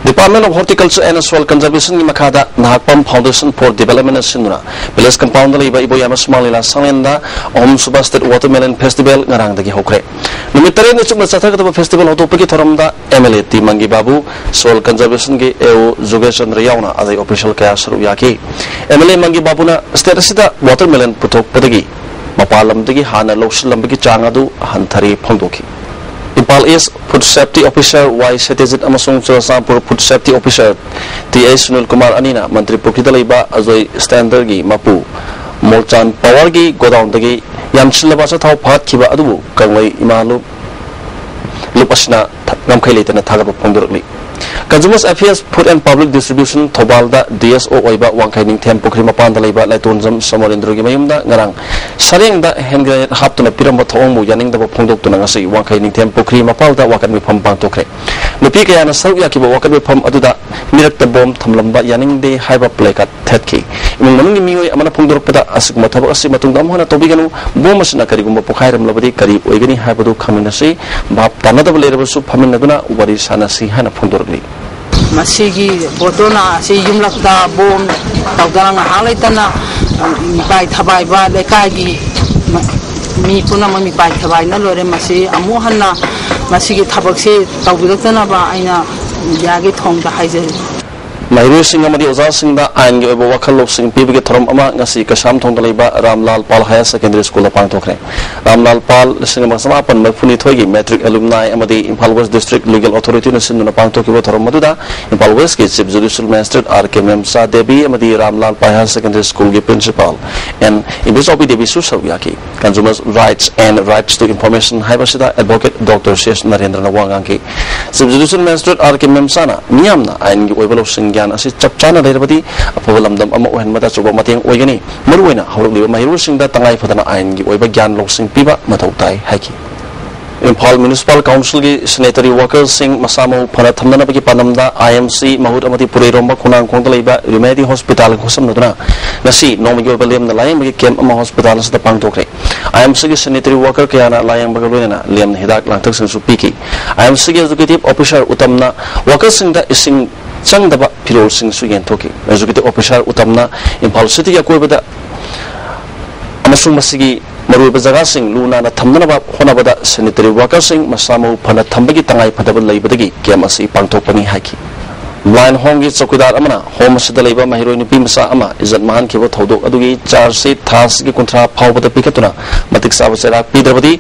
Department of Horticulture and Soil Conservation ꯒꯤ ꯃꯈꯥꯗ ꯅꯍꯥꯛꯄꯝ Foundation for Development ꯅ ꯁꯤꯟꯗꯨꯅ Village Compound ꯗ ꯂꯩꯕ ꯏꯕꯣꯌꯥꯏꯃ ꯁꯨꯃꯥꯡ ꯂꯤꯂꯥ ꯁꯪꯂꯦꯟꯗ ꯑꯍꯨꯝꯁꯨꯕ State Watermelon Festival ꯉꯔꯥꯡꯗꯒꯤ ꯍꯧꯈ꯭ꯔꯦ꯫ ꯅꯨꯃꯤꯠ ꯇꯔꯦꯠꯅꯤ ꯆꯨꯞꯅ ꯆꯠꯊꯒꯗꯕ festival ꯍꯧꯗꯣꯛꯄꯒꯤ ꯊꯧꯔꯝꯗ M L A T Mangi Babu, Soil Conservation ꯒꯤ A O ꯖꯨꯒꯦꯁ ꯆꯟꯗ꯭ꯔ ꯌꯥꯎꯅ ꯑꯇꯩ official ꯀꯌꯥ ꯁꯔꯨꯛ ꯌꯥꯈꯤ꯫ M L A ꯃꯪꯒꯤ ꯕꯥꯕꯨꯅ state ꯑꯁꯤꯗ watermelon ꯄꯨꯊꯣꯛꯄꯗꯒꯤ ꯃꯄꯥꯟ ꯂꯝꯗꯒꯤ ꯍꯥꯟꯅ ꯂꯧꯁꯤꯜꯂꯝꯕꯒꯤ ꯆꯥꯡ ꯑꯗꯨ ꯍꯟꯊꯔꯦ ꯐꯣꯡꯗꯣꯛꯈꯤ꯫ Imphal East Food Safety Officer Y ꯁꯇ꯭ꯌꯖꯤꯠ ꯑꯃꯁꯨꯡ Churachandpur Food Safety Officer T I Sunil Kumar ꯑꯅꯤꯅ ꯃꯟꯇ꯭ꯔꯤ ꯄꯨꯈ꯭ꯔꯤꯗ ꯂꯩꯕ ꯑꯖꯣꯏ ꯁ꯭ꯇꯦꯟꯗꯔꯒꯤ ꯃꯄꯨ ꯃꯣꯜꯆꯥꯟ ꯄꯋꯥꯔꯒꯤ ꯒꯣꯗꯥꯎꯟꯗꯒꯤ ꯌꯥꯟꯁꯤꯜꯂꯕ ꯑꯆꯥꯊꯥꯎ ꯐꯥꯠꯈꯤꯕ ꯑꯗꯨꯕꯨ ꯀꯪꯂꯩ ꯏꯃꯥ ꯂꯨꯞ, ꯂꯨꯞ ꯑꯁꯤꯅ ꯊ-, ꯉꯝꯈꯩ ꯂꯩꯇꯅ ꯊꯥꯒꯠꯄ ꯐꯣꯡꯗꯣꯔꯛꯂꯤ꯫ Consumers Affairs, Food and Public Distribution ꯊꯧꯕꯥꯜꯗ D S O ꯑꯣꯏꯕ ꯋꯥꯡꯈꯩ ꯅꯤꯡꯊꯦꯝ ꯄꯨꯈ꯭ꯔꯤ ꯃꯄꯥꯟꯗ ꯂꯩꯕ ꯂꯥꯏꯇꯣꯟꯖꯝ ꯁꯃꯔꯦꯟꯗ꯭ꯔꯒꯤ ꯃꯌꯨꯝꯗ ꯉꯔꯥꯡ ꯁꯔꯦꯡꯗ hand grenade ꯍꯥꯞꯇꯨꯅ ꯄꯤꯔꯝꯕ ꯊꯧꯑꯣꯡꯕꯨ ꯌꯥꯅꯤꯡꯗꯕ ꯐꯣꯡꯗꯣꯛꯇꯨꯅ ꯉꯁꯤ ꯋꯥꯡꯈꯩ ꯅꯤꯡꯊꯦꯝ ꯄꯨꯈ꯭ꯔꯤ ꯃꯄꯥꯜꯗ ꯋꯥꯀꯠ ꯃꯤꯐꯝ ꯄꯥꯡꯊꯣꯛꯈ꯭ꯔꯦ꯫ ꯅꯨꯄꯤ ꯀꯌꯥꯅ ꯁꯔꯨꯛ ꯌꯥꯈꯤꯕ ꯋꯥꯀꯠ ꯃꯤꯐꯝ ꯑꯗꯨꯗ ꯃꯤꯔꯛꯇ ꯕꯣꯝ ꯊꯝꯂꯝꯕ ꯌꯥꯅꯤꯡꯗꯦ ꯍꯥꯏꯕ placard ꯊꯦꯠꯈꯤ꯫ ꯏꯃꯨꯡ ꯃꯅꯨꯡꯒꯤ ꯃꯤꯑꯣꯏ ꯑꯃꯅ ꯐꯣꯡꯗꯣꯔꯛꯄꯗ ꯑꯁꯤꯒꯨꯝꯕ ꯊꯕꯛ ꯑꯁꯤ ꯃꯇꯨꯡꯗ ꯑꯃꯨꯛ ꯍꯟꯅ ꯇꯧꯕꯤꯒꯅꯨ, ꯕꯣꯝ ꯑꯁꯤꯅ ꯀꯔꯤꯒꯨꯝꯕ ꯄꯣꯈꯥꯏꯔꯝꯂꯕꯗꯤ ꯀꯔꯤ ꯑꯣꯏꯒꯅꯤ ꯍꯥꯏꯕꯗꯨ ꯈꯪꯃꯤꯟꯅꯁꯤ꯫ ꯚꯥꯞ ꯇꯥꯅꯗꯕ ꯂꯩꯔꯕꯁꯨ ꯐꯝꯃꯤꯟꯅꯗꯨꯅ ꯋꯥꯔꯤ ꯁꯥꯟꯅꯁꯤ ꯍꯥꯏꯅ ꯐꯣꯡꯗꯣꯔꯛꯂꯤ꯫ ꯃꯁꯤꯒꯤ ꯕꯣꯇꯣꯅ ꯑꯁꯤ ꯌꯨꯝꯂꯛꯇ ꯕꯣꯝ ꯇꯧꯗꯅ ꯉꯥꯏꯍꯥꯛ ꯂꯩꯇꯅ, ꯑ, ꯃꯤꯄꯥꯏ ꯊꯕꯥꯏꯕ ꯂꯩꯀꯥꯏꯒꯤ ꯃ-, ꯃꯤ ꯄꯨꯝꯅꯃꯛ ꯃꯤꯄꯥꯏ ꯊꯕꯥꯏꯅ ꯂꯣꯏꯔꯦ꯫ ꯃꯁꯤ ꯑꯃꯨꯛ ꯍꯟꯅ ꯃꯁꯤꯒꯤ ꯊꯕꯛꯁꯤ ꯇꯧꯕꯤꯔꯛꯇꯅꯕ ꯑꯩꯅ ꯃꯤꯗꯤꯌꯥꯒꯤ ꯊꯣꯡꯗ ꯍꯥꯏꯖꯔꯤ꯫ ꯃꯍꯩꯔꯣꯏꯁꯤꯡ ꯑꯃꯗꯤ ꯑꯣꯖꯥꯁꯤꯡꯗ ꯑꯥꯏꯟꯒꯤ ꯑꯣꯏꯕ ꯋꯥꯈꯜ ꯂꯧꯁꯤꯡ ꯄꯤꯕꯒꯤ ꯊꯧꯔꯝ ꯑꯃ ꯉꯁꯤ ꯀꯩꯁꯥꯝꯊꯣꯡꯗ ꯂꯩꯕ ꯔꯥꯝꯂꯥꯜ ꯄꯥꯜ Higher Secondary School ꯗ ꯄꯥꯡꯊꯣꯛꯈ꯭ꯔꯦ꯫ ꯔꯥꯝꯂꯥꯜ ꯄꯥꯜ ꯂꯤꯁꯤꯡ ꯑꯃꯒ ꯆꯃꯥꯄꯟ ꯃꯔꯤꯐꯨꯅꯤꯊꯣꯏꯒꯤ matric alumni ꯑꯃꯗꯤ Imphal West District Legal Authority ꯅ ꯁꯤꯟꯗꯨꯅ ꯄꯥꯡꯊꯣꯛꯈꯤꯕ ꯊꯧꯔꯝ ꯑꯗꯨꯗ Imphal West ꯀꯤ Chief Judicial Magistrate R K ꯃꯦꯝꯆꯥ Devi ꯑꯃꯗꯤ ꯔꯥꯝꯂꯥꯜ ꯄꯥꯜ Higher Secondary School ꯒꯤ Principal N ꯏꯕꯦꯆꯥꯎꯕꯤ ꯗꯦꯕꯤꯁꯨ ꯁꯔꯨꯛ ꯌꯥꯈꯤ꯫ Consumers Rights and Rights to Information ꯍꯥꯏꯕꯁꯤꯗ Advocate Doctor C H ꯅꯔꯦꯟꯗ꯭ꯔꯅ ꯋꯥ ꯉꯥꯡꯈꯤ꯫ Chief Judicial Magistrate R K ꯃꯦꯝꯆꯥꯅ ꯃꯤꯌꯥꯝꯅ ꯑꯥꯏꯟꯒꯤ ꯑꯣꯏꯕ ꯂꯧꯁꯤꯡ ꯒ꯭ꯌꯥꯟ ꯑꯁꯤ ꯆꯞ ꯆꯥꯅ ꯂꯩꯔꯕꯗꯤ ꯑꯐꯕ ꯂꯝꯗꯝ ꯑꯃ ꯑꯣꯏꯍꯟꯕꯗ ꯑꯆꯧꯕ ꯃꯇꯦꯡ ꯑꯣꯏꯒꯅꯤ꯫ ꯃꯔꯨꯑꯣꯏꯅ ꯍꯧꯔꯛꯂꯤꯕ ꯃꯍꯩꯔꯣꯏꯁꯤꯡꯗ ꯇꯉꯥꯏ ꯐꯗꯅ ꯑꯥꯏꯟꯒꯤ ꯑꯣꯏꯕ ꯒ꯭ꯌꯥꯟ ꯂꯧꯁꯤꯡ ꯄꯤꯕ ꯃꯊꯧ ꯇꯥꯏ ꯍꯥꯏꯈꯤ꯫ ꯏꯝꯐꯥꯜ ꯃ꯭ꯌꯨꯅꯤꯁꯤꯄꯥꯜ ꯀꯥꯎꯟꯁꯤꯜꯒꯤ ꯁꯦꯅꯤꯇꯔꯤ ꯋꯥꯔꯀꯔꯁꯤꯡ ꯃꯁꯥ ꯃꯎ ꯐꯅ ꯊꯝꯅꯅꯕꯒꯤ ꯄꯥꯟꯗꯝꯗ ꯑꯥꯏ ꯑꯦꯝ ꯁꯤ ꯃꯍꯨꯠ ꯑꯃꯗꯤ ꯄꯨꯔꯩꯔꯣꯝꯕ ꯈꯣꯡꯅꯥꯡꯈꯣꯡꯗ ꯂꯩꯕ ꯔꯤꯃꯦꯗꯤ ꯍꯣꯁꯄꯤꯇꯥꯜꯒ ꯈꯨꯠꯁꯝꯅꯗꯨꯅ ꯉꯁꯤ ꯅꯣꯡꯃꯒꯤ ꯑꯣꯏꯕ ꯂꯦꯝꯅ ꯂꯥꯌꯦꯡꯕꯒꯤ ꯀꯦꯝꯞ ꯑꯃ ꯍꯣꯁꯄꯤꯇꯥꯜ ꯑꯁꯤꯗ ꯄꯥꯡꯊꯣꯛꯈ꯭ꯔꯦ꯫ ꯑꯥꯏ ꯑꯦꯝ ꯁꯤꯒꯤ ꯁꯦꯅꯤꯇꯔꯤ ꯋꯥꯔꯀꯔ ꯀꯌꯥꯅ ꯂꯥꯌꯦꯡꯕꯒ ꯂꯣꯏꯅꯅ ꯂꯦꯝꯅ ꯍꯤꯗꯥꯛ ꯂꯥꯡꯊꯛꯁꯤꯡꯁꯨ ꯄꯤꯈꯤ꯫ ꯑꯥꯏ ꯑꯦꯝ ꯁꯤꯒꯤ ꯑꯦꯛꯖꯤꯀ꯭ꯌꯨꯇꯤꯚ ꯑꯣꯐꯤꯁꯥꯔ ꯎꯇꯝꯅ ꯋꯥꯔꯀꯔꯁꯤꯡꯗ ꯏꯁꯤꯡ ꯆꯪꯗꯕ ꯐꯤꯔꯣꯜꯁꯤꯡꯁꯨ ꯌꯦꯟꯊꯣꯛꯈꯤ꯫ ꯑꯦꯛꯖꯤꯀ꯭ꯌꯨꯇꯤꯚ ꯑꯣꯐꯤꯁꯥꯔ ꯎꯇꯝꯅ ꯏꯝꯐꯥꯜ ꯁꯤꯇꯤꯒꯤ ꯑꯀꯣꯏꯕꯗ ꯑꯃꯁꯨꯡ ꯃꯁꯤꯒꯤ ꯃꯔꯨꯑꯣꯏꯕ ꯖꯒꯥꯁꯤꯡ ꯂꯨ ꯅꯥꯟꯅ ꯊꯝꯅꯅꯕ ꯍꯣꯠꯅꯕꯗ ꯁꯦꯅꯤꯇꯔꯤ ꯋꯥꯔꯀꯔꯁꯤꯡ ꯃꯁꯥ ꯃꯎ ꯐꯅ ꯊꯝꯕꯒꯤ ꯇꯉꯥꯏ ꯐꯗꯕ ꯂꯩꯕꯗꯒꯤ ꯀꯦꯝꯞ ꯑꯁꯤ ꯄꯥꯡꯊꯣꯛꯄꯅꯤ ꯍꯥꯏꯈꯤ꯫ ꯕ꯭ꯂꯥꯏꯟ ꯍꯣꯝꯒꯤ ꯆꯧꯀꯤꯗꯥꯔ ꯑꯃꯅ ꯍꯣꯝ ꯑꯁꯤꯗ ꯂꯩꯕ ꯃꯍꯩꯔꯣꯏ ꯅꯨꯄꯤ ꯃꯆꯥ ꯑꯃ ꯏꯖꯠ ꯃꯥꯡꯍꯟꯈꯤꯕ ꯊꯧꯗꯣꯛ ꯑꯗꯨꯒꯤ ꯆꯥꯔꯖꯁꯤꯠ ꯊꯥ ꯑꯁꯤꯒꯤ ꯀꯨꯟꯊ꯭ꯔꯥ ꯐꯥꯎꯕꯗ ꯄꯤꯈꯠꯇꯨꯅ ꯃꯇꯤꯛ ꯆꯥꯕ ꯆꯩꯔꯥꯛ ꯄꯤꯗ꯭ꯔꯕꯗꯤ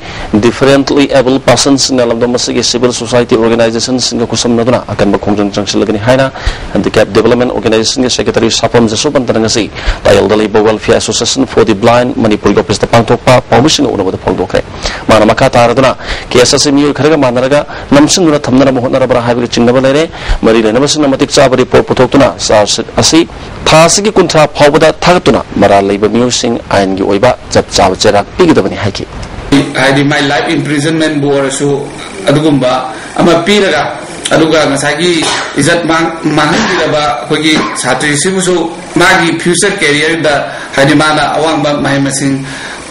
differently abled personsꯁꯤꯡꯅ ꯂꯝꯗꯝ ꯑꯁꯤꯒꯤ civil society organisationꯁꯤꯡꯒ ꯈꯨꯠꯁꯝꯅꯗꯨꯅ ꯑꯀꯟꯕ ꯈꯣꯡꯖꯪ ꯆꯪꯁꯤꯜꯂꯒꯅꯤ ꯍꯥꯏꯅ Handicap Development Organisationꯒꯤ ꯁꯦꯀ꯭ꯔꯦꯇꯔꯤ ꯁꯥꯄꯝ ꯖꯁꯣꯕꯟꯇꯅ ꯉꯁꯤ ꯇꯥꯌꯦꯜꯗ ꯂꯩꯕ Welfare Association for the Blind ꯃꯅꯤꯄꯨꯔꯒꯤ ꯑꯣꯐꯤꯁꯇ ꯄꯥꯡꯊꯣꯛꯄ ꯄꯥꯎꯃꯤꯁꯤꯡꯒ ꯎꯅꯕꯗ ꯐꯣꯡꯗꯣꯛꯈ꯭ꯔꯦ꯫ ꯃꯥꯅ ꯃꯈꯥ ꯇꯥꯔꯗꯨꯅ ꯀꯦꯁ ꯑꯁꯤ ꯃꯤꯑꯣꯏ ꯈꯔꯒ ꯃꯥꯟꯅꯔꯒ ꯅꯝꯁꯤꯟꯗꯨꯅ ꯊꯝꯅꯅꯕ ꯍꯣꯠꯅꯔꯕ꯭ꯔꯥ ꯍꯥꯏꯕꯒꯤ ꯆꯤꯡꯅꯕ ꯂꯩꯔꯦ꯫ ꯃꯔꯤ ꯂꯩꯅꯕꯁꯤꯡꯅ ꯃꯇꯤꯛ ꯆꯥꯕ ꯔꯤꯄꯣꯔꯠ ꯄꯨꯊꯣꯛꯇꯨꯅ ꯆꯥꯔꯖꯁꯤꯠ ꯑꯁꯤ ꯊꯥ ꯑꯁꯤꯒꯤ ꯀꯨꯟꯊ꯭ꯔꯥ ꯐꯥꯎꯕꯗ ꯊꯥꯒꯠꯇꯨꯅ ꯃꯔꯥꯜ ꯂꯩꯕ ꯃꯤꯑꯣꯏꯁꯤꯡ ꯑꯥꯏꯟꯒꯤ ꯑꯣꯏꯕ ꯆꯞ ꯆꯥꯕ ꯆꯩꯔꯥꯛ ꯄꯤꯒꯗꯕꯅꯤ ꯍꯥꯏꯈꯤ꯫ ꯍꯥꯏꯗꯤ ꯃꯥꯏ life imprisonmentꯕꯨ ꯑꯣꯏꯔꯁꯨ ꯑꯗꯨꯒꯨꯝꯕ ꯑꯃ ꯄꯤꯔꯒ, ꯑꯗꯨꯒ ꯉꯁꯥꯏꯒꯤ ꯏꯖꯠ ꯃꯥꯡ-, ꯃꯥꯡꯍꯟꯕꯤꯔꯕ ꯑꯩꯈꯣꯏꯒꯤ ꯁꯥꯇ꯭ꯔꯤꯁꯤꯕꯨꯁꯨ ꯃꯥꯒꯤ future careerꯗ, ꯍꯥꯏꯗꯤ ꯃꯥꯅ ꯑꯋꯥꯡꯕ ꯃꯍꯩ ꯃꯁꯤꯡ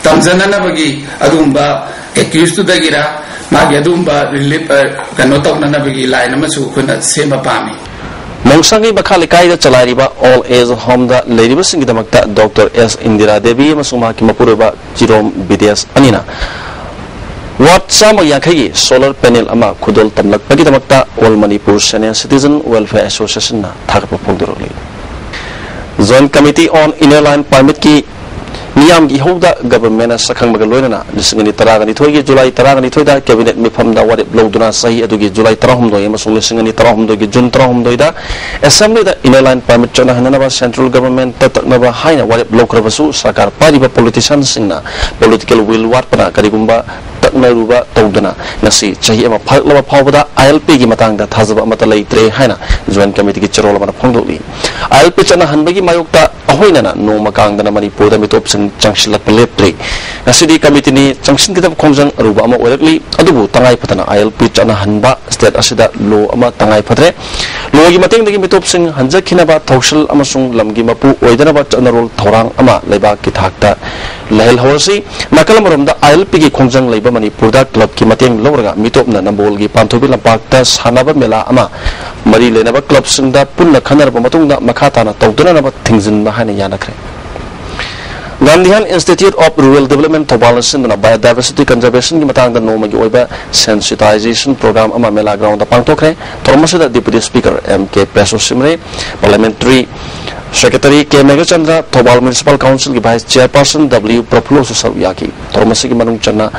ꯇꯝꯖꯅꯅꯕꯒꯤ ꯑꯗꯨꯒꯨꯝꯕ accuseꯇꯨꯗꯒꯤꯔ ꯃꯥꯒꯤ ꯑꯗꯨꯒꯨꯝꯕ relief, ꯑ, ꯀꯩꯅꯣ ꯇꯧꯅꯅꯕꯒꯤ line ꯑꯃꯁꯨ ꯑꯩꯈꯣꯏꯅ ꯁꯦꯝꯕ ꯄꯥꯝꯃꯤ꯫ ꯃꯣꯡꯁꯥꯡꯒꯤ ꯃꯈꯥ ꯂꯩꯀꯥꯏꯗ ꯆꯂꯥꯏꯔꯤꯕ Old Age Homeꯗ ꯂꯩꯔꯤꯕꯁꯤꯡꯒꯤꯗꯃꯛꯇ ꯗꯣꯛꯇꯔ ꯑꯦꯁ ꯏꯟꯗꯤꯔꯥ ꯗꯦꯕꯤ ꯑꯃꯁꯨꯡ ꯃꯍꯥꯛꯀꯤ ꯃꯄꯨꯔꯣꯏꯕ ꯆꯤꯔꯣꯝ ꯕꯤꯗꯦꯁ ꯑꯅꯤꯅ ꯋꯥꯔꯗ ꯆꯥꯝꯃ ꯌꯥꯡꯈꯩꯒꯤ solar panel ꯑꯃ ꯈꯨꯗꯣꯜ ꯇꯝꯂꯛꯄꯒꯤꯗꯃꯛꯇ All Manipur Senior Citizen Welfare Associationꯅ ꯊꯥꯒꯠꯄ ꯐꯣꯡꯗꯣꯔꯛꯂꯤ꯫ Joint Committee on Inner Line Permitꯀꯤ ꯃꯤꯌꯥꯝꯒꯤ ꯏꯍꯧꯗ governmentꯅ ꯁꯛꯈꯪꯕꯒ ꯂꯣꯏꯅꯅ ꯂꯤꯁꯤꯡ ꯑꯅꯤ ꯇꯔꯥꯒ ꯅꯤꯊꯣꯏꯒꯤ July ꯇꯔꯥꯒ ꯅꯤꯊꯣꯏꯗ cabinet ꯃꯤꯐꯝꯗ ꯋꯥꯔꯦꯞ ꯂꯧꯗꯨꯅ ꯆꯍꯤ ꯑꯗꯨꯒꯤ July ꯇꯔꯥꯍꯨꯝꯗꯣꯏ ꯑꯃꯁꯨꯡ ꯂꯤꯁꯤꯡ ꯑꯅꯤ ꯇꯔꯥꯍꯨꯝꯗꯣꯏꯒꯤ June ꯇꯔꯥꯍꯨꯝꯗꯣꯏꯗ assemblyꯗ Inner Line Permit ꯆꯠꯅꯍꯟꯅꯅꯕ central governmentꯇ ꯇꯛꯅꯕ ꯍꯥꯏꯅ ꯋꯥꯔꯦꯞ ꯂꯧꯈ꯭ꯔꯕꯁꯨ ꯁꯔꯀꯥꯔ ꯄꯥꯏꯔꯤꯕ politicianꯁꯤꯡꯅ political will ꯋꯥꯠꯄꯅ ꯀꯔꯤꯒꯨꯝꯕ ꯇ-, ꯅꯔꯨꯕ ꯇꯧꯗꯅ ꯉꯁꯤ ꯆꯍꯤ ꯑꯃ ꯐꯥꯔꯛꯂꯕ ꯐꯥꯎꯕꯗ ꯑꯥꯏ ꯑꯦꯜ ꯄꯤꯒꯤ ꯃꯇꯥꯡꯗ ꯊꯥꯖꯕ ꯑꯃꯠꯇ ꯂꯩꯇ꯭ꯔꯦ ꯍꯥꯏꯅ ꯖꯣꯏꯟ ꯀꯃꯤꯇꯤꯒꯤ ꯆꯦꯔꯣꯜ ꯑꯃꯅ ꯐꯣꯡꯗꯣꯛꯂꯤ꯫ ꯑꯥꯏ ꯑꯦꯜ ꯄꯤ ꯆꯠꯅꯍꯟꯕꯒꯤ ꯃꯥꯌꯣꯛꯇ ꯑꯍꯣꯏꯅꯅ ꯅꯣꯡꯃ ꯀꯥꯡꯗꯅ ꯃꯅꯤꯄꯨꯔꯗ ꯃꯤꯇꯣꯞꯁꯤꯡ ꯆꯪꯁꯤꯜꯂꯛꯄ ꯂꯦꯞꯇ꯭ꯔꯤ꯫ ꯉꯁꯤꯗꯤ ꯀꯃꯤꯇꯤꯅꯤ ꯆꯪꯁꯤꯟꯒꯗꯕ ꯈꯣꯡꯖꯪ ꯑꯔꯨꯕ ꯑꯃ ꯑꯣꯏꯔꯛꯂꯤ꯫ ꯑꯗꯨꯕꯨ ꯇꯉꯥꯏ ꯐꯗꯅ ꯑꯥꯏ ꯑꯦꯜ ꯄꯤ ꯆꯠꯅꯍꯟꯕ ꯁ꯭ꯇꯦꯠ ꯑꯁꯤꯗ ꯂꯣ ꯑꯃ ꯇꯉꯥꯏ ꯐꯗ꯭ꯔꯦ꯫ ꯂꯣꯒꯤ ꯃꯇꯦꯡꯗꯒꯤ ꯃꯤꯇꯣꯞꯁꯤꯡ ꯍꯟꯖꯈꯤꯅꯕ ꯊꯧꯁꯤꯜ ꯑꯃꯁꯨꯡ ꯂꯝꯒꯤ ꯃꯄꯨ ꯑꯣꯏꯗꯅꯕ ꯆꯠꯅꯔꯣꯜ ꯊꯧꯔꯥꯡ ꯑꯃ ꯂꯩꯕꯥꯛꯀꯤ ꯊꯥꯛꯇ ꯂꯩꯍꯜꯍꯧꯔꯁꯤ꯫ ꯅꯥꯀꯜ ꯑꯃꯔꯣꯝꯗ ꯑꯥꯏ ꯑꯦꯜ ꯄꯤꯒꯤ ꯈꯣꯡꯖꯪ ꯂꯩꯕ ꯃꯅꯤꯄꯨꯔꯗ ꯀ꯭ꯂꯕꯀꯤ ꯃꯇꯦꯡ ꯂꯧꯔꯒ ꯃꯤꯇꯣꯞꯅ ꯅꯝꯕꯣꯜꯒꯤ ꯄꯥꯟꯊꯣꯏꯕꯤ ꯂꯝꯄꯥꯛꯇ ꯁꯥꯟꯅꯕ ꯃꯦꯂꯥ ꯑꯃ ꯃꯔꯤ ꯂꯩꯅꯕ ꯀ꯭ꯂꯕꯁꯤꯡꯗ ꯄꯨꯟꯅ ꯈꯟꯅꯔꯕ ꯃꯇꯨꯡꯗ ꯃꯈꯥ ꯇꯥꯅ ꯇꯧꯗꯅꯅꯕ ꯊꯤꯡꯖꯤꯟꯕ ꯍꯥꯏꯅ ꯌꯥꯅꯈ꯭ꯔꯦ꯫ Gandhian Institute of Rural Development ꯊꯧꯕꯥꯜꯅ ꯁꯤꯟꯗꯨꯅ Biodiversity Conservationꯒꯤ ꯃꯇꯥꯡꯗ ꯅꯣꯡꯃꯒꯤ ꯑꯣꯏꯕ Sensitization Program ꯑꯃ ꯃꯦꯂꯥ ꯒ꯭ꯔꯥꯎꯟꯗ ꯄꯥꯡꯊꯣꯛꯈ꯭ꯔꯦ꯫ ꯊꯧꯔꯝ ꯑꯁꯤꯗ Deputy Speaker ꯑꯦꯝ ꯀꯦ ꯄ꯭ꯔꯦꯁꯣ ꯁꯤꯝꯔꯦ, Parliamentary Secretary ꯀꯦ Meghachandra, Thoubal Municipal Councilꯒꯤ Vice Chairperson ꯗꯕ꯭ꯂꯤꯌꯨ ꯄ꯭ꯔꯐꯨꯜꯂꯣꯁꯨ ꯁꯔꯨꯛ ꯌꯥꯈꯤ꯫ ꯊꯧꯔꯝ ꯑꯁꯤꯒꯤ ꯃꯅꯨꯡ ꯆꯟꯅ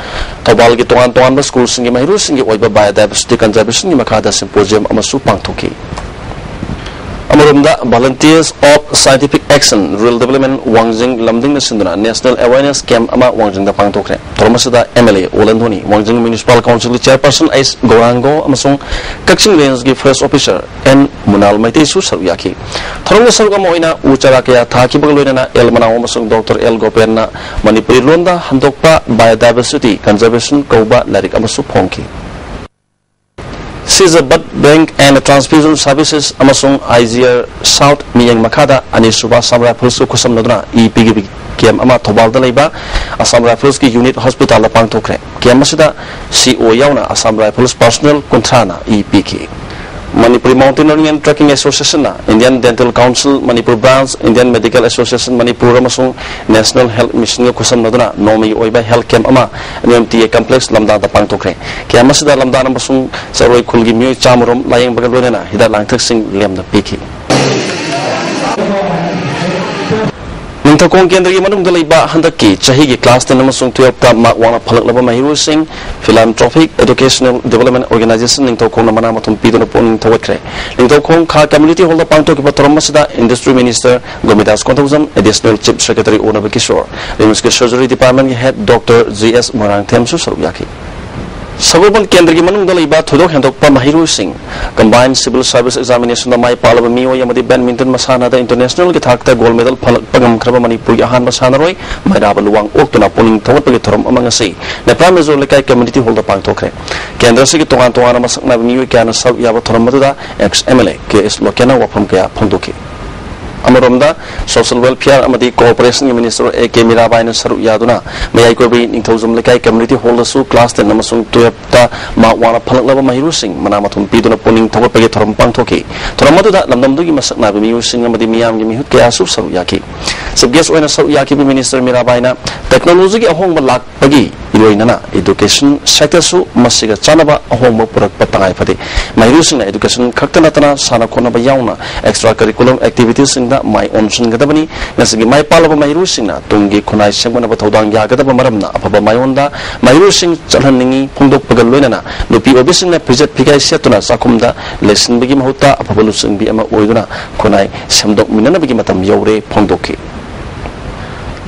ꯊꯧꯕꯥꯜꯒꯤ ꯇꯣꯉꯥꯟ ꯇꯣꯉꯥꯟꯕ ꯁ꯭ꯀꯨꯜꯁꯤꯡꯒꯤ ꯃꯍꯩꯔꯣꯏꯁꯤꯡꯒꯤ ꯑꯣꯏꯕ Biodiversity Conservationꯒꯤ ꯃꯈꯥꯗ symposium ꯑꯃꯁꯨ ꯄꯥꯡꯊꯣꯛꯈꯤ꯫ ꯑꯃꯔꯣꯝꯗ Volunteers of Scientific Action Rural Development ꯋꯥꯡꯖꯤꯡ ꯂꯝꯗꯤꯡꯅ ꯁꯤꯟꯗꯨꯅ National Awareness Camp ꯑꯃ ꯋꯥꯡꯖꯤꯡꯗ ꯄꯥꯡꯊꯣꯛꯈ꯭ꯔꯦ꯫ ꯊꯧꯔꯝ ꯑꯁꯤꯗ ꯑꯦꯝ ꯑꯦꯜ ꯑꯦ ꯑꯣꯂꯟ ꯙꯣꯅꯤ, ꯋꯥꯡꯖꯤꯡ Municipal Councilꯒꯤ Chairperson ꯑꯩꯆ ꯒꯧꯔꯥꯡꯒꯣ ꯑꯃꯁꯨꯡ ꯀꯛꯆꯤꯡ Rangeꯒꯤ Forest Officer ꯑꯦꯟ ꯃꯨꯅꯥꯜ ꯃꯩꯇꯩꯁꯨ ꯁꯔꯨꯛ ꯌꯥꯈꯤ꯫ ꯊꯧꯔꯝꯒꯤ ꯁꯔꯨꯛ ꯑꯃ ꯑꯣꯏꯅ ꯎ ꯆꯥꯔꯥ ꯀꯌꯥ ꯊꯥꯈꯤꯕꯒ ꯂꯣꯏꯅꯅ ꯑꯦꯜ ꯃꯅꯥꯎ ꯑꯃꯁꯨꯡ ꯗꯣꯛꯇꯔ ꯑꯦꯜ ꯒꯣꯄꯦꯟꯅ ꯃꯅꯤꯄꯨꯔꯤ ꯂꯣꯟꯗ ꯍꯟꯗꯣꯛꯄ Biodiversity Conservation ꯀꯧꯕ ꯂꯥꯏꯔꯤꯛ ꯑꯃꯁꯨ ꯐꯣꯡꯈꯤ꯫ Seize Blood Bank and Transfusion Services ꯑꯃꯁꯨꯡ ꯑꯥꯏ ꯖꯤ ꯑꯥꯔ South ꯃꯤꯠꯌꯦꯡ ꯃꯈꯥꯗ ꯑꯅꯤꯁꯨꯕ Assam Riflesꯀ ꯈꯨꯠꯁꯝꯅꯗꯨꯅ ꯏ ꯄꯤꯈꯤꯕꯒꯤ ꯀꯦꯝ ꯑꯃ ꯊꯧꯕꯥꯜꯗ ꯂꯩꯕ Assam Riflesꯀꯤ unit hospitalꯗ ꯄꯥꯡꯊꯣꯛꯈ꯭ꯔꯦ꯫ ꯀꯦꯝ ꯑꯁꯤꯗ ꯁꯤ ꯑꯣ ꯌꯥꯎꯅ Assam Rifles personnel ꯀꯨꯟꯊ꯭ꯔꯥꯅ ꯏ ꯄꯤꯈꯤ꯫ Manipuri Mountaineering and Trekking Associationꯅ Indian Dental Council Manipur Branch, Indian Medical Association Manipur ꯑꯃꯁꯨꯡ National Health Missionꯒ ꯈꯨꯠꯁꯝꯅꯗꯨꯅ ꯅꯣꯡꯃꯒꯤ ꯑꯣꯏꯕ health camp ꯑꯃ N M T A Complex ꯂꯝꯗꯥꯡꯗ ꯄꯥꯡꯊꯣꯛꯈ꯭ꯔꯦ꯫ ꯀꯦꯝ ꯑꯁꯤꯗ ꯂꯝꯗꯥꯡ ꯑꯃꯁꯨꯡ ꯆꯔꯣꯏ ꯈꯨꯜꯒꯤ ꯃꯤꯑꯣꯏ ꯆꯥꯃꯔꯣꯝ ꯂꯥꯌꯦꯡꯕꯒ ꯂꯣꯏꯅꯅ ꯍꯤꯗꯥꯛ ꯂꯥꯡꯊꯛꯁꯤꯡ ꯂꯦꯝꯅ ꯄꯤꯈꯤ꯫ ꯅꯤꯡꯊꯧ ꯅꯤꯡꯊꯧꯈꯣꯡ ꯀꯦꯟꯗ꯭ꯔꯒꯤ ꯃꯅꯨꯡꯗ ꯂꯩꯕ ꯍꯟꯗꯛꯀꯤ ꯆꯍꯤꯒꯤ class ten ꯑꯃꯁꯨꯡ twelve ꯇ mark ꯋꯥꯡꯅ ꯐꯪꯂꯛꯂꯕ ꯃꯍꯩꯔꯣꯏꯁꯤꯡ Philanthropic Educational Development Organization ꯅꯤꯡꯊꯧꯈꯣꯡꯅ ꯃꯅꯥ ꯃꯊꯨꯝ ꯄꯤꯗꯨꯅ ꯄꯨꯛꯅꯤꯡ ꯊꯧꯒꯠꯈ꯭ꯔꯦ꯫ ꯅꯤꯡꯊꯧꯈꯣꯡ ꯈꯥ Community Hall ꯗ ꯄꯥꯡꯊꯣꯛꯈꯤꯕ ꯊꯧꯔꯝ ꯑꯁꯤꯗ Industry Minister ꯒꯣꯃꯤꯗꯥꯁ Konthoujam, Additional Chief Secretary ꯎꯅꯕ ꯀꯤꯁꯣꯔ, RIMS ꯀꯤ Surgery Department ꯀꯤ Head Doctor G S ꯃꯣꯏꯔꯥꯡꯊꯦꯝꯁꯨ ꯁꯔꯨꯛ ꯌꯥꯈꯤ꯫ ꯁꯒꯣꯜꯕꯟ ꯀꯦꯟꯗ꯭ꯔꯒꯤ ꯃꯅꯨꯡꯗ ꯂꯩꯕ ꯊꯣꯏꯗꯣꯛ ꯍꯦꯟꯗꯣꯛꯄ ꯃꯍꯩꯔꯣꯏꯁꯤꯡ Combined Civil Service Examination ꯗ ꯃꯥꯏ ꯄꯥꯛꯂꯕ ꯃꯤꯑꯣꯏ ꯑꯃꯗꯤ badminton ꯃꯁꯥꯟꯅꯗ international ꯒꯤ ꯊꯥꯛꯇ gold medal ꯐꯪꯂꯛꯄ ꯉꯝꯈ꯭ꯔꯕ ꯃꯅꯤꯄꯨꯔꯒꯤ ꯑꯍꯥꯟꯕ ꯁꯥꯟꯅꯔꯣꯏ ꯃꯩꯔꯥꯕ ꯂꯨꯋꯥꯡ ꯑꯣꯛꯇꯨꯅ ꯄꯨꯛꯅꯤꯡ ꯊꯧꯒꯠꯄꯒꯤ ꯊꯧꯔꯝ ꯑꯃ ꯉꯁꯤ ꯅꯦꯄ꯭ꯔꯥ ꯃꯦꯖꯣꯔ ꯂꯩꯀꯥꯏ Community Hall ꯗ ꯄꯥꯡꯊꯣꯛꯈ꯭ꯔꯦ꯫ ꯀꯦꯟꯗ꯭ꯔ ꯑꯁꯤꯒꯤ ꯇꯣꯉꯥꯟ ꯇꯣꯉꯥꯟꯕ ꯃꯁꯛ ꯅꯥꯏꯕ ꯃꯤꯑꯣꯏ ꯀꯌꯥꯅ ꯁꯔꯨꯛ ꯌꯥꯕ ꯊꯧꯔꯝ ꯑꯗꯨꯗ ex MLA ꯀꯦ ꯑꯦꯁ ꯂꯣꯀꯦꯟꯅ ꯋꯥꯐꯝ ꯀꯌꯥ ꯐꯣꯡꯗꯣꯛꯈꯤ꯫ ꯑꯃꯔꯣꯝꯗ, Social Welfare ꯑꯃꯗꯤ Cooperation ꯒꯤ Minister ꯑꯦ ꯀꯦ ꯃꯤꯔꯥꯕꯥꯏꯅ ꯁꯔꯨꯛ ꯌꯥꯗꯨꯅ ꯃꯌꯥꯏ ꯀꯣꯏꯕꯤ ꯅꯤꯡꯊꯧꯖꯝ ꯂꯩꯀꯥꯏ Community Hall ꯗꯁꯨ class ten ꯑꯃꯁꯨꯡ twelve ꯇ mark ꯋꯥꯡꯅ ꯐꯪꯂꯛꯂꯕ ꯃꯍꯩꯔꯣꯏꯁꯤꯡ ꯃꯅꯥ ꯃꯊꯨꯝ ꯄꯤꯗꯨꯅ ꯄꯨꯛꯅꯤꯡ ꯊꯧꯒꯠꯄꯒꯤ ꯊꯧꯔꯝ ꯄꯥꯡꯊꯣꯛꯈꯤ꯫ ꯊꯧꯔꯝ ꯑꯗꯨꯗ ꯂꯝꯗꯝꯗꯨꯒꯤ ꯃꯁꯛ ꯅꯥꯏꯕ ꯃꯤꯑꯣꯏꯁꯤꯡ ꯑꯃꯗꯤ ꯃꯤꯌꯥꯝꯒꯤ ꯃꯤꯍꯨꯠ ꯀꯌꯥꯁꯨ ꯁꯔꯨꯛ ꯌꯥꯈꯤ꯫ Chief Guest ꯑꯣꯏꯅ ꯁꯔꯨꯛ ꯌꯥꯈꯤꯕ Minister ꯃꯤꯔꯥꯕꯥꯏꯅ technology ꯒꯤ ꯑꯍꯣꯡꯕ ꯂꯥꯛꯄꯒꯤ ꯏꯔꯣꯏꯅꯅ education sector ꯁꯨ ꯃꯁꯤꯒ ꯆꯥꯟꯅꯕ ꯑꯍꯣꯡꯕ ꯄꯨꯔꯛꯄ ꯇꯉꯥꯏ ꯐꯗꯦ꯫ ꯃꯍꯩꯔꯣꯏꯁꯤꯡꯅ education ꯈꯛꯇ ꯅꯠꯇꯅ ꯁꯥꯟꯅ ꯈꯣꯠꯅꯕ ꯌꯥꯎꯅ extra curriculum activities ꯁꯤꯡꯗ ꯃꯥꯏ ꯑꯣꯟꯁꯤꯟꯒꯗꯕꯅꯤ꯫ ꯉꯁꯤꯒꯤ ꯃꯥꯏ ꯄꯥꯛꯂꯕ ꯃꯍꯩꯔꯣꯏꯁꯤꯡꯅ ꯇꯨꯡꯒꯤ ꯈꯨꯟꯅꯥꯏ ꯁꯦꯝꯒꯠꯅꯕ ꯊꯧꯗꯥꯡ ꯌꯥꯒꯗꯕ ꯃꯔꯝꯅ ꯑꯐꯕ ꯃꯥꯏꯑꯣꯟꯗ ꯃꯍꯩꯔꯣꯏꯁꯤꯡ ꯆꯠꯍꯟꯅꯤꯡꯏ ꯐꯣꯡꯗꯣꯛꯄꯒ ꯂꯣꯏꯅꯅ ꯅꯨꯄꯤ ꯑꯣꯏꯕꯤꯁꯤꯡꯅ ꯐꯤꯖꯦꯠ ꯐꯤꯒꯥꯏ ꯁꯦꯠꯇꯨꯅ ꯆꯥꯛꯈꯨꯝꯗ ꯂꯩꯁꯤꯟꯕꯒꯤ ꯃꯍꯨꯠꯇ ꯑꯐꯕ ꯂꯨꯆꯤꯡꯕꯤ ꯑꯃ ꯑꯣꯏꯗꯨꯅ ꯈꯨꯟꯅꯥꯏ ꯁꯦꯝꯗꯣꯛꯃꯤꯟꯅꯅꯕꯒꯤ ꯃꯇꯝ ꯌꯧꯔꯦ ꯐꯣꯡꯗꯣꯛꯈꯤ꯫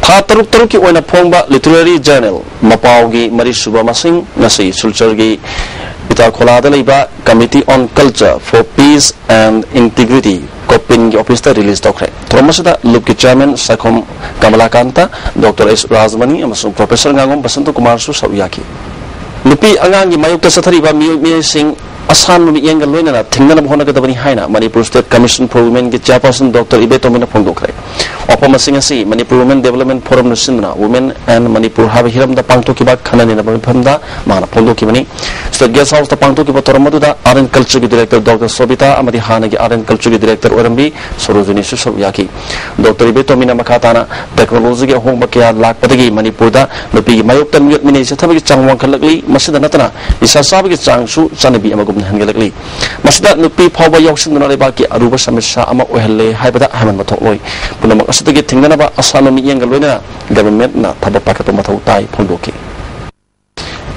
ꯊꯥ ꯇꯔꯨꯛ ꯇꯔꯨꯛꯀꯤ ꯑꯣꯏꯅ ꯐꯣꯡꯕ literary journal ꯃꯄꯥꯎꯒꯤ ꯃꯔꯤꯁꯨꯕ ꯃꯁꯤꯡ ꯉꯁꯤ ꯁꯤꯜꯆꯔꯒꯤ ꯏꯇꯥꯈꯣꯂꯥꯗ ꯂꯩꯕ Committee on Culture for Peace and Integrity, ꯀꯣꯄꯤꯟꯒꯤ office ꯇ release ꯇꯧꯈ꯭ꯔꯦ꯫ ꯊꯧꯔꯝ ꯑꯁꯤꯗ ꯂꯨꯞꯀꯤ chairman ꯁꯥꯏꯈꯣꯝ ꯀꯃꯂꯥꯀꯥꯟꯇ, Doctor ꯑꯦꯁ ꯔꯥꯖꯃꯅꯤ ꯑꯃꯁꯨꯡ Professor ꯉꯥꯉꯣꯝ ꯕꯁꯟꯇ ꯀꯨꯃꯥꯔꯁꯨ ꯁꯔꯨꯛ ꯌꯥꯈꯤ꯫ ꯅꯨꯄꯤ ꯑꯉꯥꯡꯒꯤ ꯃꯥꯌꯣꯛꯇ ꯆꯠꯊꯔꯤꯕ ꯃꯤꯑꯣꯏ ꯃꯤꯁꯤꯡ ꯑꯁꯥꯟꯕ ꯃꯤꯠꯌꯦꯡꯒ ꯂꯣꯏꯅꯅ ꯊꯦꯡꯅꯅꯕ ꯍꯣꯠꯅꯒꯗꯕꯅꯤ ꯍꯥꯏꯅ Manipur State Commission for Women ꯒꯤ chairperson Doctor ꯏꯕꯦꯇꯣꯝꯕꯤꯅ ꯐꯣꯡꯗꯣꯛꯈ꯭ꯔꯦ꯫ ꯋꯥꯐꯝ ꯑꯁꯤ ꯉꯁꯤ Manipur Women Development Forum ꯅ ꯁꯤꯟꯗꯨꯅ Women and Manipur ꯍꯥꯏꯕ ꯍꯤꯔꯝꯗ ꯄꯥꯡꯊꯣꯛꯈꯤꯕ ꯈꯟꯅ ꯅꯩꯅꯕ ꯃꯤꯐꯝꯗ ꯃꯥꯅ ꯐꯣꯡꯗꯣꯛꯈꯤꯕꯅꯤ꯫ State Guest House ꯇ ꯄꯥꯡꯊꯣꯛꯈꯤꯕ ꯊꯧꯔꯝ ꯑꯗꯨꯗ Art and Culture ꯒꯤ Director Doctor ꯁꯣꯕꯤꯇꯥ ꯑꯃꯗꯤ ꯍꯥꯟꯅꯒꯤ Art and Culture ꯒꯤ Director ꯑꯣꯏꯔꯝꯕꯤ ꯁꯣꯔꯣꯖꯤꯅꯤꯁꯨ ꯁꯔꯨꯛ ꯌꯥꯈꯤ꯫ Doctor ꯏꯕꯦꯇꯣꯝꯕꯤꯅ ꯃꯈꯥ ꯇꯥꯅ technology ꯒꯤ ꯑꯍꯣꯡꯕ ꯀꯌꯥ ꯂꯥꯛꯄꯗꯒꯤ ꯃꯅꯤꯄꯨꯔꯗ ꯅꯨꯄꯤꯒꯤ ꯃꯥꯌꯣꯛꯇ ꯃꯤꯑꯣꯠ ꯃꯤꯅꯩ ꯆꯠꯊꯕꯒꯤ ꯆꯥꯡ ꯋꯥꯡꯈꯠꯂꯛꯂꯤ꯫ ꯃꯁꯤꯗ ꯅꯠꯇꯅ ꯅꯤꯁꯥ ꯆꯥꯕꯒꯤ ꯆꯥꯡꯁꯨ ꯆꯠꯅꯕꯤ ꯑꯃꯒꯨꯝ ꯍꯦꯟꯒꯠꯂꯛꯂꯤ꯫ ꯃꯁꯤꯗ ꯅꯨꯄꯤ ꯐꯥꯎꯕ ꯌꯥꯎꯁꯤꯟꯗꯨꯅ ꯂꯩꯕꯥꯛꯀꯤ ꯑꯔꯨꯕ ꯁꯃꯁ꯭ꯌꯥ ꯑꯃ ꯑꯣꯏꯍꯜꯂꯦ ꯍꯥꯏꯕꯗ ꯍꯥꯏꯃꯟꯕ ꯊꯣꯛꯂꯣꯏ꯫ ꯄꯨꯝꯅꯃꯛ ꯑꯁꯤꯗꯒꯤ ꯊꯤꯡꯅꯅꯕ ꯑꯁꯥꯟꯕ ꯃꯤꯠꯌꯦꯡꯒ ꯂꯣꯏꯅꯅ ꯒꯚꯔꯟꯃꯦꯟꯠꯅ ꯊꯕꯛ ꯄꯥꯏꯈꯠꯄ ꯃꯊꯧ ꯇꯥꯏ ꯐꯣꯡꯗꯣꯛꯈꯤ꯫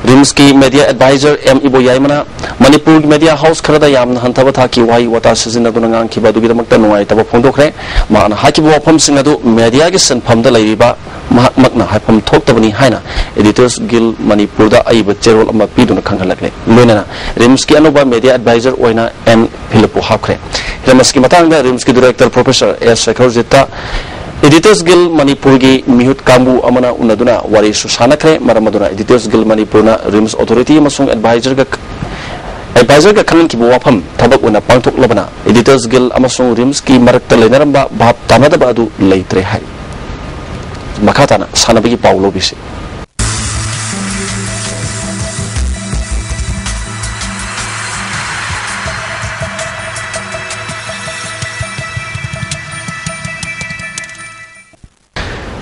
ꯔꯤꯝꯁꯀꯤ ꯃꯦꯗꯤꯌꯥ ꯑꯦꯗꯚꯥꯏꯖꯔ ꯑꯦꯝ ꯏꯕꯣꯌꯥꯏꯃꯅ ꯃꯅꯤꯄꯨꯔꯒꯤ ꯃꯦꯗꯤꯌꯥ ꯍꯥꯎꯁ ꯈꯔꯗ ꯌꯥꯝꯅ ꯍꯟꯊꯕ ꯊꯥꯛꯀꯤ ꯋꯥꯍꯩ ꯋꯥꯇꯥ ꯁꯤꯖꯤꯟꯅꯗꯨꯅ ꯉꯥꯡꯈꯤꯕ ꯑꯗꯨꯒꯤꯗꯃꯛꯇ ꯅꯨꯡꯉꯥꯏꯇꯕ ꯐꯣꯡꯗꯣꯛꯈ꯭ꯔꯦ꯫ ꯃꯍꯥꯛꯅ ꯍꯥꯏꯈꯤꯕ ꯋꯥꯐꯝꯁꯤꯡ ꯑꯗꯨ ꯃꯦꯗꯤꯌꯥꯒꯤ ꯁꯤꯟꯐꯝꯗ ꯂꯩꯔꯤꯕ ꯃꯍꯥꯛꯃꯛꯅ ꯍꯥꯏꯐꯝ ꯊꯣꯛꯇꯕꯅꯤ ꯍꯥꯏꯅ ꯑꯦꯗꯤꯇꯔꯁ ꯒꯤꯜ ꯃꯅꯤꯄꯨꯔꯗ ꯑꯏꯕ ꯆꯦꯔꯣꯜ ꯑꯃ ꯄꯤꯗꯨꯅ ꯈꯪꯍꯜꯂꯛꯂꯦ꯫ ꯂꯣꯏꯅꯅ ꯔꯤꯝꯁꯀꯤ ꯑꯅꯧꯕ ꯃꯦꯗꯤꯌꯥ ꯑꯦꯗꯚꯥꯏꯖꯔ ꯑꯣꯏꯅ ꯑꯦꯟ ꯐꯤꯂꯤꯞꯄꯨ ꯍꯥꯞꯈ꯭ꯔꯦ꯫ ꯍꯤꯔꯝ ꯑꯁꯤꯒꯤ ꯃꯇꯥꯡꯗ ꯔꯤꯝꯁꯀꯤ ꯗꯤꯔꯦꯛꯇꯔ ꯄ꯭ꯔꯣꯐꯦꯁꯔ ꯑꯦꯁ ꯁꯦꯈꯔꯖꯤꯠꯇ ꯑꯦꯗꯤꯇꯔꯁ ꯒꯤꯜ ꯃꯅꯤꯄꯨꯔꯒꯤ ꯃꯤꯍꯨꯠ ꯀꯥꯡꯕꯨ ꯑꯃꯅ ꯎꯅꯗꯨꯅ ꯋꯥꯔꯤꯁꯨ ꯁꯥꯟꯅꯈ꯭ꯔꯦ꯫ ꯃꯔꯝ ꯑꯗꯨꯅ ꯑꯦꯗꯤꯇꯔꯁ ꯒꯤꯜ ꯃꯅꯤꯄꯨꯔꯅ ꯔꯤꯝꯁ ꯑꯣꯊꯣꯔꯤꯇꯤ ꯑꯃꯁꯨꯡ ꯑꯦꯗꯚꯥꯏꯖꯔꯒ ꯑꯦꯗꯚꯥꯏꯖꯔꯒ ꯈꯪꯍꯟꯈꯤꯕ ꯋꯥꯐꯝ ꯊꯕꯛ ꯑꯣꯏꯅ ꯄꯥꯡꯊꯣꯛꯂꯕꯅ ꯑꯦꯗꯤꯇꯔꯁ ꯒꯤꯜ ꯑꯃꯁꯨꯡ ꯔꯤꯝꯁꯀꯤ ꯃꯔꯛꯇ ꯂꯩꯅꯔꯝꯕ ꯚꯥꯞ ꯇꯥꯅꯗꯕ ꯑꯗꯨ ꯂꯩꯇ꯭ꯔꯦ ꯍꯥꯏ꯫ ꯃꯈꯥ ꯇꯥꯅ ꯁꯥꯟꯅꯕꯒꯤ ꯄꯥꯎ ꯂꯧꯕꯤꯁꯤ꯫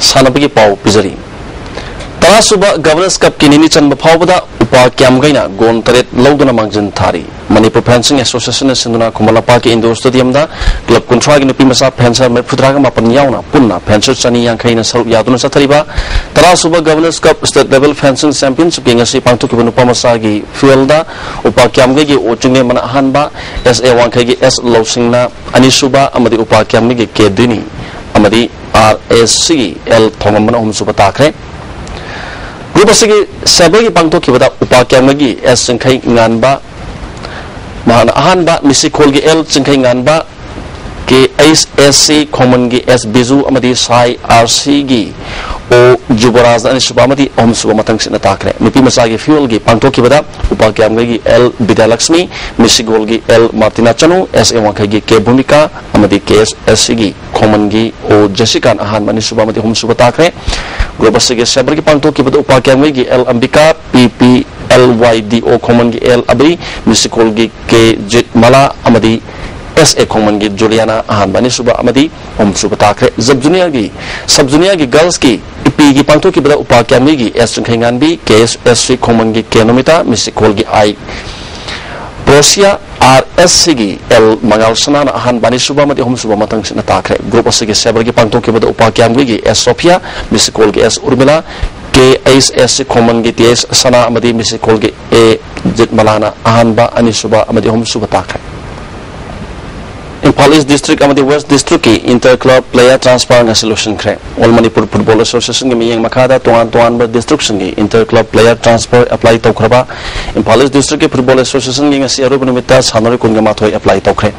ꯁꯥꯟꯅꯕꯒꯤ ꯄꯥꯎ ꯄꯤꯖꯔꯤ꯫ ꯇꯔꯥꯁꯨꯕ ꯒꯚꯔꯅꯔꯁ ꯀꯞꯀꯤ ꯅꯤꯅꯤ ꯆꯟꯕ ꯐꯥꯎꯕꯗ ꯎꯄꯥ ꯀ꯭ꯌꯥꯝꯒꯩꯅ ꯒꯣꯜ ꯇꯔꯦꯠ ꯂꯧꯗꯨꯅ ꯃꯥꯡꯖꯤꯟ ꯊꯥꯔꯤ꯫ ꯃꯅꯤꯄꯨꯔ ꯐꯦꯟꯁꯤꯡ ꯑꯦꯁꯣꯁꯤꯌꯦꯁꯟꯅ ꯁꯤꯟꯗꯨꯅ ꯈꯨꯃꯟ ꯂꯝꯄꯥꯛꯀꯤ ꯏꯟꯗꯣꯔ ꯁ꯭ꯇꯦꯗꯤꯌꯝꯗ ꯀ꯭ꯂꯕ ꯀꯨꯟꯊ꯭ꯔꯥꯒꯤ ꯅꯨꯄꯤ ꯃꯆꯥ ꯐꯦꯟꯁꯔ ꯃꯔꯤꯐꯨꯇꯔꯥꯒ ꯃꯥꯄꯟ ꯌꯥꯎꯅ ꯄꯨꯟꯅ ꯐꯦꯟꯁꯔ ꯆꯅꯤ ꯌꯥꯡꯈꯩꯅ ꯁꯔꯨꯛ ꯌꯥꯗꯨꯅ ꯆꯠꯊꯔꯤꯕ ꯇꯔꯥꯁꯨꯕ ꯒꯚꯔꯅꯔꯁ ꯀꯞ ꯁ꯭ꯇꯦꯠ ꯂꯦꯚꯦꯜ ꯐꯦꯟꯁꯤꯡ ꯆꯦꯝꯄꯤꯌꯟꯁꯤꯞꯀꯤ ꯉꯁꯤ ꯄꯥꯡꯊꯣꯛꯈꯤꯕ ꯅꯨꯄꯥ ꯃꯆꯥꯒꯤ ꯐꯤꯜꯗ ꯎꯄꯥ ꯀ꯭ꯌꯥꯝꯒꯩꯒꯤ ꯑꯣ ꯆꯤꯡꯂꯦꯝꯕꯅ ꯑꯍꯥꯟꯕ, ꯑꯦꯁ ꯑꯦ ꯋꯥꯡꯈꯩꯒꯤ ꯑꯦꯁ ꯂꯧꯁꯤꯡꯅ ꯑꯅꯤꯁꯨꯕ ꯑꯃꯗꯤ ꯎꯄꯥ ꯀ꯭ꯌꯥꯝꯒꯩꯒꯤ ꯀꯦ ꯗꯤꯅꯤ ꯑꯃꯗꯤ ꯑꯥꯔ ꯑꯦꯁ ꯁꯤꯒꯤ ꯑꯦꯜ ꯊꯣꯡꯉꯝꯕꯅ ꯑꯍꯨꯝꯁꯨꯕ ꯇꯥꯈ꯭ꯔꯦ꯫ ꯒ꯭ꯔꯨꯞ ꯑꯁꯤꯒꯤ ꯁꯦꯕꯔꯒꯤ ꯄꯥꯡꯊꯣꯛꯈꯤꯕꯗ ꯎꯄꯥ ꯀ꯭ꯌꯥꯝꯒꯩꯒꯤ ꯑꯦꯁ ꯆꯤꯡꯈꯩ ꯉꯥꯟꯕ, ꯃꯍꯥꯛꯅ ꯑꯍꯥꯟꯕ, ꯃꯤꯁꯤꯈꯣꯜꯒꯤ ꯑꯦꯜ ꯆꯤꯡꯈꯩ ꯉꯥꯟꯕ, ꯀꯦ ꯑꯩꯆ ꯑꯦꯁ ꯁꯤ ꯈꯣꯡꯃꯟꯒꯤ ꯑꯦꯁ ꯕꯤꯖꯨ ꯑꯃꯗꯤ ꯁꯥꯏ ꯑꯥꯔ ꯁꯤꯒꯤ ꯑꯣ ꯖꯨꯕꯔꯥꯖꯅ ꯑꯅꯤꯁꯨꯕ ꯑꯃꯗꯤ ꯑꯍꯨꯝꯁꯨꯕ ꯃꯊꯪꯁꯤꯠꯅ ꯇꯥꯈ꯭ꯔꯦ꯫ ꯅꯨꯄꯤ ꯃꯆꯥꯒꯤ ꯐꯤꯌꯣꯜꯒꯤ ꯄꯥꯡꯊꯣꯛꯈꯤꯕꯗ ꯎꯄꯥ ꯀ꯭ꯌꯥꯝꯒꯩꯒꯤ ꯑꯦꯜ ꯕꯤꯗ꯭ꯌꯥꯂꯛꯁꯃꯤ, ꯃꯤꯁꯤꯒꯣꯜꯒꯤ ꯑꯦꯜ ꯃꯥꯔꯇꯤꯅꯥ ꯆꯅꯨ, ꯑꯦꯁ ꯑꯦ ꯋꯥꯡꯈꯩꯒꯤ ꯀꯦ ꯚꯨꯃꯤꯀꯥ ꯑꯃꯗꯤ ꯀꯦ ꯑꯦꯁ ꯑꯦꯁ ꯁꯤꯒꯤ ꯈꯣꯡꯃꯟꯒꯤ ꯑꯣ ꯖꯦꯁꯤꯀꯥꯟ ꯑꯍꯥꯟꯕ, ꯑꯅꯤꯁꯨꯕ ꯑꯃꯗꯤ ꯑꯍꯨꯝꯁꯨꯕ ꯇꯥꯈ꯭ꯔꯦ꯫ ꯒ꯭ꯔꯨꯞ ꯑꯁꯤꯒꯤ ꯁꯦꯕꯔꯒꯤ ꯄꯥꯡꯊꯣꯛꯈꯤꯕꯗ ꯎꯄꯥ ꯀ꯭ꯌꯥꯝꯒꯩꯒꯤ ꯑꯦꯜ ꯑꯝꯕꯤꯀꯥ, ꯄꯤ ꯄꯤ ꯑꯦꯜ ꯋꯥꯏ ꯗꯤ ꯑꯣ ꯈꯣꯡꯃꯟꯒꯤ ꯑꯦꯜ ꯑꯕꯤ, ꯃꯤꯁꯤꯀꯣꯜꯒꯤ ꯀꯦ ꯖꯤꯠꯃꯂꯥ ꯑꯃꯗꯤ ꯑꯦꯁ ꯑꯦ ꯈꯣꯡꯃꯟꯒꯤ ꯖꯨꯂꯤꯌꯥꯅꯥ ꯑꯍꯥꯟꯕ, ꯑꯅꯤꯁꯨꯕ ꯑꯃꯗꯤ ꯑꯍꯨꯝꯁꯨꯕ ꯇꯥꯈ꯭ꯔꯦ꯫ ꯁꯕ ꯖꯨꯅꯤꯌꯔꯒꯤ, ꯁꯕ ꯖꯨꯅꯤꯌꯔꯒꯤ ꯒꯔꯜꯁꯀꯤ ꯏꯄꯤꯒꯤ ꯄꯥꯡꯊꯣꯛꯈꯤꯕꯗ ꯎꯄꯥ ꯀ꯭ꯌꯥꯝꯒꯩꯒꯤ ꯑꯦꯁ ꯆꯤꯡꯈꯩꯉꯥꯟꯕꯤ, ꯀꯦ ꯑꯦꯁ ꯑꯦꯁ ꯁꯤ ꯈꯣꯡꯃꯟꯒꯤ ꯀꯦ ꯅꯣꯃꯤꯇꯥ, ꯃꯤꯁꯤꯀꯣꯜꯒꯤ ꯑꯥꯏ ꯀ꯭ꯔꯣꯁꯤꯌꯥ ꯑꯥꯔ ꯑꯦꯁ ꯁꯤꯒꯤ ꯑꯦꯜ ꯃꯉꯥꯜ ꯁꯅꯥꯅ ꯑꯍꯥꯟꯕ, ꯑꯅꯤꯁꯨꯕ ꯑꯃꯗꯤ ꯑꯍꯨꯝꯁꯨꯕ ꯃꯊꯪꯁꯤꯠꯅ ꯇꯥꯈ꯭ꯔꯦ꯫ ꯒ꯭ꯔꯨꯞ ꯑꯁꯤꯒꯤ ꯁꯦꯕꯔꯒꯤ ꯄꯥꯡꯊꯣꯛꯈꯤꯕꯗ ꯎꯄꯥ ꯀ꯭ꯌꯥꯝꯒꯨꯏꯒꯤ ꯑꯦꯁ ꯁꯣꯐꯤꯌꯥ, ꯃꯤꯁꯤꯀꯣꯜꯒꯤ ꯑꯦꯁ ꯎꯔꯃꯤꯂꯥ, ꯀꯦ H S C ꯈꯣꯡꯃꯟꯒꯤ T H ꯁꯅꯥ ꯑꯃꯗꯤ ꯃꯤꯁꯤꯀꯣꯜꯒꯤ ꯑꯦ ꯖꯤꯠꯃꯂꯥꯅ ꯑꯍꯥꯟꯕ, ꯑꯅꯤꯁꯨꯕ ꯑꯃꯗꯤ ꯑꯍꯨꯝꯁꯨꯕ ꯇꯥꯈ꯭ꯔꯦ꯫ ꯏꯝꯐꯥꯜ ꯏꯁ ꯗꯤꯁꯇ꯭ꯔꯤꯛ ꯑꯃꯗꯤ ꯋꯦꯁ ꯗꯤꯁꯇ꯭ꯔꯤꯛꯀꯤ ꯏꯟꯇꯔ ꯀ꯭ꯂꯕ ꯄ꯭ꯂꯦꯌꯔ ꯇ꯭ꯔꯥꯟꯁꯐꯔ ꯉꯁꯤ ꯂꯣꯏꯁꯤꯟꯈ꯭ꯔꯦ꯫ ꯑꯣꯜ ꯃꯅꯤꯄꯨꯔ ꯐꯨꯠꯕꯣꯜ ꯑꯦꯁꯣꯁꯤꯌꯦꯁꯟꯒꯤ ꯃꯤꯠꯌꯦꯡ ꯃꯈꯥꯗ ꯇꯣꯉꯥꯟ ꯇꯣꯉꯥꯟꯕ ꯗꯤꯁꯇ꯭ꯔꯤꯛꯁꯤꯡꯒꯤ inter club player transfer apply ꯇꯧꯈ꯭ꯔꯕ ꯏꯝꯐꯥꯜ ꯏꯁ ꯗꯤꯁꯇ꯭ꯔꯤꯛꯀꯤ ꯐꯨꯠꯕꯣꯜ ꯑꯦꯁꯣꯁꯤꯌꯦꯁꯟꯒꯤ ꯉꯁꯤ ꯑꯔꯣꯏꯕ ꯅꯨꯃꯤꯠꯇ ꯁꯥꯟꯅꯔꯣꯏ ꯀꯨꯟꯒ ꯃꯥꯊꯣꯏ ꯑꯦꯄ꯭ꯂꯥꯏ ꯇꯧꯈ꯭ꯔꯦ꯫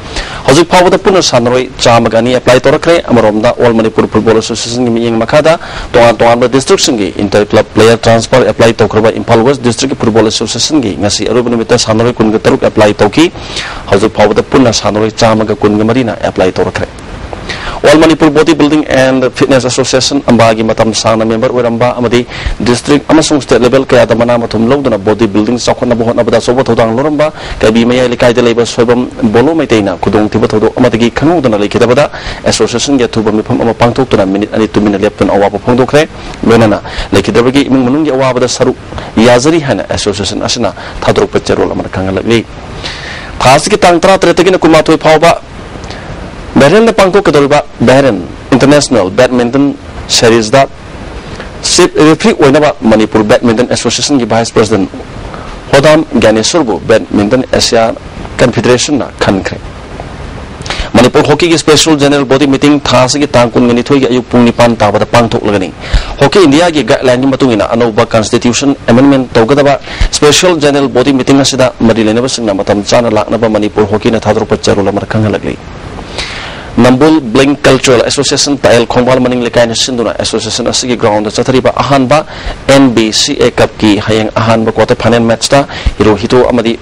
ꯍꯧꯖꯤꯛ ꯐꯥꯎꯕꯗ ꯄꯨꯟꯅ ꯁꯥꯟꯅꯔꯣꯏ ꯆꯥꯝꯃꯒ ꯑꯅꯤ ꯑꯦꯄ꯭ꯂꯥꯏ ꯇꯧꯔꯛꯈ꯭ꯔꯦ꯫ ꯑꯃꯔꯣꯝꯗ ꯑꯣꯜ ꯃꯅꯤꯄꯨꯔ ꯐꯨꯠꯕꯣꯜ ꯑꯦꯁꯣꯁꯤꯌꯦꯁꯟꯒꯤ ꯃꯤꯠꯌꯦꯡ ꯃꯈꯥꯗ ꯇꯣꯉꯥꯟ ꯇꯣꯉꯥꯟꯕ ꯗꯤꯁꯇ꯭ꯔꯤꯛꯁꯤꯡꯒꯤ inter club player transfer apply ꯇꯧꯈ꯭ꯔꯕ ꯏꯝꯐꯥꯜ ꯋꯦꯁ ꯗꯤꯁꯇ꯭ꯔꯤꯛꯀꯤ ꯐꯨꯠꯕꯣꯜ ꯑꯦꯁꯣꯁꯤꯌꯦꯁꯟꯒꯤ ꯉꯁꯤ ꯑꯔꯣꯏꯕ ꯅꯨꯃꯤꯠꯇ ꯁꯥꯟꯅꯔꯣꯏ ꯀꯨꯟꯒ ꯇꯔꯨꯛ ꯑꯦꯄ꯭ꯂꯥꯏ ꯇꯧꯈꯤ꯫ ꯍꯧꯖꯤꯛ ꯐꯥꯎꯕꯗ ꯄꯨꯟꯅ ꯁꯥꯟꯅꯔꯣꯏ ꯆꯥꯝꯃꯒ ꯀꯨꯟꯒ ꯃꯔꯤꯅ ꯑꯦꯄ꯭ꯂꯥꯏ ꯇꯧꯔꯛꯈ꯭ꯔꯦ꯫ All Manipur body building and fitness association, ꯑꯝꯕꯥꯒꯤ ꯃꯇꯝ ꯁꯥꯡꯅ ꯃꯦꯝꯕꯔ ꯑꯣꯏꯔꯝꯕ ꯑꯃꯗꯤ ꯗꯤꯁꯇ꯭ꯔꯤꯛ ꯑꯃꯁꯨꯡ ꯁ꯭ꯇꯦꯠ ꯂꯦꯚꯦꯜ ꯀꯌꯥꯗ ꯃꯅꯥ ꯃꯊꯨꯝ ꯂꯧꯗꯨꯅ ꯕꯣꯗꯤ ꯕꯤꯜꯗꯤꯡ ꯆꯥꯎꯈꯠꯅꯕ ꯍꯣꯠꯅꯕꯗ ꯑꯆꯧꯕ ꯊꯧꯗꯥꯡ ꯂꯧꯔꯝꯕ ꯀꯩꯕꯤ ꯃꯌꯥꯏ ꯂꯩꯀꯥꯏꯗ ꯂꯩꯕ ꯁꯣꯏꯕꯝ ꯕꯣꯂꯣ ꯃꯩꯇꯩꯅ ꯈꯨꯗꯣꯡꯊꯤꯕ ꯊꯧꯗꯣꯛ ꯑꯃꯗꯒꯤ ꯈꯪꯍꯧꯗꯅ ꯂꯩꯈꯤꯗꯕꯗ ꯑꯦꯁꯣꯁꯤꯌꯦꯁꯟꯒꯤ ꯑꯊꯨꯕ ꯃꯤꯐꯝ ꯑꯃ ꯄꯥꯡꯊꯣꯛꯇꯨꯅ ꯃꯤꯅꯤꯠ ꯑꯅꯤ ꯇꯨꯃꯤꯟꯅ ꯂꯦꯞꯇꯨꯅ ꯑꯋꯥꯕ ꯐꯣꯡꯗꯣꯛꯈ꯭ꯔꯦ꯫ ꯂꯣꯏꯅꯅ ꯂꯩꯈꯤꯗꯕꯒꯤ ꯏꯃꯨꯡ ꯃꯅꯨꯡꯒꯤ ꯑꯋꯥꯕꯗ ꯁꯔꯨꯛ ꯌꯥꯖꯔꯤ ꯍꯥꯏꯅ ꯑꯦꯁꯣꯁꯤꯌꯦꯁꯟ ꯑꯁꯤꯅ ꯊꯥꯗꯣꯔꯛꯄ ꯆꯦꯔꯣꯜ ꯑꯃꯅ ꯈꯪꯍꯜꯂꯛꯂꯤ꯫ ꯊꯥ ꯑꯁꯤꯒꯤ ꯇꯥꯡ ꯇꯔꯥꯇꯔꯦꯠꯇꯒꯤꯅ ꯀꯨꯟꯃꯥꯊꯣꯏ ꯐꯥꯎꯕ ꯕꯍꯔꯦꯟꯗ ꯄꯥꯡꯊꯣꯛꯀꯗꯧꯔꯤꯕ ꯕꯍꯔꯦꯟ ꯏꯟꯇꯔꯅꯦꯁꯅꯦꯜ ꯕꯦꯗꯃꯤꯟꯇꯟ ꯁꯦꯔꯤꯖꯗ ꯆꯤꯐ ꯔꯦꯐ꯭ꯔꯤ ꯑꯣꯏꯅꯕ ꯃꯅꯤꯄꯨꯔ ꯕꯦꯗꯃꯤꯟꯇꯟ ꯑꯦꯁꯣꯁꯤꯌꯦꯁꯟꯒꯤ ꯚꯥꯏꯁ ꯄ꯭ꯔꯁꯤꯗꯦꯟꯠ ꯍꯣꯗꯥꯝ ꯒ꯭ꯌꯥꯅꯦꯁꯣꯔꯕꯨ ꯕꯦꯗꯃꯤꯟꯇꯟ ꯑꯦꯁꯤꯌꯥ ꯀꯟꯐꯦꯗꯔꯦꯁꯟꯅ ꯈꯟꯈ꯭ꯔꯦ꯫ ꯃꯅꯤꯄꯨꯔ ꯍꯣꯀꯤꯒꯤ ꯁ꯭ꯄꯦꯁꯦꯜ ꯖꯦꯅꯔꯦꯜ ꯕꯣꯗꯤ ꯃꯤꯇꯤꯡ ꯊꯥ ꯑꯁꯤꯒꯤ ꯇꯥꯡ ꯀꯨꯟꯒ ꯅꯤꯊꯣꯏꯒꯤ ꯑꯌꯨꯛ ꯄꯨꯡ ꯅꯤꯄꯥꯟ ꯇꯥꯕꯗ ꯄꯥꯡꯊꯣꯛꯂꯒꯅꯤ꯫ ꯍꯣꯀꯤ ꯏꯟꯗꯤꯌꯥꯒꯤ ꯒꯥꯏꯗꯂꯥꯏꯟꯒꯤ ꯃꯇꯨꯡ ꯏꯟꯅ ꯑꯅꯧꯕ ꯀꯟꯁꯇꯤꯇ꯭ꯌꯨꯁꯟ ꯑꯦꯃꯦꯟꯗꯃꯦꯟꯠ ꯇꯧꯒꯗꯕ ꯁ꯭ꯄꯦꯁꯦꯜ ꯖꯦꯅꯔꯦꯜ ꯕꯣꯗꯤ ꯃꯤꯇꯤꯡ ꯑꯁꯤꯗ ꯃꯔꯤ ꯂꯩꯅꯕꯁꯤꯡꯅ ꯃꯇꯝ ꯆꯥꯅ ꯂꯥꯛꯅꯕ ꯃꯅꯤꯄꯨꯔ ꯍꯣꯀꯤꯅ ꯊꯥꯗꯣꯔꯛꯄ ꯆꯦꯔꯣꯜ ꯑꯃꯅ ꯈꯪꯍꯜꯂꯛꯂꯤ꯫ ꯅꯝꯕꯨꯜ ꯕ꯭ꯂꯤꯡ ꯀꯜꯆꯔꯦꯜ ꯑꯦꯁꯣꯁꯤꯌꯦꯁꯟ ꯄꯥꯌꯦꯜ ꯈꯣꯡꯕꯥꯜ ꯃꯅꯤꯡ ꯂꯩꯀꯥꯏꯅ ꯁꯤꯟꯗꯨꯅ ꯑꯦꯁꯣꯁꯤꯌꯦꯁꯟ ꯑꯁꯤꯒꯤ ꯒ꯭ꯔꯥꯎꯟꯗ ꯆꯠꯊꯔꯤꯕ ꯑꯍꯥꯟꯕ ꯑꯦꯟ ꯕꯤ ꯁꯤ ꯑꯦ ꯀꯞꯀꯤ ꯍꯌꯦꯡ ꯑꯍꯥꯟꯕ ꯀ꯭ꯋꯥꯇꯔ ꯐꯥꯏꯅꯦꯜ ꯃꯦꯠꯆꯇ ꯍꯤꯔꯣ ꯍꯤꯇꯣ ꯑꯃꯗꯤ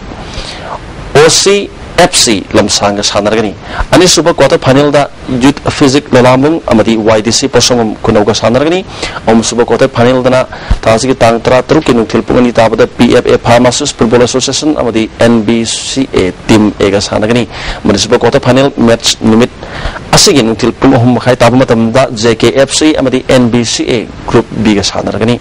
ꯑꯣ ꯁꯤ ꯑꯦꯐ ꯁꯤ ꯂꯝꯁꯥꯡꯒ ꯁꯥꯟꯅꯔꯒꯅꯤ꯫ ꯑꯅꯤꯁꯨꯕ ꯀ꯭ꯋꯥꯇꯔ ꯐꯥꯏꯅꯦꯜꯗ ꯌꯨꯠ ꯐꯤꯖꯤꯛ ꯂꯂꯥꯝꯕꯨꯡ ꯑꯃꯗꯤ ꯋꯥꯏ ꯗꯤ ꯁꯤ ꯄꯣꯠꯁꯪꯕꯝ ꯈꯨꯅꯧꯒ ꯁꯥꯟꯅꯔꯒꯅꯤ꯫ ꯑꯍꯨꯝꯁꯨꯕ ꯀ꯭ꯋꯥꯇꯔ ꯐꯥꯏꯅꯦꯜꯗꯅ ꯊꯥ ꯑꯁꯤꯒꯤ ꯇꯥꯡ ꯇꯔꯥꯇꯔꯨꯛꯀꯤ ꯅꯨꯡꯊꯤꯜ ꯄꯨꯡ ꯑꯅꯤ ꯇꯥꯕꯗ P F A pharmacist football association ꯑꯃꯗꯤ N B C A team ꯑꯦꯒ ꯁꯥꯟꯅꯒꯅꯤ꯫ ꯃꯅꯤꯁꯨꯕ ꯀ꯭ꯋꯥꯇꯔ ꯐꯥꯏꯅꯦꯜ ꯃꯦꯠꯆ ꯅꯨꯃꯤꯠ ꯑꯁꯤꯒꯤ ꯅꯨꯡꯊꯤꯜ ꯄꯨꯡ ꯑꯍꯨꯝ ꯃꯈꯥꯏ ꯇꯥꯕ ꯃꯇꯝꯗ ꯖꯦ ꯀꯦ ꯑꯦꯐ ꯁꯤ ꯑꯃꯗꯤ N B C A group big ꯁꯥꯟꯅꯔꯒꯅꯤ꯫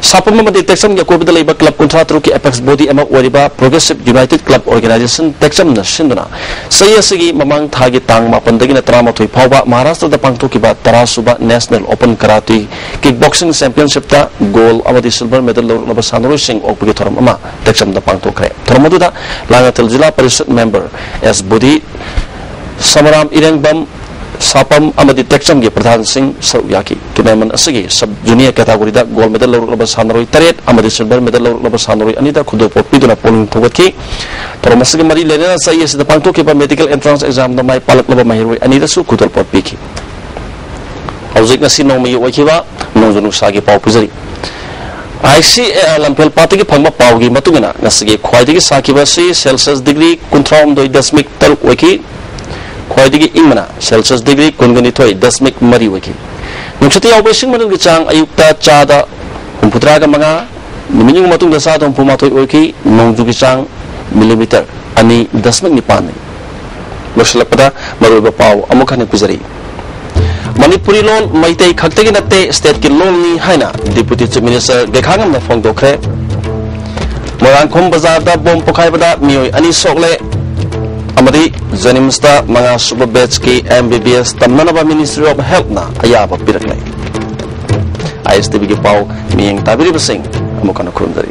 ꯁꯥꯄꯝ ꯑꯃꯗꯤ ꯇꯦꯛꯆꯝꯒꯤ ꯑꯀꯣꯏꯕꯗ ꯂꯩꯕ ꯀ꯭ꯂꯕ ꯀꯨꯟꯊ꯭ꯔꯥ ꯇꯔꯨꯛꯀꯤ ꯑꯦꯄꯦꯛꯁ ꯕꯣꯗꯤ ꯑꯃ ꯑꯣꯏꯔꯤꯕ ꯄ꯭ꯔꯣꯒ꯭ꯔꯦꯁꯤꯚ ꯌꯨꯅꯥꯏꯇꯦꯗ ꯀ꯭ꯂꯕ ꯑꯣꯔꯒꯅꯥꯏꯖꯦꯁꯟ ꯇꯦꯛꯆꯝꯅ ꯁꯤꯟꯗꯨꯅ ꯆꯍꯤ ꯑꯁꯤꯒꯤ ꯃꯃꯥꯡ ꯊꯥꯒꯤ ꯇꯥꯡ ꯃꯥꯄꯟꯗꯒꯤꯅ ꯇꯔꯥꯃꯥꯊꯣꯏ ꯐꯥꯎꯕ ꯃꯍꯥꯔꯥꯁꯇ꯭ꯔꯗ ꯄꯥꯡꯊꯣꯛꯈꯤꯕ ꯇꯔꯥ ꯁꯨꯕ ꯅꯦꯁꯅꯦꯜ ꯑꯣꯄꯟ ꯀꯔꯥꯇꯤ ꯀꯤꯛ ꯕꯣꯛꯁꯤꯡ ꯆꯦꯝꯄꯤꯌꯟꯁꯤꯞꯇ ꯒꯣꯜ ꯑꯃꯗꯤ ꯁꯤꯜꯚꯔ ꯃꯦꯗꯜ ꯂꯧꯔꯛꯂꯕ ꯁꯥꯟꯅꯔꯣꯏꯁꯤꯡ ꯑꯣꯛꯄꯒꯤ ꯊꯧꯔꯝ ꯑꯃ ꯇꯦꯛꯆꯝꯗ ꯄꯥꯡꯊꯣꯛꯈ꯭ꯔꯦ꯫ ꯊꯧꯔꯝ ꯑꯗꯨꯗ ꯂꯥꯡꯉꯊꯦꯜ ꯖꯤꯂꯥ ꯄꯔꯤꯁꯠ ꯃꯦꯝꯕꯔ ꯑꯦꯁ ꯕꯨꯙꯤ, ꯁꯃꯔꯥꯝ ꯏꯔꯦꯡꯕꯝ, ꯁꯥꯄꯝ ꯑꯃꯗꯤ ꯇꯦꯛꯆꯝꯒꯤ ꯄ꯭ꯔꯙꯥꯟꯁꯤꯡ ꯁꯔꯨꯛ ꯌꯥꯈꯤ꯫ ꯇꯨꯔꯅꯥꯃꯦꯟ ꯑꯁꯤꯒꯤ ꯁꯕ ꯖꯨꯅꯤꯌꯔ ꯀꯦꯇꯥꯒꯣꯔꯤꯗ ꯒꯣꯜ ꯃꯦꯗꯜ ꯂꯧꯔꯛꯂꯕ ꯁꯥꯟꯅꯔꯣꯏ ꯇꯔꯦꯠ ꯑꯃꯗꯤ ꯁꯤꯜꯚꯔ ꯃꯦꯗꯜ ꯂꯧꯔꯛꯂꯕ ꯁꯥꯟꯅꯔꯣꯏ ꯑꯅꯤꯗ ꯈꯨꯗꯣꯜꯄꯣꯠ ꯄꯤꯗꯨꯅ ꯄꯨꯛꯅꯤꯡ ꯊꯧꯒꯠꯈꯤ꯫ ꯊꯧꯔꯝ ꯑꯁꯤꯒꯤ ꯃꯔꯤ ꯂꯩꯅꯅ ꯆꯍꯤ ꯑꯁꯤꯗ ꯄꯥꯡꯊꯣꯛꯈꯤꯕ ꯃꯦꯗꯤꯀꯦꯜ ꯑꯦꯟꯇ꯭ꯔꯥꯟꯁ ꯑꯦꯛꯖꯥꯝꯗ ꯃꯥꯏ ꯄꯥꯛꯂꯛꯂꯕ ꯃꯍꯩꯔꯣꯏ ꯑꯅꯤꯗꯁꯨ ꯈꯨꯗꯣꯜꯄꯣꯠ ꯄꯤꯈꯤ꯫ ꯍꯧꯖꯤꯛ ꯉꯁꯤ ꯅꯣꯡꯃꯒꯤ ꯑꯣꯏꯈꯤꯕ ꯅꯣꯡꯖꯨ ꯅꯨꯡꯁꯥꯒꯤ ꯄꯥꯎ ꯄꯤꯖꯔꯤ꯫ ꯑꯥꯏ ꯁꯤ ꯑꯦ ꯑꯥꯔ ꯂꯝꯐꯦꯜ ꯄꯥꯠꯇꯒꯤ ꯐꯪꯕ ꯄꯥꯎꯒꯤ ꯃꯇꯨꯡ ꯏꯟꯅ, ꯉꯁꯤꯒꯤ ꯈ꯭ꯋꯥꯏꯗꯒꯤ ꯁꯥꯈꯤꯕ ꯑꯁꯤ ꯁꯦꯜꯁꯤꯌꯁ ꯗꯤꯒ꯭ꯔꯤ ꯀꯨꯟꯊ꯭ꯔꯥ ꯍꯨꯝꯗꯣꯏ ꯗꯁꯃꯤꯛ ꯇꯔꯨꯛ ꯑꯣꯏꯈꯤ꯫ ꯈ꯭ꯋꯥꯏꯗꯒꯤ ꯏꯪꯕꯅ ꯁꯦꯜꯁꯤꯌꯁ ꯗꯤꯒ꯭ꯔꯤ ꯀꯨꯟꯒ ꯅꯤꯊꯣꯏ ꯗꯁꯃꯤꯛ ꯃꯔꯤ ꯑꯣꯏꯈꯤ꯫ ꯅꯨꯡꯁꯤꯠꯇ ꯌꯥꯎꯕ ꯏꯁꯤꯡ ꯃꯅꯤꯜꯒꯤ ꯆꯥꯡ ꯑꯌꯨꯛꯇ ꯆꯥꯗ ꯍꯨꯝꯐꯨꯇꯔꯥꯒ ꯃꯉꯥ, ꯅꯨꯃꯤꯠ ꯌꯨꯡ ꯃꯇꯨꯡꯗ ꯆꯥꯗ ꯍꯨꯝꯐꯨ ꯃꯥꯊꯣꯏ ꯑꯣꯏꯈꯤ꯫ ꯅꯣꯡꯖꯨꯒꯤ ꯆꯥꯡ ꯃꯤꯂꯤꯃꯤꯇꯔ ꯑꯅꯤ ꯗꯁꯃꯤꯛ ꯅꯤꯄꯥꯟꯅꯤ꯫ ꯂꯣꯏꯁꯤꯜꯂꯛꯄꯗ ꯃꯔꯨꯑꯣꯏꯕ ꯄꯥꯎ ꯑꯃꯨꯛ ꯍꯟꯅ ꯄꯤꯖꯔꯤ꯫ ꯃꯅꯤꯄꯨꯔꯤ ꯂꯣꯟ ꯃꯩꯇꯩ ꯈꯛꯇꯒꯤ ꯅꯠꯇꯦ, ꯁ꯭ꯇꯦꯠꯀꯤ ꯂꯣꯟꯅꯤ ꯍꯥꯏꯅ ꯗꯤꯄꯨꯇꯤ ꯆꯤꯐ ꯃꯤꯅꯤꯁꯇꯔ ꯒꯦꯈꯥꯉꯝꯅ ꯐꯣꯡꯗꯣꯛꯈ꯭ꯔꯦ꯫ ꯃꯣꯏꯔꯥꯡꯈꯣꯝ ꯕꯖꯥꯔꯗ ꯕꯣꯝ ꯄꯣꯈꯥꯏꯕꯗ ꯃꯤꯑꯣꯏ ꯑꯅꯤ ꯁꯣꯛꯂꯦ ꯑꯃꯗꯤ ꯖꯦꯅꯤꯝꯁꯇ ꯃꯉꯥ ꯁꯨꯕ ꯕꯦꯆꯀꯤ ꯑꯦꯝ ꯕꯤ ꯕꯤ ꯑꯦꯁ ꯇꯝꯅꯅꯕ ꯃꯤꯅꯤꯁꯇ꯭ꯔꯤ ꯑꯣꯐ ꯍꯦꯜꯠꯅ ꯑꯌꯥꯕ ꯄꯤꯔꯛꯂꯦ꯫ ꯑꯥꯏ ꯑꯦꯁ ꯇꯤ ꯚꯤꯒꯤ ꯄꯥꯎ ꯃꯤꯠꯌꯦꯡ ꯇꯥꯕꯤꯔꯤꯕꯁꯤꯡ ꯑꯃꯨꯛ ꯍꯟꯅ ꯈꯨꯔꯨꯝꯖꯔꯤ꯫